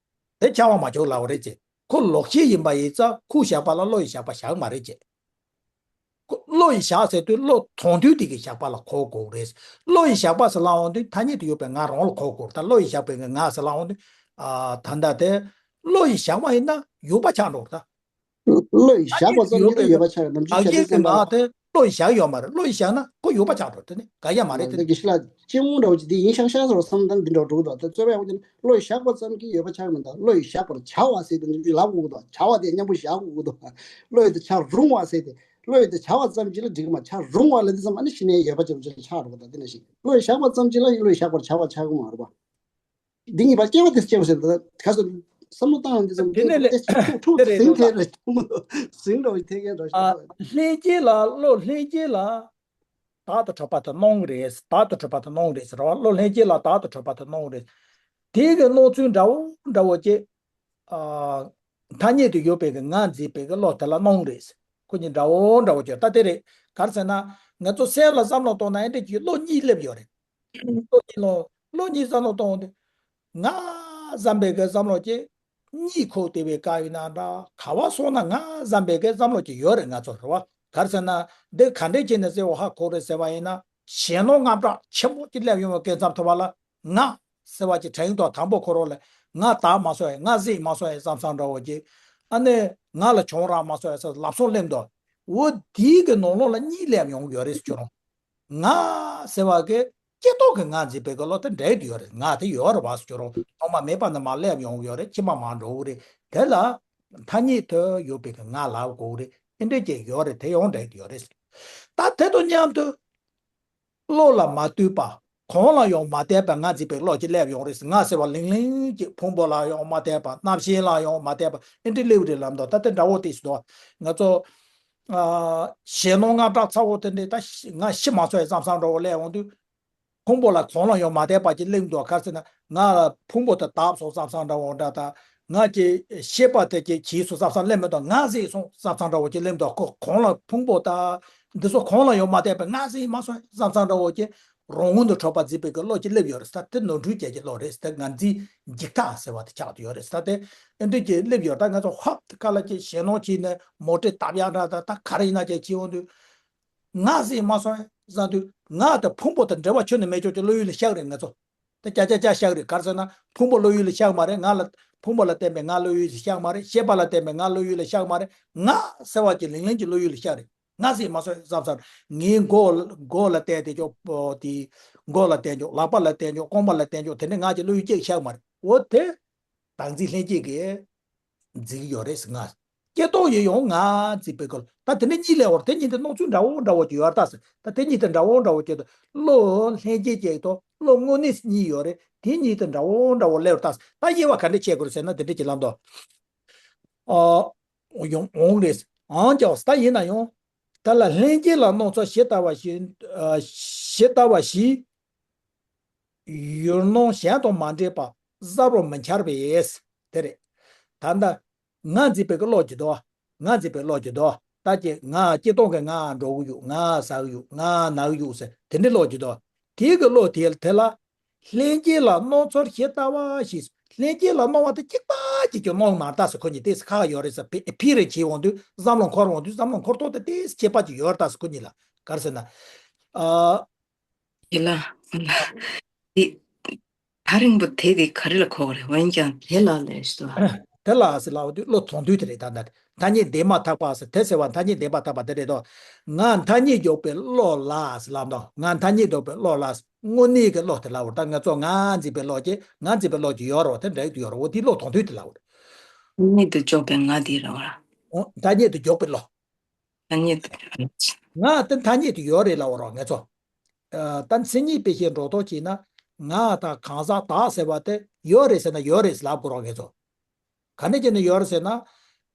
དེ་ཁྱབ་པ་མ་བྱུང་ལབ་པ་རེད་ཅེ། ཁོ་ལོག་ཤེས་ཡིན་པ་ཡིན་ཙང་ཁོས་བཞག་པ་ལ་བློ་ཡིས་བཞག་པ་བཞག་མ་རེད་ཅེ། ཁོ་བློ་ཡིས་བཞག་ཟེར་དུས་བློ་དོན་མཐུན་དེ་གིས་བཞག་པ་ལ་གོ་དགོས་རེད། བློ་ཡིས་བཞག་པ་ཟེར་ལབ་འོང་དུས་ཐ་སྙད་དུ་ཡོད་པའི་ངག་རང་ལ་གོ་དགོས་རེད། ད་བློ་ཡིས་བཞག་པའི་ངག་ཟེར་ལབ་འོང་དུས། ཨ། ད་ལྟ་དེ་བློ་ཡིས་བཞག་པ་ཡིན་ན་ཡོད་པ་ཆགས་འགྲོ་རེད་ད། བློ་ཡི་བཞག་པ་ཙམ་གྱིས་ད་ཡོད་པ་ཆགས། ནམ་རྒྱུན་བྱས་ཙང་སེམས་པ་ལ། དེ་བློ་ཡི་བཞག་ཡོད་མ་རེད། བློ་ཡི་བཞག་ན་ཁོ་ཡོད་པ་ཆགས་འགྲོ། དེ་ནི་དགག་ཡ་མ་རེད། དེ་ད་དགེ་བཤེས་ལགས་སྐྱེ་བོ་འདྲ་བོ་ཅིག་འདི་ཡིན་ཤག་ཤག་ཟེར་བ་བསམ་ད་འདི་འདྲ་འགྲོ་གི་འདུག་ད་རྩོད་པ་ཡག་པོ་ཅིག་བློ་ཡི་བཞག་པ་ཙམ་གྱིས་ཡོད་པ་ཆགས་མི་འདུག་བློ་ཡི་བཞག་པར་བྱ་བ་ཟེར་དེ་འདི་ལབ་དགོས་ཀྱི་འདུག་བྱ་བ་དེ་མཉམ་པོ་བཞག་དགོས་ཀྱི་འདུག་བློ་ཡི་དེ་བྱ་རུང་བ་ཟེར་དེ། བློ་ཡི་དེ་བྱ་བ་ཙམ་གྱིས་ལ་འགྲིག་གི་མ། བྱ་རུང་བ་ལ་འདི་ཙམ་ཨ་ནི་གཞི་ནས་ཡོད་པ་ཅིག་ཆགས་འགྲོ་གི་འདུག་དེ་ནང་བཞིན་བློ་ཡི་བཞག་པ་ཙམ་གྱིས་ལ་བློ་ཡི་བཞག་པར་བྱ་བ་ཆགས་གི་མ་རེད་པ། འདི་གཉིས་པ་སྐྱེ་བ་དེ་སྐྱེ་བ་ཟེར་འདུག་ག་སོ་བསམ་བློ་བཏང་ཡང་འདི་ཙམ་དེ་ནས་ལས་ཐུག་ཐུག་དེ་རེད་ཟིང་དེ་འདུག་རེད་ཐུག་མི་འདུག་ཟིང་འགྲོ་བའི་ཐད་ཀའི་འགྲོ་ཞིག་ཨ། ལྷན་སྐྱེས་ལ་བློ་ལྷན་སྐྱེས་ལ་བདག་ཏུ་གྲུབ་པ་དེ་སྣང་རེད། བདག་ཏུ་གྲུབ་པ་དེ་སྣང་རེད་ཟེར་བ། བློ་ལྷན་སྐྱེས་ལ་བདག་ཏུ་གྲུབ་པ་དེ་སྣང་རེད། དེའི་གི་སྣང་ཚུལ་འདྲ་བོ་འདྲ་བོ་ཅིག་ཨ། ཐ་སྙད་དུ་ཡོད་པའི་གི་ང་འཛིན་པའི་གི་བློ་དེ་ལ་སྣང་རེད། ཁོ་གཉིས་འདྲ་བོ་འདྲ་བོ་ཅིག་ད་དེ་རེད། ག་རེ་ཟེར་ན་ང་ཚོ་སེམས་ལ་བསམ་བློ་གཏོང་ན་ཨེ་འདྲ་ཅིག་བློ་གཉིས་སླེབས་ཡོད་རེད། བློ་གཉིས་ལོ། བློ་གཉིས་བསམ་བློ་གཏོང་དུས། ང་བསམ་པའི་གི་བསམ་བློ་ཅིག་གཉིད་ཁུག་བསྡད་པའི་སྐབས་ཡིན་ན་འདྲ། ག་བ་སོང་ན་ང་བསམ་པའི་གི་བསམ་བློ་ཅིག་ཡོད་རེད་ང་ཚོ་རེད་བ། ག་རེ་ཟེར་ན་འདི་ག་འདྲས་བྱས་ནས་གསལ་བོ་ཧ་གོ་རེད་ཟེར་བ་ཡིན་ན། གཞན་སྣང་དངངས་སྐྲག་ཆེན་པོ་ཅིག་སླེབས་ཡོང་བའི་སྐབས་མཚམས་ཐོབ་པ་ལ་ང་ཟེར་བ་ཅིག་དྲན་དུས་དང་པོ་ཁོ་རང་ལ་ང་བདག་མ་སོང་ཡ། ང་གཟིགས་མ་སོང་ཡ་བསམ་བསམ་འདྲ་བོ་ཅིག་ཨ་ནི་ང་ལ་གྱོང་རག་མ་སོང་ཡ་ཟེར་ལབ་སོང་སླེབས་འདུག་འོ་དེའི་གི་ནང་ལོགས་ལ་གཉིས་སླེབས་ཡོང་གི་ཡོད་རེད་ཟེར་ཁྱོད་རང་། ང་ཟེར་བ་གི་སྐྱེ་ཐོག་གི་ང་འཛིན་པའི་གི་བློ་དེ་འདྲ་ཡོད་རེད། ང་དེ་ཡོད་རེད་བ་ཟེར་ཁྱོད་རང་། ཐོག་མ་མེད་པ་ནས་མར་སླེབས་ཡོང་གི་ཡོད་རེད། ཕྱི་མ་མར་འགྲོ་གི་རེད། དེ་ལ་ཐ་སྙད་དུ་ཡོད་པའི་གི་ང་ལབ་དགོས་གི་རེད། དེ་འདྲ་ཅིག་ཡོད་རེད། དེ་ཡང་འདྲ་ཡོད་རེད། ད་དེ་དང་མཉམ་དུ། བློ་ལ་མ་ལྟོས་པ། གང་ལ་ཡང་མ་བརྟེན་པའི་ང་འཛིན་པའི་བློ་ཅིག་སླེབས་ཡོང་རེད། ང་ཟེར་བ་ལིང་ལིང་གཅིག་ཕུང་པོ་ལ་ཡང་མ་བརྟེན་པ། རྣམ་ཤེས་ལ་ཡང་མ་བརྟེན་པ། ཨེ་འདྲ་སླེབས་རེད་ལབ་འདུག་ད་དེ་འདྲ་བོ་དེ་ཞིག་འདུག་ང་ཚོ་ཨ། གཞན་སྣང་དངངས་སྐྲག་ཚ་བོ་དེ་འདྲ་ད་ཤི- ང་ཤི་མ་སོང་ཡ་བསམ་བསམ་འདྲ་བོ་སླེབས་ཡོང་དུས། ཕུང་པོ་ལ་གང་ལ་ཡང་མ་བརྟེན་པ་ཅིག་སླེབས་འདུག་ག་རེ་ཟེར་ན་ང་ལ་ཕུང་པོ་དེ་དག་སོང་བསམ་བསམ་འདྲ་བོ་འདྲ། ད་ང་གི་ཤེས་པ་དེ་ཅིག་གྱིས་སོང་བསམ་བསམ་སླེབས་མི་འདུག་ང་གཟིགས་སོང་བསམ་བསམ་འདྲ་བོ་ཅིག་སླེབས་འདུག་ཁོ་གང་ལ་ཕུང་པོ་དང་འདི་ཚོ་གང་ལ་ཡང་མ་བརྟེན་པའི་ང་གཟིགས་མ་སོང་བསམ་བསམ་འདྲ་བོ་ཅིག་རང་ངོ་དུ་འཕྲོད་པ་འཛིན་པའི་གི་བློ་ཅིག་སླེབས་ཡོད་རེད། ད་དེ་ནོར་འཁྲུལ་ཅན་གྱི་བློ་རེད། ད་ང་འཛིན་འཇིག་ཐག་ཟེར་བ་དེ་ཆགས་ཡོད་རེད། ད་དེ་ཨེ་འདྲ་ཅིག་སླེབས་ཡོད། ད་ང་ཚོ་ཧབ་དེ་ཁ་ལ་ཅིག་ཞེད་སྣང་བྱས་ནས་མོ་ཊའི་སྟབས་ཡག་འདྲ། ད་ད་ག་རེ་ཡིན་ན་ཅིག་བྱེད་འོང་དུས། ང་གཟིགས་མ་སོང་བསམ་དུས་ང་དང་ཕུང་པོ་དང་འབྲེལ་བ་ཁྱོན་ནས་མེད་ཆོག་ཅིག་བློ་ཡུལ་ལ་ཤར་རེད་ང་ཚོ། དེ་ཅག་ཅག་ཅག་ཤར་རེད། ག་རེ་ཟེར་ན་ཕུང་པོ་བློ་ཡུལ་ལ་ཤར་མ་རེད། ང་ལ་ཕུང་པོ་ལ་བརྟེན་པའི་ང་བློ་ཡུལ་ལ་ཤར་མ་རེད། ཤེས་པ་ལ་བརྟེན་པའི་ང་བློ་ཡུལ་ལ་ཤར་མ་རེད། ང་ཟེར་བ་ཅིག་ལིང་ལིང་གི་བློ་ཡུལ་ལ་ཤར་རེད། ང་གཟིགས་མ་སོང་བསམ་བསམ། ངའི་མགོ་མགོ་ལ་བལྟས་ཏེ་ཅོག་པོ་དེ། མགོ་ལ་བལྟས་ཅོག་ལག་པ་ལ་བལྟས་ཅོག་རྐང་པ་ལ་བལྟས་ཅོག་དེ་འདྲ་ང་གི་བློ་ཡུལ་གཅིག་ཤར་མ་རེད། འོ་དེ། བདག་འཛིན་ལྷན་སྐྱེས་ཀྱིས་འཛིན་གྱི་ཡོད་རེད་ཟེར། ང་སྐྱེ་ཐོག་ཡིན་ཡང་ང་འཛིན་པའི་སྐོར། ད་དེ་འདྲ་གཉིས་ལས་བར་དེ་གཉིས་དེ་སྣང་ཚུལ་འདྲ་བོ་འདྲ་བོ་ཅིག་ཡོད་རེད་ད་ཟེར། ད་དེ་གཉིས་དེ་འདྲ་བོ་འདྲ་བོ་ཅིག་ད་བློ་ལྷན་སྐྱེས་ཅིག་དང་བློ་དངོས་གནས་གཉིས་ཡོད་རེད། དེ་གཉིས་དེ་འདྲ་བོ་འདྲ་བོ་སླེབས་རེད་ད་ཟེར། ད་དབྱེ་བ་ག་འདྲ་ཕྱེ་དགོས་རེད་ཟེར་ན་དེ་འདྲ་ཅིག་ལབ་འདུག་ཨ། ཡོང་འོང་རེད། འོང་ཀྱང་ད་ཡིན་ན་ཡང་། ད་ལ་ལྷན་སྐྱེས་ལ་སྣང་ཚུལ་ཇི་ལྟ་བ་བཞིན། ཨ། ཇི་ལྟ་བ་བཞིན། ཡུལ་སྣང་གཞན་དང་མ་འདྲེས་པ་གཟར་བར་མི་འཆར་བས། དེ་རེད། ད་ལྟ་ང་འཛིན་པའི་གི་བློ་ཅིག་འདུག་ང་འཛིན་པའི་བློ་ཅིག་འདུག་ད་ཀྱི་ང་སྤྱིར་བཏང་གི་ང་འགྲོ་གི་ཡོད། ང་ཟ་གི་ཡོད། ང་ན་གི་ཡོད་ཟེར་དེ་འདྲའི་བློ་ཅིག་འདུག་དེའི་གི་བློ་དེ་དེ་ལ། ལྷན་སྐྱེས་ལ་སྣང་ཚུལ་ཇི་ལྟ་བ་བཞིན། ལྷན་སྐྱེས་ལ་སྣང་བ་དེ་གཅིག་པ་གཅིག་གི་སྣང་མ་རེད་ཟེར། ཁོ་གཉིས་ཏོག་ཙམ་ཁག་ཡོད་རེད་ཟེར། ཕི- ཕི་རེ་བྱེད་འོང་དུས་བསམ་བློ་འཁོར་འོང་དུས་བསམ་བློ་འཁོར་ཐོག་དེ་ཏོག་ཙམ་ཁྱད་པར་ཅིག་ཡོད་རེད་ཟེར། ཁོ་གཉིས་ལ་ག་རེ་ཟེར་ན། ཨ། དེ་ལ། དེ། ཐག་རིང་པོ་དེ་དེ་ག་རེ་ལ་གོ་བ་རེད། འོན་ཀྱང་དེ་ལ་ལས་ཞེས་པ། དེ་ལ་ཟེར་ལབ་དུས་བློ་ཐོག་མཐུན་དེ་རེད། ད་ལྟ་ཐ་སྙད་འདས་མ་ཐག་པ་ཟེར། དེ་ཟེར་བ་ཐ་སྙད་འདས་མ་ཐག་པ་དེ་རེད་དོ། ང་ཐ་སྙད་འཇོག་པའི་བློ་ལ་ཟེར་ལབ་དོ། ང་ཐ་སྙད་འཇོག་པའི་བློ་ལ། དངོས་གནས་ཀྱི་བློ་དེ་ལབ་བར། ད་ང་ཚོ་ང་འཛིན་པའི་བློ་ཅེས་ང་འཛིན་པའི་བློ་ཅེས་ཡོད་རེད་བ། དེ་འདྲ་ཡོད་རེད་བ། དེ་བློ་ཐོག་མཐུན་དེ་ལབ་བར། ཐ་སྙད་དུ་འཇོག་པའི་ང་དེ་རེད་བ། འོ། ཐ་སྙད་དུ་འཇོག་པའི་བློ། ཐ་སྙད་དུ། ང་དེ་ཐ་སྙད་དུ་ཡོད་རེད་ལབ་བར་ང་ཚོ། ཨ། ད་མཚན་ཉིད་དཔེ་བཞིན་འགྲོ་ལྡོག་བྱས་ན། ང་དང་གང་ཟག་བདག་ཟེར་བ་དེ་ཡོད་རེད་ཟེར་ན་ཡོད་རེད་ཟེར་ལབ་དགོས་རེད་བ་ང་ཚོ། ག་འདྲ་བྱས་ནས་ཡོད་རེད་ཟེར་ན།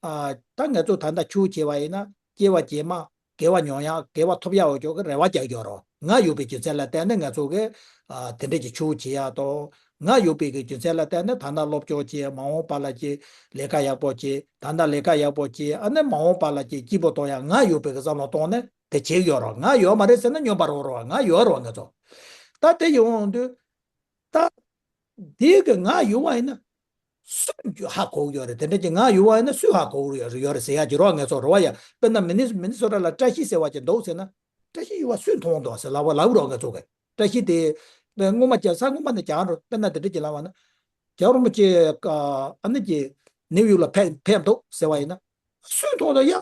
ཨ། ད་ང་ཚོ་ད་ལྟ་ཆོས་བྱས་པ་ཡིན་ན་སྐྱེ་བ་རྗེས་མ་དགེ་བ་མྱོང་ཡག་དགེ་བ་ཐོབ་ཡག་འོ་ཅོག་གི་རེ་བ་རྒྱག་ཡོད་རེད་བ། ང་ཡོད་པའི་རྒྱུ་མཚན་ལ་བརྟེན་ནས་ང་ཚོ་གི། ཨ། དེ་འདྲ་གི་ཆོས་བྱེད་ཡག་དང་། ང་ཡོད་པའི་གི་རྒྱུ་མཚན་ལ་བརྟེན་ནས་ད་ལྟ་སློབ་སྦྱོང་བྱེད། མ་འོངས་པ་ལ་ཅིག་ལས་ཀ་ཡག་པོ་བྱེད། ད་ལྟ་ལས་ཀ་ཡག་པོ་བྱེད། ཨ་ནི་མ་འོངས་པ་ལ་ཅིག་སྐྱིད་པོ་གཏོང་ཡག་ང་ཡོད་པའི་གི་བསམ་བློ་གཏོང་ནས་དེ་བྱེད་ཡོད་རེད་བ། ང་ཡོད་མ་རེད་ཟེར་ན་སྨྱོན་པ་རེད་བ། ང་ཡོད་རེད་བ་ང་ཚོ། ད་དེ་ཡོང་དུས། ད། དེའི་གི་ང་ཡོད་པ་ཡིན་ན། སུས་ཧ་གོ་གི་ཡོད་རེད། དེ་འདྲ་ཅིག་ང་ཡོད་པ་ཡིན་ན་སུས་ཧ་གོ་གི་ཡོད་རེད་ཟེར་ཡག་ཅིག་རེད་བ་ང་ཚོ་རེད་བ་ཡ། དཔེར་ན་མི་ནི- མི་ནི་སོ་ཊ་ལ་བཀྲ་ཤིས་ཟེར་བ་ཅིག་འདུག་ཟེར་ན། བཀྲ་ཤིས་ཡོད་པ་སུས་མཐོང་འདུག་ཟེར་ལབ་པ་ལབ་རེད་བ་ང་ཚོ་གི། བཀྲ་ཤིས་དེ། དཔེ་སྔོན་མ་ཅིག་ས་སྔོན་མ་ནས་རྒྱག་རོགས། དཔེར་ན་དེ་འདྲ་ཅིག་ལབ་པ་ན། རྒྱལ་བ་རིན་པོ་ཆེ་ཨ་ནི་ཅིག་ནིའུ་ཡོག་ལ་ཕེབས་ཕེབས་འདུག་ཟེར་བ་ཡིན་ན། སུས་མཐོང་འདུག་ཡ།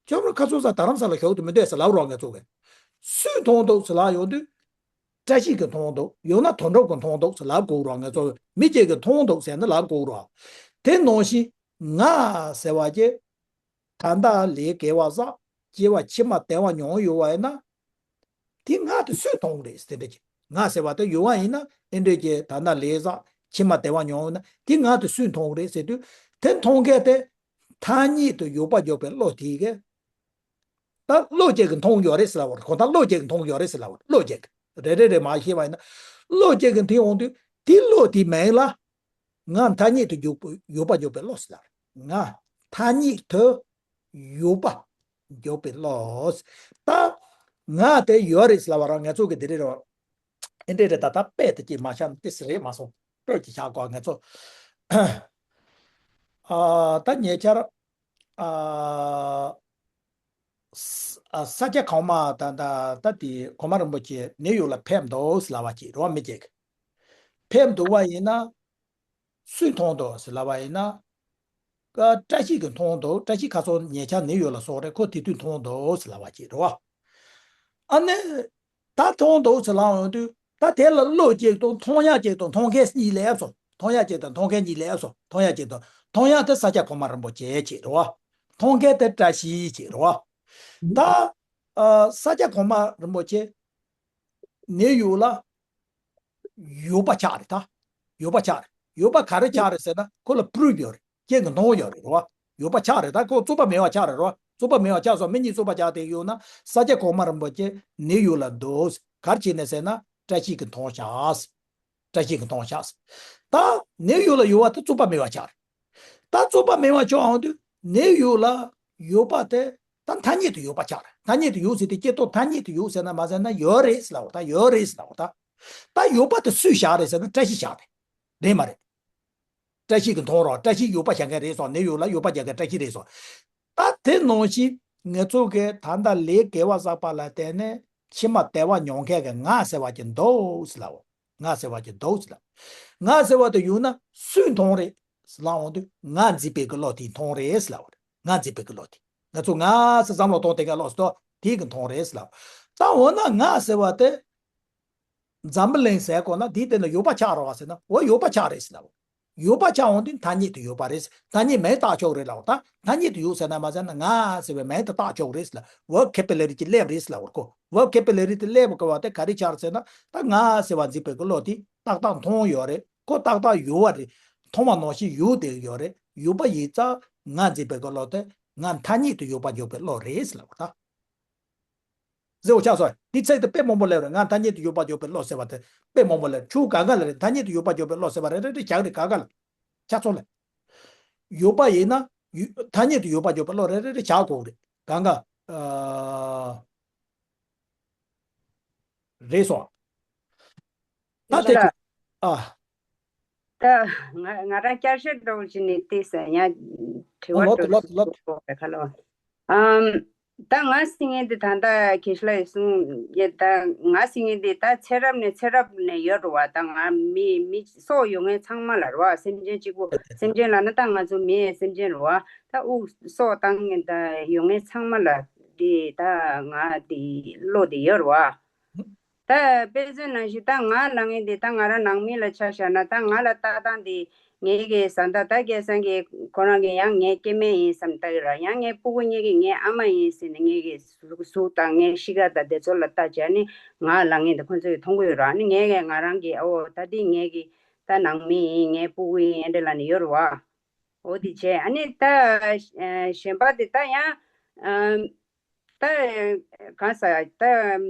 ཁྱོད་རང་ཁ་སང་ས་རྡ་རམ་ས་ལ་ཞོག་ཏུ་མི་འདོད་ཟེར་ལབ་རོགས་ངས་ཚོ་གས། སུས་མཐོང་འདུག་ཟེར་ལབ་ཡོང་དུས། བཀྲ་ཤིས་ཀྱིས་མཐོང་འདུག་ཡང་ན་དོན་གྲུབ་ཀྱིས་མཐོང་འདུག་ཟེར་ལབ་དགོས་རོགས་ངས་ཚོ་མི་གཅིག་གིས་མཐོང་འདུག་ཟེར་ན་ལབ་དགོས་རོགས། དེ་ནང་བཞིན་ང་ཟེར་བ་ཀྱི། ད་ལྟ་ལས་དགེ་བ་བསགས་སྐྱེ་བ་ཕྱི་མ་བདེ་བ་མྱོང་ཡོད་པ་ཡིན་ན། དེ་ང་དེ་སུས་མཐོང་རེད་ཟེར་དེ་འདྲ་ཅིག་ང་ཟེར་བ་དེ་ཡོད་པ་ཡིན་ན་ཨེ་འདྲ་ཅིག་ད་ལྟ་ལས་བསགས་ཕྱི་མ་བདེ་བ་མྱོང་ཡོད་ན་དེ་ང་དེ་སུས་མཐོང་རེད་ཟེར་དུས་དེ་མཐོང་མཁན་དེ་ཐ་སྙད་དུ་ཡོད་པ་འཇོག་པའི་བློ་དེ་གས། ད་བློ་གཅིག་གིས་མཐོང་ཡོད་རེད་ཟེར་ལབ་པ་རེད། གང་ལྟར་བློ་གཅིག་གིས་མཐོང་ཡོད་རེད་ཟེར་ལབ་པ་རེད། བློ་གཅིག་གིས་རེ་རེ་རེ་མ་ཤེས་པ་ཡིན་ན་བློ་གཅིག་གིས་མཐོང་ཡོང་དུས་དེ་བློ་དེ་མིང་ལ། ང་ཐ་སྙད་དུ་འཇོག་པ་ཡོད་པ་འཇོག་པའི་བློ་ཟེར་ལ། ང་ཐ་སྙད་དུ་ཡོད་པ་འཇོག་པའི་བློ། ད་ང་དེ་ཡོད་རེད་ཟེར་ལབ་པ་རང་ངས་ཚོ་གི་དེ་རེད་རོ། ཨེ་འདྲས་རེད། ད་ད་དཔེ་དེ་ཅིག་མ་བཤད་ན་ཏི་སི་རེད་མ་སོང་སྤྲོད་ཀྱི་བཞག་གོ་ངས་ཚོ། ཨ་ད་ཉེ་ཆར་ཨ་ས་ཨ་ས་སྐྱ་གོང་མ་ད་ད་ད་དེ་གོང་མ་རིན་པོ་ཆེ་ནེའུ་ཡོག་ལ་ཕེབས་འདུག་ཟེར་ལབ་པ་ཅིག་རོ་མི་ཅིག་ཕེབས་འདུག་པ་ཡིན་ན། སུས་མཐོང་འདུག་ཟེར་ལབ་པ་ཡིན་ན། ཀ་བཀྲ་ཤིས་ཀྱིས་མཐོང་འདུག་བཀྲ་ཤིས་ཁ་སང་ཉེ་ཆར་ནེའུ་ཡོག་ལ་སོང་རེད། ཁོ་དེ་དུས་མཐོང་འདུག་ཟེར་ལབ་པ་ཅིག་རེད་བ། ཨ་ནི། ད་མཐོང་འདུག་ཟེར་ལབ་ཡོང་དུས་ད་དེ་ལ་བློ་གཅིག་དང་མཐོང་ཡག་གཅིག་དང་མཐོང་མཁན་གཉིས་ལས་ཨེ་སོང་། མཐོང་ཡག་གཅིག་དང་མཐོང་མཁན་གཉིས་ལས་ཨེ་སོང་། མཐོང་ཡག་གཅིག་དང་མཐོང་ཡག་དེ་ས་སྐྱ་གོང་མ་རིན་པོ་ཆེ་ཅིག་རེད་བ། མཐོང་མཁན་དེ་བཀྲ་ཤིས་ཅིག་རེད་བ། ད། ཨ་ས་སྐྱ་གོང་མ་རིན་པོ་ཆེ། ནེའུ་ཡོག་ལ་ཡོད་པ་ཆགས་རེད་ད། ཡོད་པ་ཆགས་རེད། ཡོད་པ་ག་རེ་ཆགས་རེད་ཟེར་ན་ཁོ་ལ་པུ་རུབ་ཡོད་རེད། རྐྱེན་གྱིས་མཐོང་ཡོད་རེད་རོ། ཡོད་པ་ཆགས་རེད་ད། ཁོ་རྩོད་པ་མེད་པ་ཆགས་རེད་རོ། རྩོད་པ་མེད་པ་ཆགས་སོང་མི་གཉིས་རྩོད་པ་ཆགས་དེ་ཡོད་ན་ས་སྐྱ་གོང་མ་རིན་པོ་ཆེ་ནེའུ་ཡོག་ལ་འདུག་ག་རེ་བྱས་ནས་ཟེར་ན་བཀྲ་ཤིས་ཀྱིས་མཐོང་ཤག་བཀྲ་ཤིས་ཀྱིས་མཐོང་ཤག་ད་ནེའུ་ཡོག་ལ་ཡོད་པ་དེ་རྩོད་པ་མེད་པ་ཆགས་རེད། ད་རྩོད་པ་མེད་པ་ཆགས་འོང་དུས་ནེའུ་ཡོག་ལ་ཡོད་པ་དེ་ད་ཐ་སྙད་དུ་ཡོད་པ་ཆགས་རེད། ཐ་སྙད་དུ་ཡོད་ཟེར་དེ་སྐྱེ་སྟོབས་ཐ་སྙད་དུ་ཡོད་ཟེར་ན་མ་ཟེར་ན་ཡོད་རེད་ཟེར་ལབ་པ་ད་ཡོད་རེད་ཟེར་ལབ་པ་ད། ད་ཡོད་པ་དེ་སུས་བཞག་རེད་ཟེར་ན་བཀྲ་ཤིས་བཞག་རེད། རེད་མ་རེད། བཀྲ་ཤིས་ཀྱིས་མཐོང་རོགས། བཀྲ་ཤིས་ཡོད་པ་བཞག་མཁན་རེད་སོང་། ནེའུ་ཡོག་ལ་ཡོད་པ་རྒྱག་མཁན་བཀྲ་ཤིས་རེད་སོང་། ད་དེ་ནང་བཞིན་ངེད་ཚོ་གིས་ད་ལྟ་ལས་དགེ་བ་བསགས་པ་ལ་བརྟེན་ནས་ཕྱི་མ་བདེ་བ་མྱོང་མཁན་གྱི་ང་ཟེར་བ་ཅིག་འདུག་ཟེར་ལབ། ང་ཟེར་བ་ཅིག་འདུག་ཟེར་ལབ། ང་ཟེར་བ་དེ་ཡོད་ན་སུས་མཐོང་རེད་ཟེར་ལབ་འོང་དུས་ང་འཛིན་པའི་གི་བློ་དེས་མཐོང་རེད་ཟེར་ལབ་རེད། ང་འཛིན་པའི་གི་བློ་དེ། ང་ཚོ་ང་ཟེར་བསམ་བློ་གཏོང་དེ་ག་བློ་ཟེར་དོ་དེས་གི་མཐོང་རེད་ཟེར་ལབ། ད་འོ་ན་ང་ཟེར་བ་དེ། འཛམ་བུ་གླིང་ཟེར་དགོས་ན་དེའི་སྟེང་ན་ཡོད་པ་ཆགས་རེད་བ་ཟེར་ན་འོ་ཡོད་པ་ཆགས་རེད་ཟེར་ལབ། ཡོད་པ་ཆགས་འོང་དུས་ཐ་སྙད་དུ་ཡོད་པ་རེད། ཐ་སྙད་མིང་བཏགས་ཆོག་རེད་ལབ། ད་ཐ་སྙད་དུ་ཡོད་ཟེར་ན་མ་ཟེར་ན་ང་ཟེར་བའི་མིང་དེ་བཏགས་ཆོག་རེད་ཟེར་ལབ། ཝོ་ཁེ་པེ་ལེ་རི་ཅིག་སླེབས་རེད་ཟེར་ལབ་བར་ཁོ། ཝོ་ཁེ་པེ་ལེ་རི་དེ་སླེབས་དགོས་པ་དེ་ག་རེ་ཆགས་རེད་ཟེར་ན་ད་ང་ཟེར་བ་འཛིན་པའི་གི་བློ་དེ་ཏག་ཏག་མཐོང་ཡོད་རེད། ཁོ་ཏག་ཏག་ཡོད་པ་རེད། མཐོང་བ་ནང་བཞིན་ཡོད་བསྡད་ཡོད་རེད། ཡོད་པ་ཡིན་ཙང་ང་འཛིན་པའི་གི་བློ་དེ་ང་ཐ་སྙད་དུ་ཡོད་པ་འཇོག་པའི་བློ་རེད་ཟེར་ལབ་པ་ད། ཟེར་བ་ཆགས་སོང་། འདི་ཚིག་དེ་དཔེ་མང་པོ་སླེབས་རེད། ང་ཐ་སྙད་དུ་ཡོད་པ་འཇོག་པའི་བློ་ཟེར་བ་དེ་དཔེ་མང་པོ་སླེབས། ཆུ་གང་ག་ལ་རེད། ཐ་སྙད་དུ་ཡོད་པ་འཇོག་པའི་བློ་ཟེར་བ་རེ་རེ་རེ་བཞག་རེད། གང་ག་ལ་ཆགས་སོང་ལ། ཡོད་པ་ཡིན་ན་ཡོད་ཐ་སྙད་དུ་ཡོད་པ་འཇོག་པའི་བློ་རེ་རེ་རེ་བཞག་དགོས་རེད། གང་ག་ཨ། རེད་སོང་། ད་དེ་ལ་ཨ། ད་ང་ང་རང་བསྐྱར་བཤད་འདྲ་བོ་ཞིག་ནས་བལྟས་ཟེར་ཡང་དྲི་བ་ལོ་འདྲ་ལོ་ལོ་བོ་ཁ་ལོ། ཨམ། ད་ང་ཟེར་མཁན་འདི་ད་ལྟ་ཁྱེད་ལ་གསུངས་ཡ། ད་ང་ཟེར་མཁན་འདི་ད་ཚེ་རབས་ནས་ཚེ་རབས་ནས་ཡོད་རེད་བ། ད་ང་མི་མི་སྲོག་ཡོད་མཁན་ཚང་མ་ལ་རེད་བ། སེམས་ཅན་གཅིག་པུ་སེམས་ཅན་ལབ་ན་ད་ང་ཚོ་མིའི་སེམས་ཅན་རེད་བ། ད་དབུགས་སྲོག་བཏང་མཁན་ད་ཡོད་མཁན་ཚང་མ་ལ་འདི་ད་ང་འདི་བློ་འདི་ཡོད་རེད་བ། ད་དཔེ་མཚོན་ནང་བཞིན་ད་ང་ལབ་མཁན་འདི་ད་ང་རང་ནང་མི་ལ་ཆ་བཞག་ན་ད་ང་ལ་ལྟ་སྟངས་འདི་ངེད་ཀྱི་བཟའ་ཟླ་ད་སྐལ་བཟང་གིས་ཁོ་རང་གིས་ཡང་ངའི་སྐྱེ་དམན་ཡིན་བསམ་ལྟ་གི་ར། ཡང་ངའི་སྤུ་གུ་གཉིས་ཀྱིས་ངའི་ཨ་མ་ཡིན་ཟེར་ནས་ངེད་ཀྱི་གཟུགས་གཟུགས་དང་ངའི་གཤིས་ཀ་དང་དེ་ཚོ་ལ་ལྟ་བྱས་ནས་ང་ལབ་མཁན་འདི་ཁོ་ཚོས་མཐོང་གི་ཡོད་ར། ཨ་ནི་ངེད་ཀྱིས་ང་རང་གིས་ཨོ་ད་འདི་ངེད་ཀྱི་ད་ནང་མི་ཡིན་ངའི་སྤུ་གུ་ཡིན་ཨེ་འདྲ་ལབ་ནས་ཡོད་རེད་བ། འོ་དེ་བྱས་ཨ་ནི་ད་གཞན་པ་དེ་ད་ཡང་ད་གང་ཟེར་ད་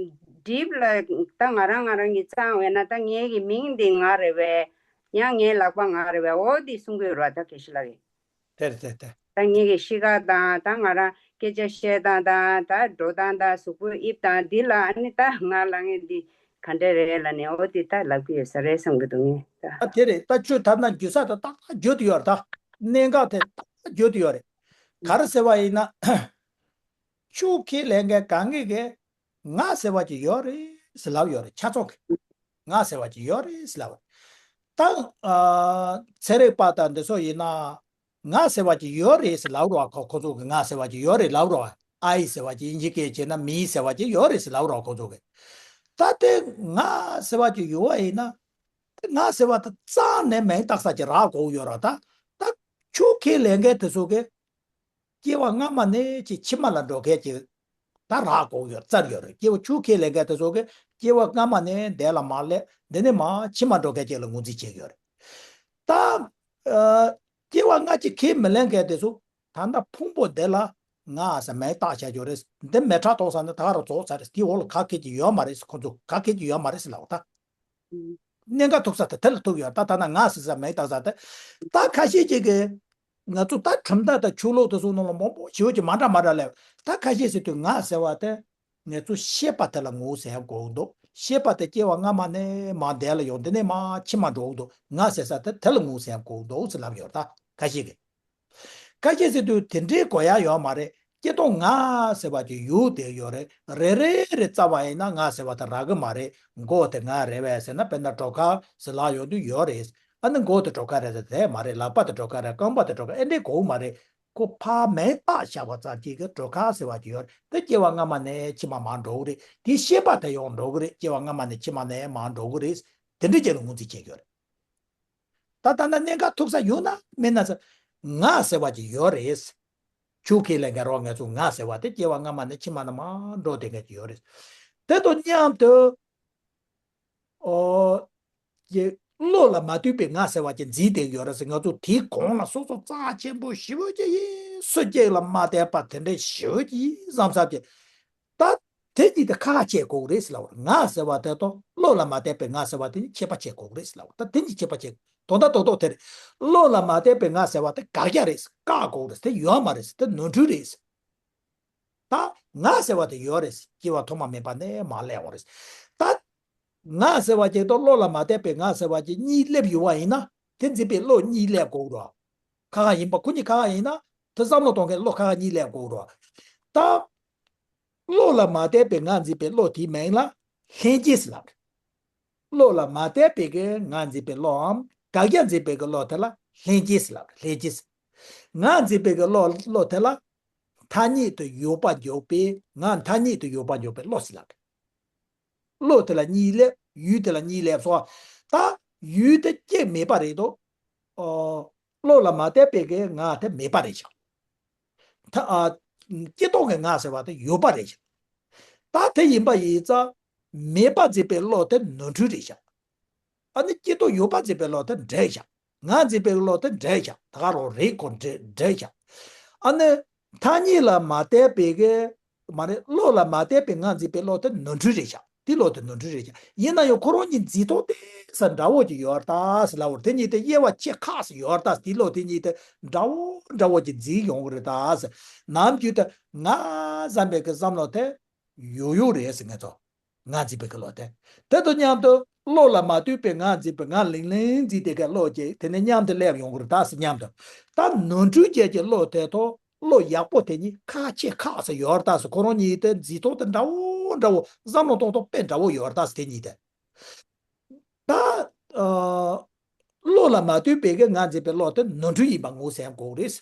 འགྲིག་ལ་ད་ང་རང་ང་རང་གི་གཙང་བས་ན་ད་ངའི་གི་མིང་འདི་ང་རེད་བས། ཡང་ངའི་ལག་པ་ང་རེད་བས། འོ་དེ་གསུང་གི་ཡོད་རེད་བ། ད་དགེ་བཤེས་ལགས་ཀྱིས། དེ་རེད་དེ་དེ། ད་ངེད་ཀྱི་གཤིས་ཀ་དང་ད་ང་རང་སྐད་ཆ་བཤད་སྟངས་དང་ད་འགྲོ་སྟངས་དང་གཟུགས་པོའི་དབྱིབས་དང་འདི་ལ་ཨ་ནི་ད་ང་ལབ་མཁན་འདི་ག་འདྲ་རེད་ལབ་ནས་འོ་དེ་ད་ལབ་ཀྱི་ཡོད་ས་རེད་བསམ་གྱི་འདུག་ངས་ད། ད་དེ་རེད། ད་ཁྱོད་ཐ་ན་རྒྱུ་ས་ད་ཏག་ཏག་བརྗོད་དུ་ཡོད་རེད། ད་གནད་འགག་དེ་ཏག་ཏག་བརྗོད་དུ་ཡོད་རེད། ག་རེ་ཟེར་བ་ཡིན་ན། ཆོས་ཁས་ལེན་མཁན་གང་གིས་གི་ང་ཟེར་བ་ཅིག་ཡོད་རེད་ཟེར་ལབ་ཡོད་རེད། ཆ་ཚང་གིས་ང་ཟེར་བ་ཅིག་ཡོད་རེད་ཟེར་ལབ། ད་ཨ་ཚན་རིག་པ་དང་འདི་ཚོ་ཡིན་ན་ ང་ཟེར་བ་ཅིག་ཡོད་རེད་ཟེར་ལབ་རོགས། ཁོ་ཁོ་ཚོ་གི་ང་ཟེར་བ་ཅིག་ཡོད་རེད་ལབ་རོགས། ཨའི་ཟེར་བ་ཅིག་དབྱིན་ཇི་སྐད་བྱས་ན་མི་ཟེར་བ་ཅིག་ཡོད་རེད་ཟེར་ལབ་རོགས་ཁོ་ཚོ་གི། ད་དེ་ང་ཟེར་བ་ཅིག་ཡོད་པ་ཡིན་ན། དེ་ང་ཟེར་བ་དེ་རྩ་ནས་མིང་བཏགས་ས་ཅིག་རག་དགོས་ཡོད་ར། ད་ད་ཆོས་ཁས་ལེན་མཁན་དེ་ཚོ་གི་སྐྱེ་བ་སྔ་མ་ནས་ཅིག་ཕྱི་མ་ལ་འགྲོ་མཁན་ཅིག་ད་རག་གོ་ཡོད་རྩར་ཡོད་རེད། སྐྱེ་བ་ཆུ་ཁས་ལེན་མཁན་དེ་ཚོ་གིས་སྐྱེ་བ་སྔ་མ་ནས་འདས་ལ་མ་སླེབས། འདི་ནས་མར་ཕྱི་མ་འགྲོ་མཁན་ཅིག་ལ་ངོས་འཛིན་བྱེད་ཀྱི་ཡོད་རེད། ད་ཨ་སྐྱེ་བ་སྔ་ཕྱི་ཁས་མི་ལེན་མཁན་དེ་ཚོ་ད་ལྟ་ཕུང་པོ་འདི་ལ་ང་ཟེར་མིང་བཏགས་བཞག་ཡོད་རེད། འདི་མེ་ཁྲག་གཏོང་ས་ནི་ད་ག་རུ་རྫོགས་ཚར་རེད། དེའི་འོག་ལ་ག་གེ་ཅིག་ཡོད་མ་རེད། ཁོ་ཚོ་ག་གེ་ཅིག་ཡོད་མ་རེད་ཟེར་ལབ་པ་ད། གནད་འགག་ཐུག་ས་དེ་དེ་ལ་ཐུག་ཡོད། ད་ད་ན་ང་ཟེར་ས་མེད་ད་ས་དེ། ད་ཁ་ཤས་ཅིག་གིས་ང་ཚོ་ད་ཁྲིམས་ཐག་དང་ཆོས་ལུགས་དེ་ཚོ་ནང་ལ་མང་པོ་ཞེ་པོ་ཅིག་མ་འདྲ་མ་འདྲ་ལབ། ད་ཁ་ཤས་ཟེར་དུས་ང་ཟེར་བ་དེ་ང་ཚོ་ཤེས་པ་དེ་ལ་ངོ་ཟེར་དགོས་འདུག་ཤེས་པ་དེ་སྐྱེ་བ་སྔ་མ་ནས་མར་འདས་ལ་ཡོང་། འདི་ནས་མར་ཕྱི་མ་འགྲོ་འདུག་ང་ཟེར་ས་དེ་དེ་ལ་ངོ་ཟེར་དགོས་འདུག་ཟེར་ལབ་ཡོད། ད་ཁ་ཤས་ཀྱིས། ཁ་ཤས་ཟེར་དུས་དེ་འདྲའི་གོ་ཡ་ཡོད་མ་རེད། སྐྱེ་སྟོང་ང་ཟེར་བ་ཅིག་ཡོད་དེ་ཡོད་རེད། རེ་རེ་རེ་རྩ་བ་ཡིན་ན་ང་ཟེར་བ་དེ་རག་གི་མ་རེད། མགོ་དེ་ང་རེད་པས་ཟེར་ན། དཔེར་ན་གྲོད་ཁོག་ཟེར་ལབ་ཡོང་དུས་ཡོད་རེད། ཨ་ནི་མགོ་དེ་གྲོད་ཁོག་རེད་ཟེར་དེ་མ་རེད། ལག་པ་དེ་གྲོད་ཁོག་རེད། རྐང་པ་དེ་གྲོད་ཁོག་ཨེ་འདྲའི་གོ་གི་མ་རེད། ཁོ་ཕར་མིང་བཏགས་བཞག་པ་ཙམ་གྱིས་གི་གྲོད་ཁོག་ཟེར་བ་ཅིག་ཡོད་རེད། དེ་སྐྱེ་བ་སྔ་མ་ནས་ཕྱི་མ་མར་འགྲོ་གི་རེད། དེ་ཤེས་པ་དེ་ཡང་འགྲོ་གི་རེད། སྐྱེ་བ་སྔ་མ་ནས་ཕྱི་མ་ནས་མར་འགྲོ་གི་རེད། དེ་འདྲའི་ཅིག་ལ་ངོས་འཛིན་བྱེད་ཀྱི་ཡོད་རེད། ད་ལྟ་ན་གནད་འགག་ཐུག་ས་ཡོད་ན་མེད་ན་ཟེར། ང་ཟེར་བ་ཅིག་ཡོད་རེད། ཆོས་ཁས་ལེན་མཁན་རོགས། ང་ཚོ་ང་ཟེར་བ་དེ་སྐྱེ་བ་སྔ་མ་ནས་ཕྱི་མ་ནས་མར་འགྲོ་བསྡད་མཁན་ཅིག་ཡོད་རེད། དེ་དང་མཉམ་དུ་ཨོ་ཀྱེ་བློ་ལ་མ་ལྟོས་པའི་ང་ཟེར་བ་ཅིག་འཛིན་བསྡད་ཡོད་རེད་ཟེར། ང་ཚོ་དེའི་གོང་ལ་སོ་སོ་རྩ་ཆེན་པོ་ཞེ་པོ་ཅིག་ཡིན། སུ་གཅིག་ལ་མ་བལྟས་པ་དེ་འདྲ་ཞེ་པོ་ཅིག་ཡིན་བསམ་བསམ་ཅིག་ད་དེ་གཉིས་དེ་ཁ་ཁ་ཕྱེ་དགོས་རེད་ཟེར་ལབ་པ་རེད། ང་ཟེར་བ་དེ་དང་བློ་ལ་མ་བལྟས་པའི་ང་ཟེར་བ་དེ་གཉིས་ཁྱད་པར་ཕྱེ་དགོས་རེད་ཟེར་ལབ་པ་རེད། ད་དེ་གཉིས་ཁྱད་པར་ཕྱེ་དོན་དག་རྡོག་རྡོག་དེ་རེད། བློ་ལ་མ་བལྟས་པའི་ང་ཟེར་བ་དེ་དགག་བྱ་རེད། བཀག་དགོས་རེད། དེ་ཡོད་མ་རེད། དེ་ནོར་འཁྲུལ་རེད། ད་ང་ཟེར་བ་དེ་ཡོད་རེད། སྐྱེ་བ་ཐོག་མ་མེད་པ་ནས་མར་སླེབས་ཡོང་རེད། ད་ང་ཟེར་བ་ཅིག་དང་བློ་ལ་མ་བལྟས་པའི་ང་ཟེར་བ་ཅིག་གཉིས་སླེབས་ཡོད་པ་ཡིན་ན། དེ་འཛིན་པའི་བློ་གཉིས་སླེབས་དགོས་རེད། ཁ་ཁ་ཡིན་པ་ཁོ་གཉིས་ཁ་ཁ་ཡིན་ན། དེ་བསམ་བློ་གཏོང་མཁན་བློ་ཁ་ཁ་གཉིས་སླེབས་དགོས་རེད། ད་བློ་ལ་མ་བལྟས་པའི་ང་འཛིན་པའི་བློ་དེའི་མིང་ལ་ལྷན་སྐྱེས་ཟེར་ལབ་རེད། བློ་ལ་མ་བལྟས་པའི་གི་ང་འཛིན་པའི་བློའམ་དགག་བྱ་འཛིན་པའི་གི་བློ་དེ་ལ་ལྷན་སྐྱེས་ཟེར་ལབ་རེད། ལྷན་སྐྱེས། ང་འཛིན་པའི་གི་བློ་བློ་དེ་ལ་ཐ་སྙད་དུ་ཡོད་པ་འཇོག་པའི་ང་ཐ་སྙད་དུ་ཡོད་པ་འཇོག་པའི་བློ་ཟེར་ལབ་རེད། བློ་དེ་ལ་གཉིས་སླེབས། ཡུལ་དེ་ལ་གཉིས་སླེབས་སོང་། ད་ཡུལ་དེ་གཅིག་མེད་པ་རེད་དོ། ཨོ། བློ་ལ་མ་བལྟས་པའི་གི་ང་དེ་མེད་པ་རེད་ཤག་ད་ཨ། སྐྱེ་སྟོང་གི་ང་ཟེར་བ་དེ་ཡོད་པ་རེད་ཤག་ད་དེ་ཡིན་པ་ཡིན་ཙང་མེད་པ་འཛིན་པའི་བློ་དེ་ནོར་འཁྲུལ་རེད་ཤག་ཨ་ནི་སྐྱེ་སྟོང་ཡོད་པ་འཛིན་པའི་བློ་དེ་འདྲ་ཤག་ང་འཛིན་པའི་བློ་དེ་འདྲ་ཤག་ད་ག་རང་རེད། ཁོ་འདྲ་འདྲ་ཤག་ཨ་ནི་ཐ་སྙད་ལ་མ་བལྟས་པའི་གི་མ་རེད། བློ་ལ་མ་བལྟས་པའི་ང་འཛིན་པའི་བློ་དེ་ནོར་འཁྲུལ་རེད་ཤག་དེ་བློ་དེ་ནོར་འཁྲུལ་རེད་ཤག་ཡིན་ན་ཡང་ཁོ་རང་གཉིས་འཛིན་སྟངས་དེ་ས་འདྲ་བོ་ཅིག་ཡོད་རེད་ད་ཟེར་ལབ་པ་རེད། དེ་གཉིས་དེ་དབྱེ་བ་ཕྱེ་ཁག་ཟེར་ཡོད་རེད་ད། དེ་བློ་དེ་གཉིས་དེ་འདྲ་བོ་འདྲ་བོ་ཅིག་འཛིན་ཡོང་གི་རེད་ད་ཟེར། ནམ་རྒྱུན་དུ་ང་བསམ་པའི་གི་བསམ་བློ་དེ་ཡོད་ཡོད་རེད་ཟེར། ང་ཚོ་ང་འཛིན་པའི་གི་བློ་དེ། དེ་དང་མཉམ་དུ་བློ་ལ་མ་ལྟོས་པའི་ང་འཛིན་པའི་ང་ལིང་ལིང་འཛིན་དེ་གི་བློ་ཅིག་དེ་ནས་མཉམ་དུ་སླེབས་ཡོང་གི་རེད་ད་ཟེར། མཉམ་དུ་ད་ནོར་འཁྲུལ་ཅན་གྱི་བློ་དེ་དང་བློ་ཡག་པོ་དེ་གཉིས་ཁ་ཕྱེ་ཁག་ཟེར་ཡོད་རེད་ད་ཟེར། ཁོ་རང་གཉིས་དེ་འཛིན་སྟངས་དེ་འདྲ་བོ་འདྲ་བོ། བསམ་བློ་གཏོང་སྟངས་དཔེ་འདྲ་བོ་ཡོད་རེད་ད་ཟེར། དེ་གཉིས་དེ། ད་ཨ། བློ་ལ་མ་ལྟོས་པའི་གི་ང་འཛིན་པའི་བློ་དེ་ནོར་འཁྲུལ་ཡིན་པ་ངོས་ཟིན་དགོས་རེད།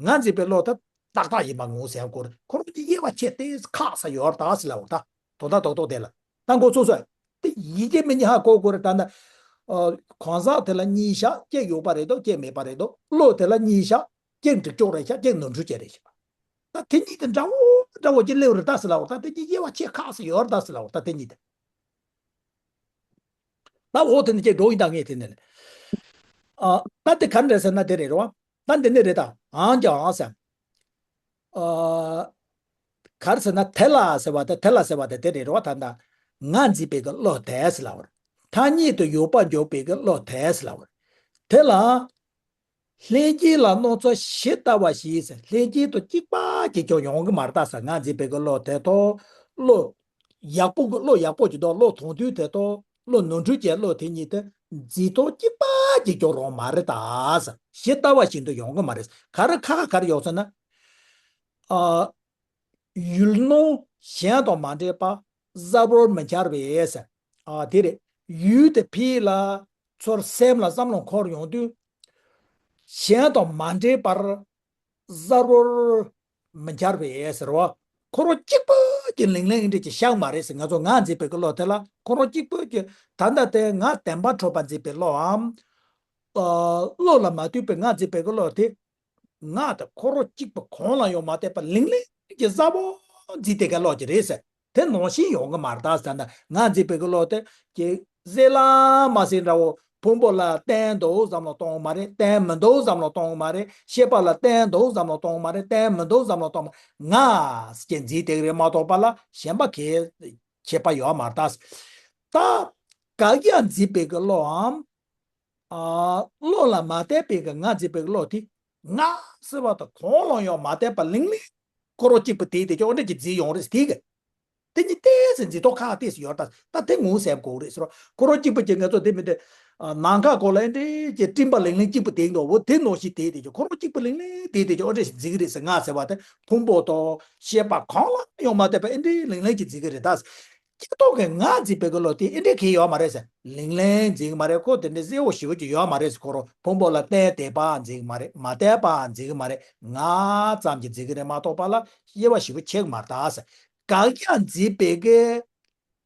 ང་འཛིན་པའི་བློ་དེ་ཏག་ཏག་ཡིན་པ་ངོས་ཟིན་དགོས་རེད། ཁོ་རང་གི་དབྱེ་བ་ཕྱེ་སྟངས་ཁག་ས་ཡོད་རེད་ད་ཟེར་ལབ་པ་རེད་ད། དོན་དག་རྡོག་རྡོག་དེ་ལ་ད་མགོ་ཚོས་སོང་། དེ་ཡིན་གཅིག་མིན་གཅིག་ཧ་གོ་དགོས་རེད་ད། ད་ཨ། གང་ཟག་དེ་ལ་གཉིས་ཤག་གཅིག་ཡོད་པ་རེད་དོ། གཅིག་མེད་པ་རེད་དོ། བློ་དེ་ལ་གཉིས་ཤག་གཅིག་འགྲིག་ཕྱོགས་རེད་ཤག་གཅིག་ནོར་འཁྲུལ་ཅན་རེད་ཤག་ད་དེ་གཉིས་དེ་འདྲ་བོ་འདྲ་བོ་ཅིག་སླེབས་རེད་ད་ཟེར་ལབ་པ་རེད་ད། དེ་གཉིས་དབྱེ་བ་ཕྱེ་ཁག་ས་ཡོད་རེད་ད་ཟེར་ལབ་པ་རེད་ད། དེ་གཉིས་དེ། ད་འོ་དེ་ནི་ཅེས་འགྲོ་ཡིན་ད་ངས་དེ་ནི་ལས། ཨ། ད་དེ་ག་འདྲ་ཟེར་ན་དེ་རེད་རོ། ད་འདི་ནི་རེད་ད་ཨང་ཀྱང་ཨང་ཟེར། ཨ། ག་རེ་ཟེར་ན་དེ་ལ་ཟེར་བ་དེ་དེ་ལ་ཟེར་བ་དེ་དེ་རེད་རོ། ད་ད་ང་འཛིན་པའི་གི་བློ་དེ་ཟེར་ལབ་པ་རེད། ཐ་སྙད་དུ་ཡོད་པ་འཇོག་པའི་གི་བློ་དེ་ཟེར་ལབ་པ་རེད། དེ་ལ། ལྷན་སྐྱེས་ལ་སྣང་ཚུལ་ཇི་ལྟ་བ་བཞིན་ཟེར། ལྷན་སྐྱེས་དང་གཅིག་པ་གཅིག་རྐྱང་ཡོང་གི་མ་རེད་ད་ཟེར། ང་འཛིན་པའི་གི་བློ་དེ་དང་། བློ་ཡག་པོ་གི་བློ་ཡག་པོ་ཅིག་དང་བློ་དོན་མཐུན་དེ་དང་བློ་ནོར་འཁྲུལ་ཅན་བློ་དེ་གཉིས་དེ་འཛིན་སྟངས་གཅིག་པ་གཅིག་རྐྱང་རང་མ་རེད་ད་ཟེར། ཇི་ལྟ་བ་བཞིན་དུ་ཡོང་གི་མ་རེད། ག་རེ་ཁ་ཁ་ག་རེ་ཡོད་ཟེར་ན། ཨ། ཡུལ་སྣང་གཞན་དང་མ་འདྲེས་པ་གཟབ་པོར་མི་འཆར་བས་ཟེར། ཨ། དེ་རེད། ཡུལ་དེ་ཕར་ལ་ཚུར་སེམས་ལ་བསམ་བློ་འཁོར་ཡོང་དུས། གཞན་དང་མ་འདྲེས་པར་གཟར་བར་མི་འཆར་བས་ཟེར་བ། ཁོ་རང་གཅིག་པུ་གྱི་ལིང་ལིང་འདྲ་ཅིག་ཤར་མ་རེད་ཟེར། ང་ཚོ་ང་འཛིན་པའི་གི་བློ་དེ་ལ་ཁོ་རང་གཅིག་པུ་གྱི། ད་ལྟ་དེ་ང་བདེན་པ་འཕྲོད་པ་འཛིན་པའི་བློའམ། ཨ། བློ་ལ་མ་ལྟོས་པའི་ང་འཛིན་པའི་གི་བློ་དེ། ང་དང་ཁོ་རང་གཅིག་པུ་གང་ལ་ཡང་མ་ལྟོས་པར་ལིང་ལིང་གི་གཟར་བར་འཛིན་དེ་ག་བློ་ཅིག་རེད་ཟེར། དེ་ནང་བཞིན་ཡོང་གི་མ་རེད་ད་ཟེར། ད་ང་འཛིན་པའི་གི་བློ་དེ་ཀྱི་གཟེར་ལ་མ་གཟེར་འདྲ་བོ། ཕུང་པོ་ལ་རྟེན་འདུག་བསམ་བློ་གཏོང་གི་མ་རེད། རྟེན་མི་འདུག་བསམ་བློ་གཏོང་གི་མ་རེད། ཤེས་པ་ལ་རྟེན་འདུག་བསམ་བློ་གཏོང་གི་མ་རེད། རྟེན་མི་འདུག་བསམ་བློ་གཏོང་གི་མ། ང་ཟེར་གྱི་འཛིན་དེ་ག་རེད་མ་གཏོགས་པ་ལ་གཞན་པ་གའི་ཁྱད་པར་ཡོད་མ་རེད་ད། ད་དགག་བྱ་འཛིན་པའི་གི་བློའམ། ཨ། བློ་ལ་མ་ལྟོས་པའི་གི་ང་འཛིན་པའི་གི་བློ་དེ། ང་ཟེར་བ་དང་གང་ལ་ཡང་མ་ལྟོས་པར་ལིང་ལིང་ཁོ་རང་གཅིག་པུ་དེ་དེ་ཅོག་འདྲ་གྱི་འཛིན་ཡོང་རེད་དེ་གི། དེ་གཉིས་ཏོག་ཙམ་འཛིན་སྟངས་ཁག་ཏོག་ཙམ་ཡོད་རེད་ད། ད་དེ་ངོ་ཟེར་དགོས་རེད་ཟེར་རོ། ཁོ་རང་གཅིག་པུ་གྱི་ང་ཚོ་དེ་མི་དེ། ཨ། ནམ་མཁའ་གོ་ལ་ཨེ་འདྲས་ཀྱི་སྤྲིན་པ་ལིང་ལིང་གཅིག་པུ་དེ་འདུག་བོ། དེ་ནང་བཞིན་དེ་དེ་ཅོག་ཁོ་རང་གཅིག་པུ་ལིང་ལིང་དེ་དེ་ཅོག་འདྲ་ཞིག་འཛིན་གི་རེད་ཟེར། ང་ཟེར་བ་དེ་ཕུང་པོ་དང་ཤེས་པ་གང་ལ་ཡང་མ་ལྟོས་པར་ཨེ་འདྲས་ལིང་ལིང་གྱི་འཛིན་གི་རེད་ད། སྐྱེ་སྟོབས་ཀྱི་ང་འཛིན་པའི་གི་བློ་དེ་ཨེ་འདྲས་གང་ཡོད་མ་རེད་ཟེར། ལིང་ལིང་འཛིན་གི་མ་རེད། ཁོ་དེ་འདྲས་གསལ་བོ་ཞེ་པོ་ཅིག་ཡོད་མ་རེད་ཟེར། ཁོ་རང་ཕུང་པོ་ལ་རྟེན་དེ་པ་འཛིན་གི་མ་རེད། མ་ལྟོས་པ་འཛིན་གི་མ་རེད། ང་ཙམ་གྱི་འཛིན་གི་རེད་མ་གཏོགས་པ་ལ་དབྱེ་བ་ཞེ་པོ་ཕྱེ་གི་མ་རེད་ད་ཟེར། དགག་བྱ་འཛིན་པའི་གི་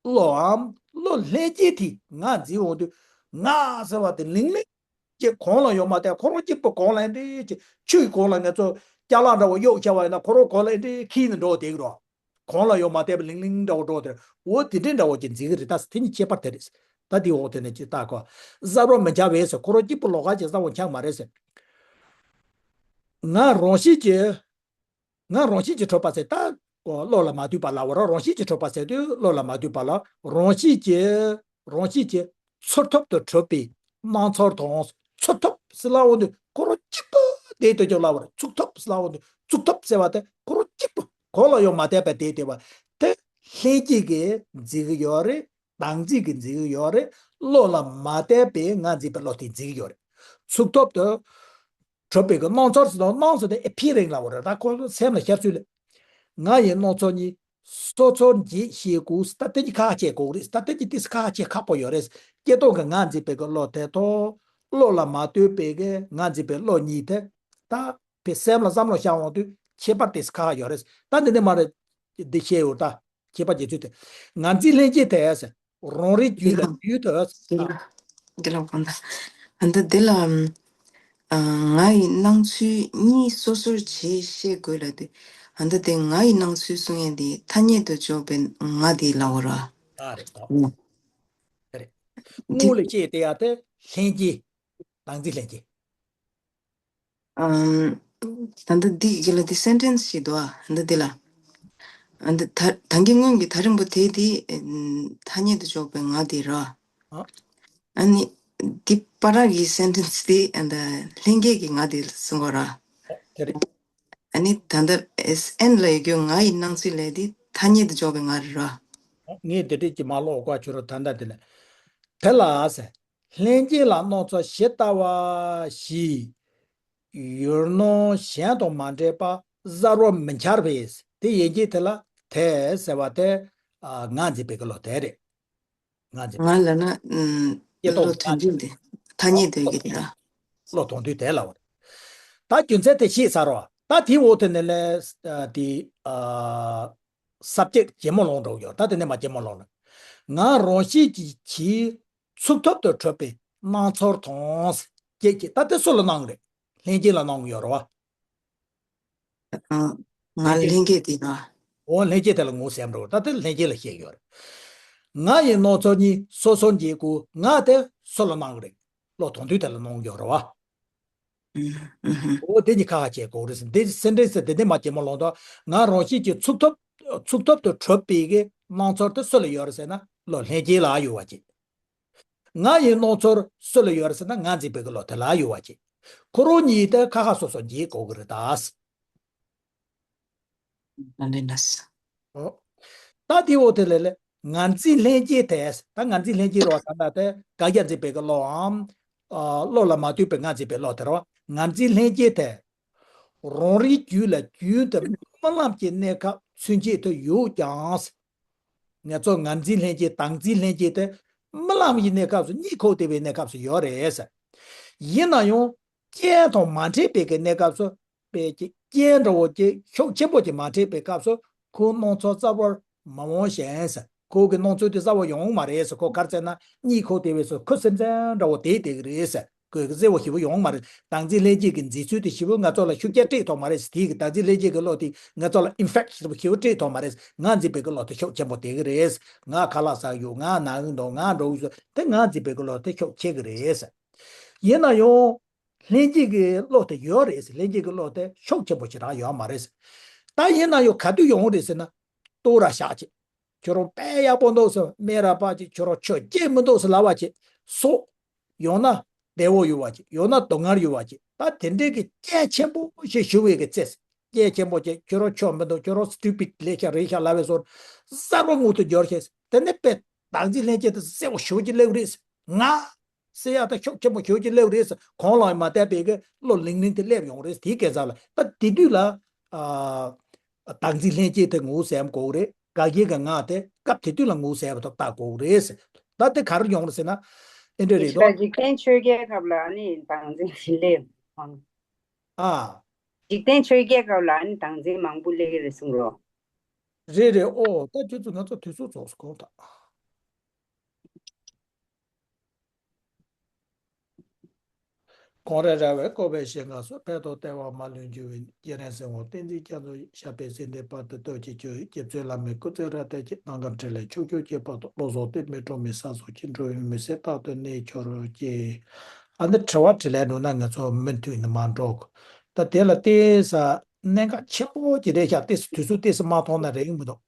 བློའམ་བློ་ལྷན་སྐྱེས་དེ་ང་འཛིན་འོང་དུས། ང་ཟེར་བ་དེ་ལིང་ལིང་གཅིག་གང་ལ་ཡང་མ་ལྟོས། ཁོ་རང་གཅིག་པུ་གང་ལ་ཨེ་འདྲས་ཅིག་ཆུའི་གང་ལ་ང་ཚོ་ཅ་ལག་འདྲ་བོ་གཡུག་བྱས་པ་ཡིན་ན་ཁོ་རང་གང་ལ་ཨེ་འདྲས་འཁྱིལ་ནས་འགྲོ་བསྡད་ཀྱི་རེད། གང་ལ་ཡང་མ་ལྟོས་པའི་ལིང་ལིང་འདྲ་བོ་འགྲོ་དེར། འོ་དེ་འདྲའི་འདྲ་བོ་ཅིག་འཛིན་གྱི་རེད་ད། དེ་ནི་ཁྱད་པར་དེ་རེད། ད་དེའི་འོག་དེ་ནས་ཅིག་ལྟ་གོ། གཟར་བར་མི་འཆར་བས་ཟེར། ཁོ་རང་གཅིག་པུ་ལོགས་ཀ་ཅིག་གཟར་བར་འཆར་མ་རེད་ཟེར། ང་རང་བཞིན་གྱིས། ང་རང་བཞིན་གྱིས་གྲུབ་པ་ཟེར། ད་བློ་ལ་མ་ལྟོས་པ་ལབ་པ་རེད། རང་བཞིན་གྱིས་གྲུབ་པ་ཟེར་དུས་བློ་ལ་མ་ལྟོས་པ་ལ། རང་བཞིན་གྱིས། རང་བཞིན་གྱིས་ཚུར་ཐུབ་ཏུ་གྲུབ་པའི་སྣང་ཚུལ་དང་། ཚུར་ཐུབ་ཟེར་ལབ་འོང་དུས་ཁོ་རང་གཅིག་པུ་དེ་ལྟོས་ཀྱང་ལབ་པ་རེད། ཚུར་ཐུབ་ཟེར་ལབ་འོང་དུས་ཚུར་ཐུབ་ཟེར་བ་དེ་ཁོ་རང་གཅིག་པུ་གང་ལ་ཡང་མ་ལྟོས་པ་དེ་ལྟོས་པ་དེ་ལྷན་སྐྱེས་ཀྱིས་འཛིན་གྱི་ཡོད་རེད། བདག་འཛིན་གྱིས་འཛིན་གྱི་ཡོད་རེད། བློ་ལ་མ་ལྟོས་པའི་ང་འཛིན་པའི་བློ་དེ་འཛིན་གྱི་ཡོད་རེད། ཚུར་ཐུབ་ཏུ་གྲུབ་པའི་གི་སྣང་ཚུལ་ཟེར་དང་། སྣང་ཚུལ་དེ་ཨེ་ཕི་རིང་ལབ་པ་རེད། ད་ཁོ་སེམས་ལ་ཤར་ཚུལ་ལ། ང་ཡི་སྣང་ཚུལ་གཉིས་སོ་སོར་འབྱེད་ཤེས་དགོས། ད་དེ་གཉིས་ཁ་ཁ་ཕྱེ་དགོས་རེད། ད་དེ་གཉིས་ཏོག་ཙམ་ཁ་ཁ་ཕྱེ་ཁག་པོ་ཡོད་རེད། སྐྱེ་སྟོབས་ཀྱི་ང་འཛིན་པའི་གི་བློ་དེ་དང་། བློ་ལ་མ་ལྟོས་པའི་གི་ང་འཛིན་པའི་བློ་གཉིས་དེ། ད་དེ་སེམས་ལ་བསམ་བློ་བཞག་འོང་དུས་ཁྱད་པར་ཏོག་ཙམ་ཁ་ཁ་ཡོད་རེད། ད་འདི་ནས་མར་འདི་བཤད་ཡོད་ད། ཁྱད་པར་འབྱེད་ཚུལ་དེ། ངར་འཛིན་ལྷན་སྐྱེས་དེ། རང་རིག་རྒྱུད་ལ་རྒྱུད་དུ། འདི་ལ་གོ་ད། ཨ་འདི་འདི་ལ། ཨ། ང་ཡི་སྣང་ཚུལ་གཉིས་སོ་སོར་འབྱེད་ཤེས་དགོས་ལབ་དུས། ཨ་འདི་དེ་ང་ཡི་སྣང་ཚུལ་གསུང་ཡས་འདི་ཐ་སྙད་དུ་འཇོག་པའི་ང་དེ་ལབ་པ་རེད། ཨ་རེད་ད། ཨོ། རེད། དངོས་ལ་སྐྱེས་དེ་ཡང་དེ་ལྷན་སྐྱེས། བདག་འཛིན་ལྷན་སྐྱེས། ཨམ། ད་ལྟ་འདི་གི་ལ་འདི་སེན་ཊེན་སི་ཞིག་འདུག་ཨ། འདི་འདི་ལ། ཨ་འདི་ད་ད་གིན་སྔོན་གྱི་ད་རིང་པོ་དེ་འདི་ཐ་སྙད་དུ་འཇོག་པའི་ང་དེ་ར། ཨ། ཨ་ནི་འདི་བར་གྱི་སེན་ཊེན་སི་དེ་ཨ་འདི་ལྷན་སྐྱེས་ཀྱི་ང་དེ་གསུང་བ་ར། དེ་རེད། ཨ་ནི་ད་ལྟ་ཨེས་ཨེན་ལ་ཡོད་རྒྱུ་ང་ཡི་སྣང་ཚུལ་ལས་འདི་ཐ་སྙད་དུ་འཇོག་པའི་ང་རེད་ར། ངས་དེ་འདྲས་ཀྱི་མ་ཀློག་གོ་ཁྱོད་རང་ད་ལྟ་དེ་ལ། དེ་ལ་ཟེར། ལྷན་སྐྱེས་ལ་སྣང་ཚུལ་ཇི་ལྟ་བ་བཞིན་ཡུལ་སྣང་གཞན་དང་མ་འདྲེས་པ་གཟར་བར་མི་འཆར་བས། དེ་ཡན་ཆད་དེ་ལ་དེ་ཟེར་བ་དེ། ཨ། ང་འཛིན་པའི་གི་བློ་དེ་རེད། ང་འཛིན་པའི། ང་ལབ་ན། ཨུམ། སྐྱེ་སྟོབས། བློ་དོན་བསྡུས་དེ་ཐ་སྙད་དུ་ཡོད་ཀྱི་རེད་ལ། བློ་དོན་བསྡུས་དེ་ལབ་པ་རེད། ད་རྒྱུ་མཚན་དེ་ཤེས་ཚར་བ། ད་དེའི་འོག་དེ་ནས་ལས། ཨ། དེ། ཨ། སབ་ཇེག་ཊི་ཇེ་མོ་ལོང་འགྲོ་གི་ཡོད། ད་དེ་ནས་མར་ཇེ་མོ་ལོང་ན། ང་རང་བཞིན་གྱིས་ཚུར་ཐུབ་ཏུ་གྲུབ་པའི་སྣང་ཚུལ་དང་། ཅེས་ཀྱི་ད་དེ་སུ་ལ་སྣང་གི་རེད། ལྷན་སྐྱེས་ལ་སྣང་གི་ཡོད་རེད་བ། ཨ། ང་ལྷན་སྐྱེས་དེ་ན། འོ་ལྷན་སྐྱེས་དེ་ལ་ངོ་ཟེར་འགྲོ། ད་དེ་ལྷན་སྐྱེས་ལ་བཤད་ཡོད་རེད། ང་ཡི་སྣང་ཚུལ་གཉིས་སོ་སོར་འབྱེད་དགོས། ང་དེ་སུ་ལ་སྣང་གི་རེད། བློ་དོན་བསྡུས་དེ་ལ་སྣང་གི་ཡོད་རེད་བ། ཨུ་ཧུ། འོ་དེ་གཉིས་ཁ་ཁ་བྱེད་དགོས་རེད་ཟེར། འདི་སེན་ཊེན་སི་དེ་འདི་མ་ཇེ་མོ་ལོང་དུས། ང་རང་བཞིན་གྱིས་ཚུར་ཐུབ། ཚུར་ཐུབ་ཏུ་གྲུབ་པའི་གི་སྣང་ཚུལ་དེ་སུ་ལ་ཡོད་རེད་ཟེར་ན། བློ་ལྷན་སྐྱེས་ལ་ཡོད་པ་ཅིག་ང་ཡི་སྣང་ཚུལ་སུ་ལ་ཡོད་རེད་ཟེར་ན། ང་འཛིན་པའི་གི་བློ་དེ་ལ་ཡོད་པ་ཅིག་ཁོ་རང་གཉིས་དེ་ཁ་ཁ་སོ་སོ་འབྱེད་དགོས་གི་རེད་ད། ཨོ། ད་དེའི་འོག་དེ་ལས་ལས། ངར་འཛིན་ལྷན་སྐྱེས་དེ། ད་ངར་འཛིན་ལྷན་སྐྱེས་རེད་བ། ད་ལྟ་དེ་དགག་བྱ་འཛིན་པའི་གི་བློའམ། ཨ། བློ་ལ་མ་ལྟོས་པའི་ང་འཛིན་པའི་བློ་དེ་རེད་བ། ངར་འཛིན་ལྷན་སྐྱེས་དེ། རང་རིག་རྒྱུད་ལ་རྒྱུན་དུ་རྨི་ལམ་གྱི་གནས་སྐབས་ཚུན་ཆད་དུ་ཡོད་ཀྱང་། ང་ཚོ་ངར་འཛིན་ལྷན་སྐྱེས་བདག་འཛིན་ལྷན་སྐྱེས་དེ་རྨི་ལམ་གྱི་གནས་སྐབས་སུ་གཉིད་ཁུག་བསྡད་པའི་གནས་སྐབས་སུ་ཡོད་རེད་ཟེར། ཡིན་ན་ཡང་། རྐྱེན་དང་མ་འཕྲད་པའི་གི་གནས་སྐབས་སུ། པའི་ཀྱི་རྐྱེན་འདྲ་བོ་ཀྱི་ཤུགས་ཆེན་པོ་ཅིག་མ་འཕྲད་པའི་སྐབས་སུ་ཁོའི་སྣང་ཚུལ་རྩ་བར་མ་འོང་ཞིང་ཟེར། ཁོ་གི་སྣང་ཚུལ་དེ་རྩ་བར་ཡོང་མ་རེད་ཟེར། ཁོ་ག་རེ་ཟེར་ན་གཉིད་ཁུག་བསྡད་པའི་ཚོ་ཁུ་སིམ་སིམ་འདྲ་བོ་དེ་བསྡད་ཀྱི་རེད་ཟེར། ཁོ་གི་གསལ་བོ་ཞེ་པོ་ཡོང་མ་རེད། བདག་འཛིན་ལྷན་སྐྱེས་ཀྱི་མཛེས་ཚུལ་དེ་ཞེ་པོ་ང་ཚོ་ལ་ཤུགས་རྐྱེན་སྤྲད་ཐུབ་མ་རེད་ཟེར། དེ་གི་བདག་འཛིན་ལྷན་སྐྱེས་ཀྱི་བློ་དེ་ང་ཚོ་ལ་ཨིན་ཕེག་ཞེ་པོ་ཞེ་པོ་སྤྲད་ཐུབ་མ་རེད། ང་འཛིན་པའི་གི་བློ་དེ་ཤུགས་ཆེན་པོ་བསྡད་ཀྱི་རེད། ང་ཁ་ལག་ཟ་གི་ཡོད། ང་ན་གི་འདུག་ང་འགྲོ་གི་ཡོད། དེ་ང་འཛིན་པའི་གི་བློ་དེ་ཤུགས་ཆེ་གི་རེད། ཡིན་ན་ཡང་ལྷན་སྐྱེས་ཀྱི་བློ་དེ་ཡོད་རེད་ཟེར། ལྷན་སྐྱེས་ཀྱི་བློ་དེ་ཤུགས་ཆེན་པོ་ཞེ་དྲག་ཡོད་མ་རེད་ཟེར། ད་ཡིན་ན་ཡང་ག་དུས་ཡོང་རེད་ཟེར་ན། ལྟོ་ར་བཞག་ཅིག་ཁྱོད་རང་དཔེ་ཡག་པོ་འདུག་ཟེར། སྨན་ར་ཕབ་ཅིག་ཁྱོད་རང་ཆོས་སྐྱེ་མི་འདུག་ཟེར་ལབ་པ་ཅིག་སོགས། ཡང་ན་བདེ་བོ་ཡོད་པ་ཅིག་ཡང་ན་སྡུག་བསྔལ་ཡོད་པ་ཅིག་ད་དེ་འདྲའི་གི་རྐྱེན་ཆེན་པོ་ཞིག་ཞུ་བའི་གི་ཚེ། རྐྱེན་ཆེན་པོ་ཅིག་ཁྱོད་རང་ཆོས་མི་འདུག་ཁྱོད་རང་སི་ཊུ་པིཌ་ལས་ཀྱང་རེད་ཤག་ལབ་པའི་བཟོ་འདྲ་གསར་བ་མངོན་དུ་གྱུར་ཞིང་། དེ་ནས་དཔེ་བདག་འཛིན་ལྷན་སྐྱེས་དེ་གསལ་བོ་ཞེ་པོ་ཅིག་སླེབས་རེད། ང་ཟེར་ཡག་དེ་ཤུགས་ཆེན་པོ་ཞེ་པོ་ཅིག་སླེབས་རེད། གོང་ལ་མ་བལྟས་པའི་གི་བློ་ལིང་ལིང་དེ་སླེབས་ཡོང་རེད། དེའི་སྐད་ཆ་ལ་ད་དེ་དུས་ལ། ཨ། བདག་འཛིན་ལྷན་སྐྱེས་དེ་ངོ་བོ་ཟེར་གོ་གི་རེད། དགག་བྱའི་གི་ངག་དེ་སྐབས་དེ་དུས་ལ་ངོ་བོ་ཟེར་བ་དེ་བཏགས་གོ་གི་རེད། ད་དེ་ག་རེ་ཡོང་རེད་ཟེར་ན། ཨེ་འདྲ་རེད་དོ། འཇིག་རྟེན་ཆོས་བརྒྱད་སྐབས་ལ་ནི་བདག་འཛིན་སླེབས། ཨ། འཇིག་རྟེན་ཆོས་བརྒྱད་སྐབས་ལ་ནི་བདག་འཛིན་མང་པོ་སླེབས་ཀྱི་རེད་གསུང་རོགས། རེད་རེད། ཨོ་ད་ཁྱོད་ཚོ་ང་ཚོ་དུས་ཚོད་རྫོགས་སོང་གོ་ད། ཀོང་རལ་ར་བས་བསྐོར་བའི་ཞིང་ཁམས་སུ། ཕན་དང་བདེ་བ་མ་ལུས་འབྱུང་བའི་རྒྱལ་རིགས་སྲིད་དབང་བསྟན་འཛིན་རྒྱ་མཚོ་ཡི། ཞབས་པད་སྲིད་མཐའི་བར་དུ་བརྟན་ཅིང་གྱུར། རྗེ་བཙུན་བླ་མའི་སྐུ་ཚེ་རབ་བརྟན་ཅིང་། གནམ་ཁམས་འཕྲིན་ལས་ཕྱོགས་བཅུར་ཁྱབ་པ་དང་། བློ་བཟང་བསྟན་པའི་སྒྲོན་མེ་གསལ་སོགས་ཀྱིས། འགྲོ་བའི་མུན་སེལ་རྟག་ཏུ་གནས་གྱུར་ཅིག་ཨ་ནི་དྲི་བ་དྲིས་ལན་འགྲོ་ན་ང་ཚོ་མུ་མཐུད་ནས་མར་འགྲོ། ད་དེ་ལ་ཏོག་ཙམ་གནད་འགག་ཆེན་པོ་ཅིག་རེད་ཤག་ཏོག་ཙམ་དུས་ཚོད་ཏོག་ཙམ་མ་ཐོག་ན་རེད་མི་འདུག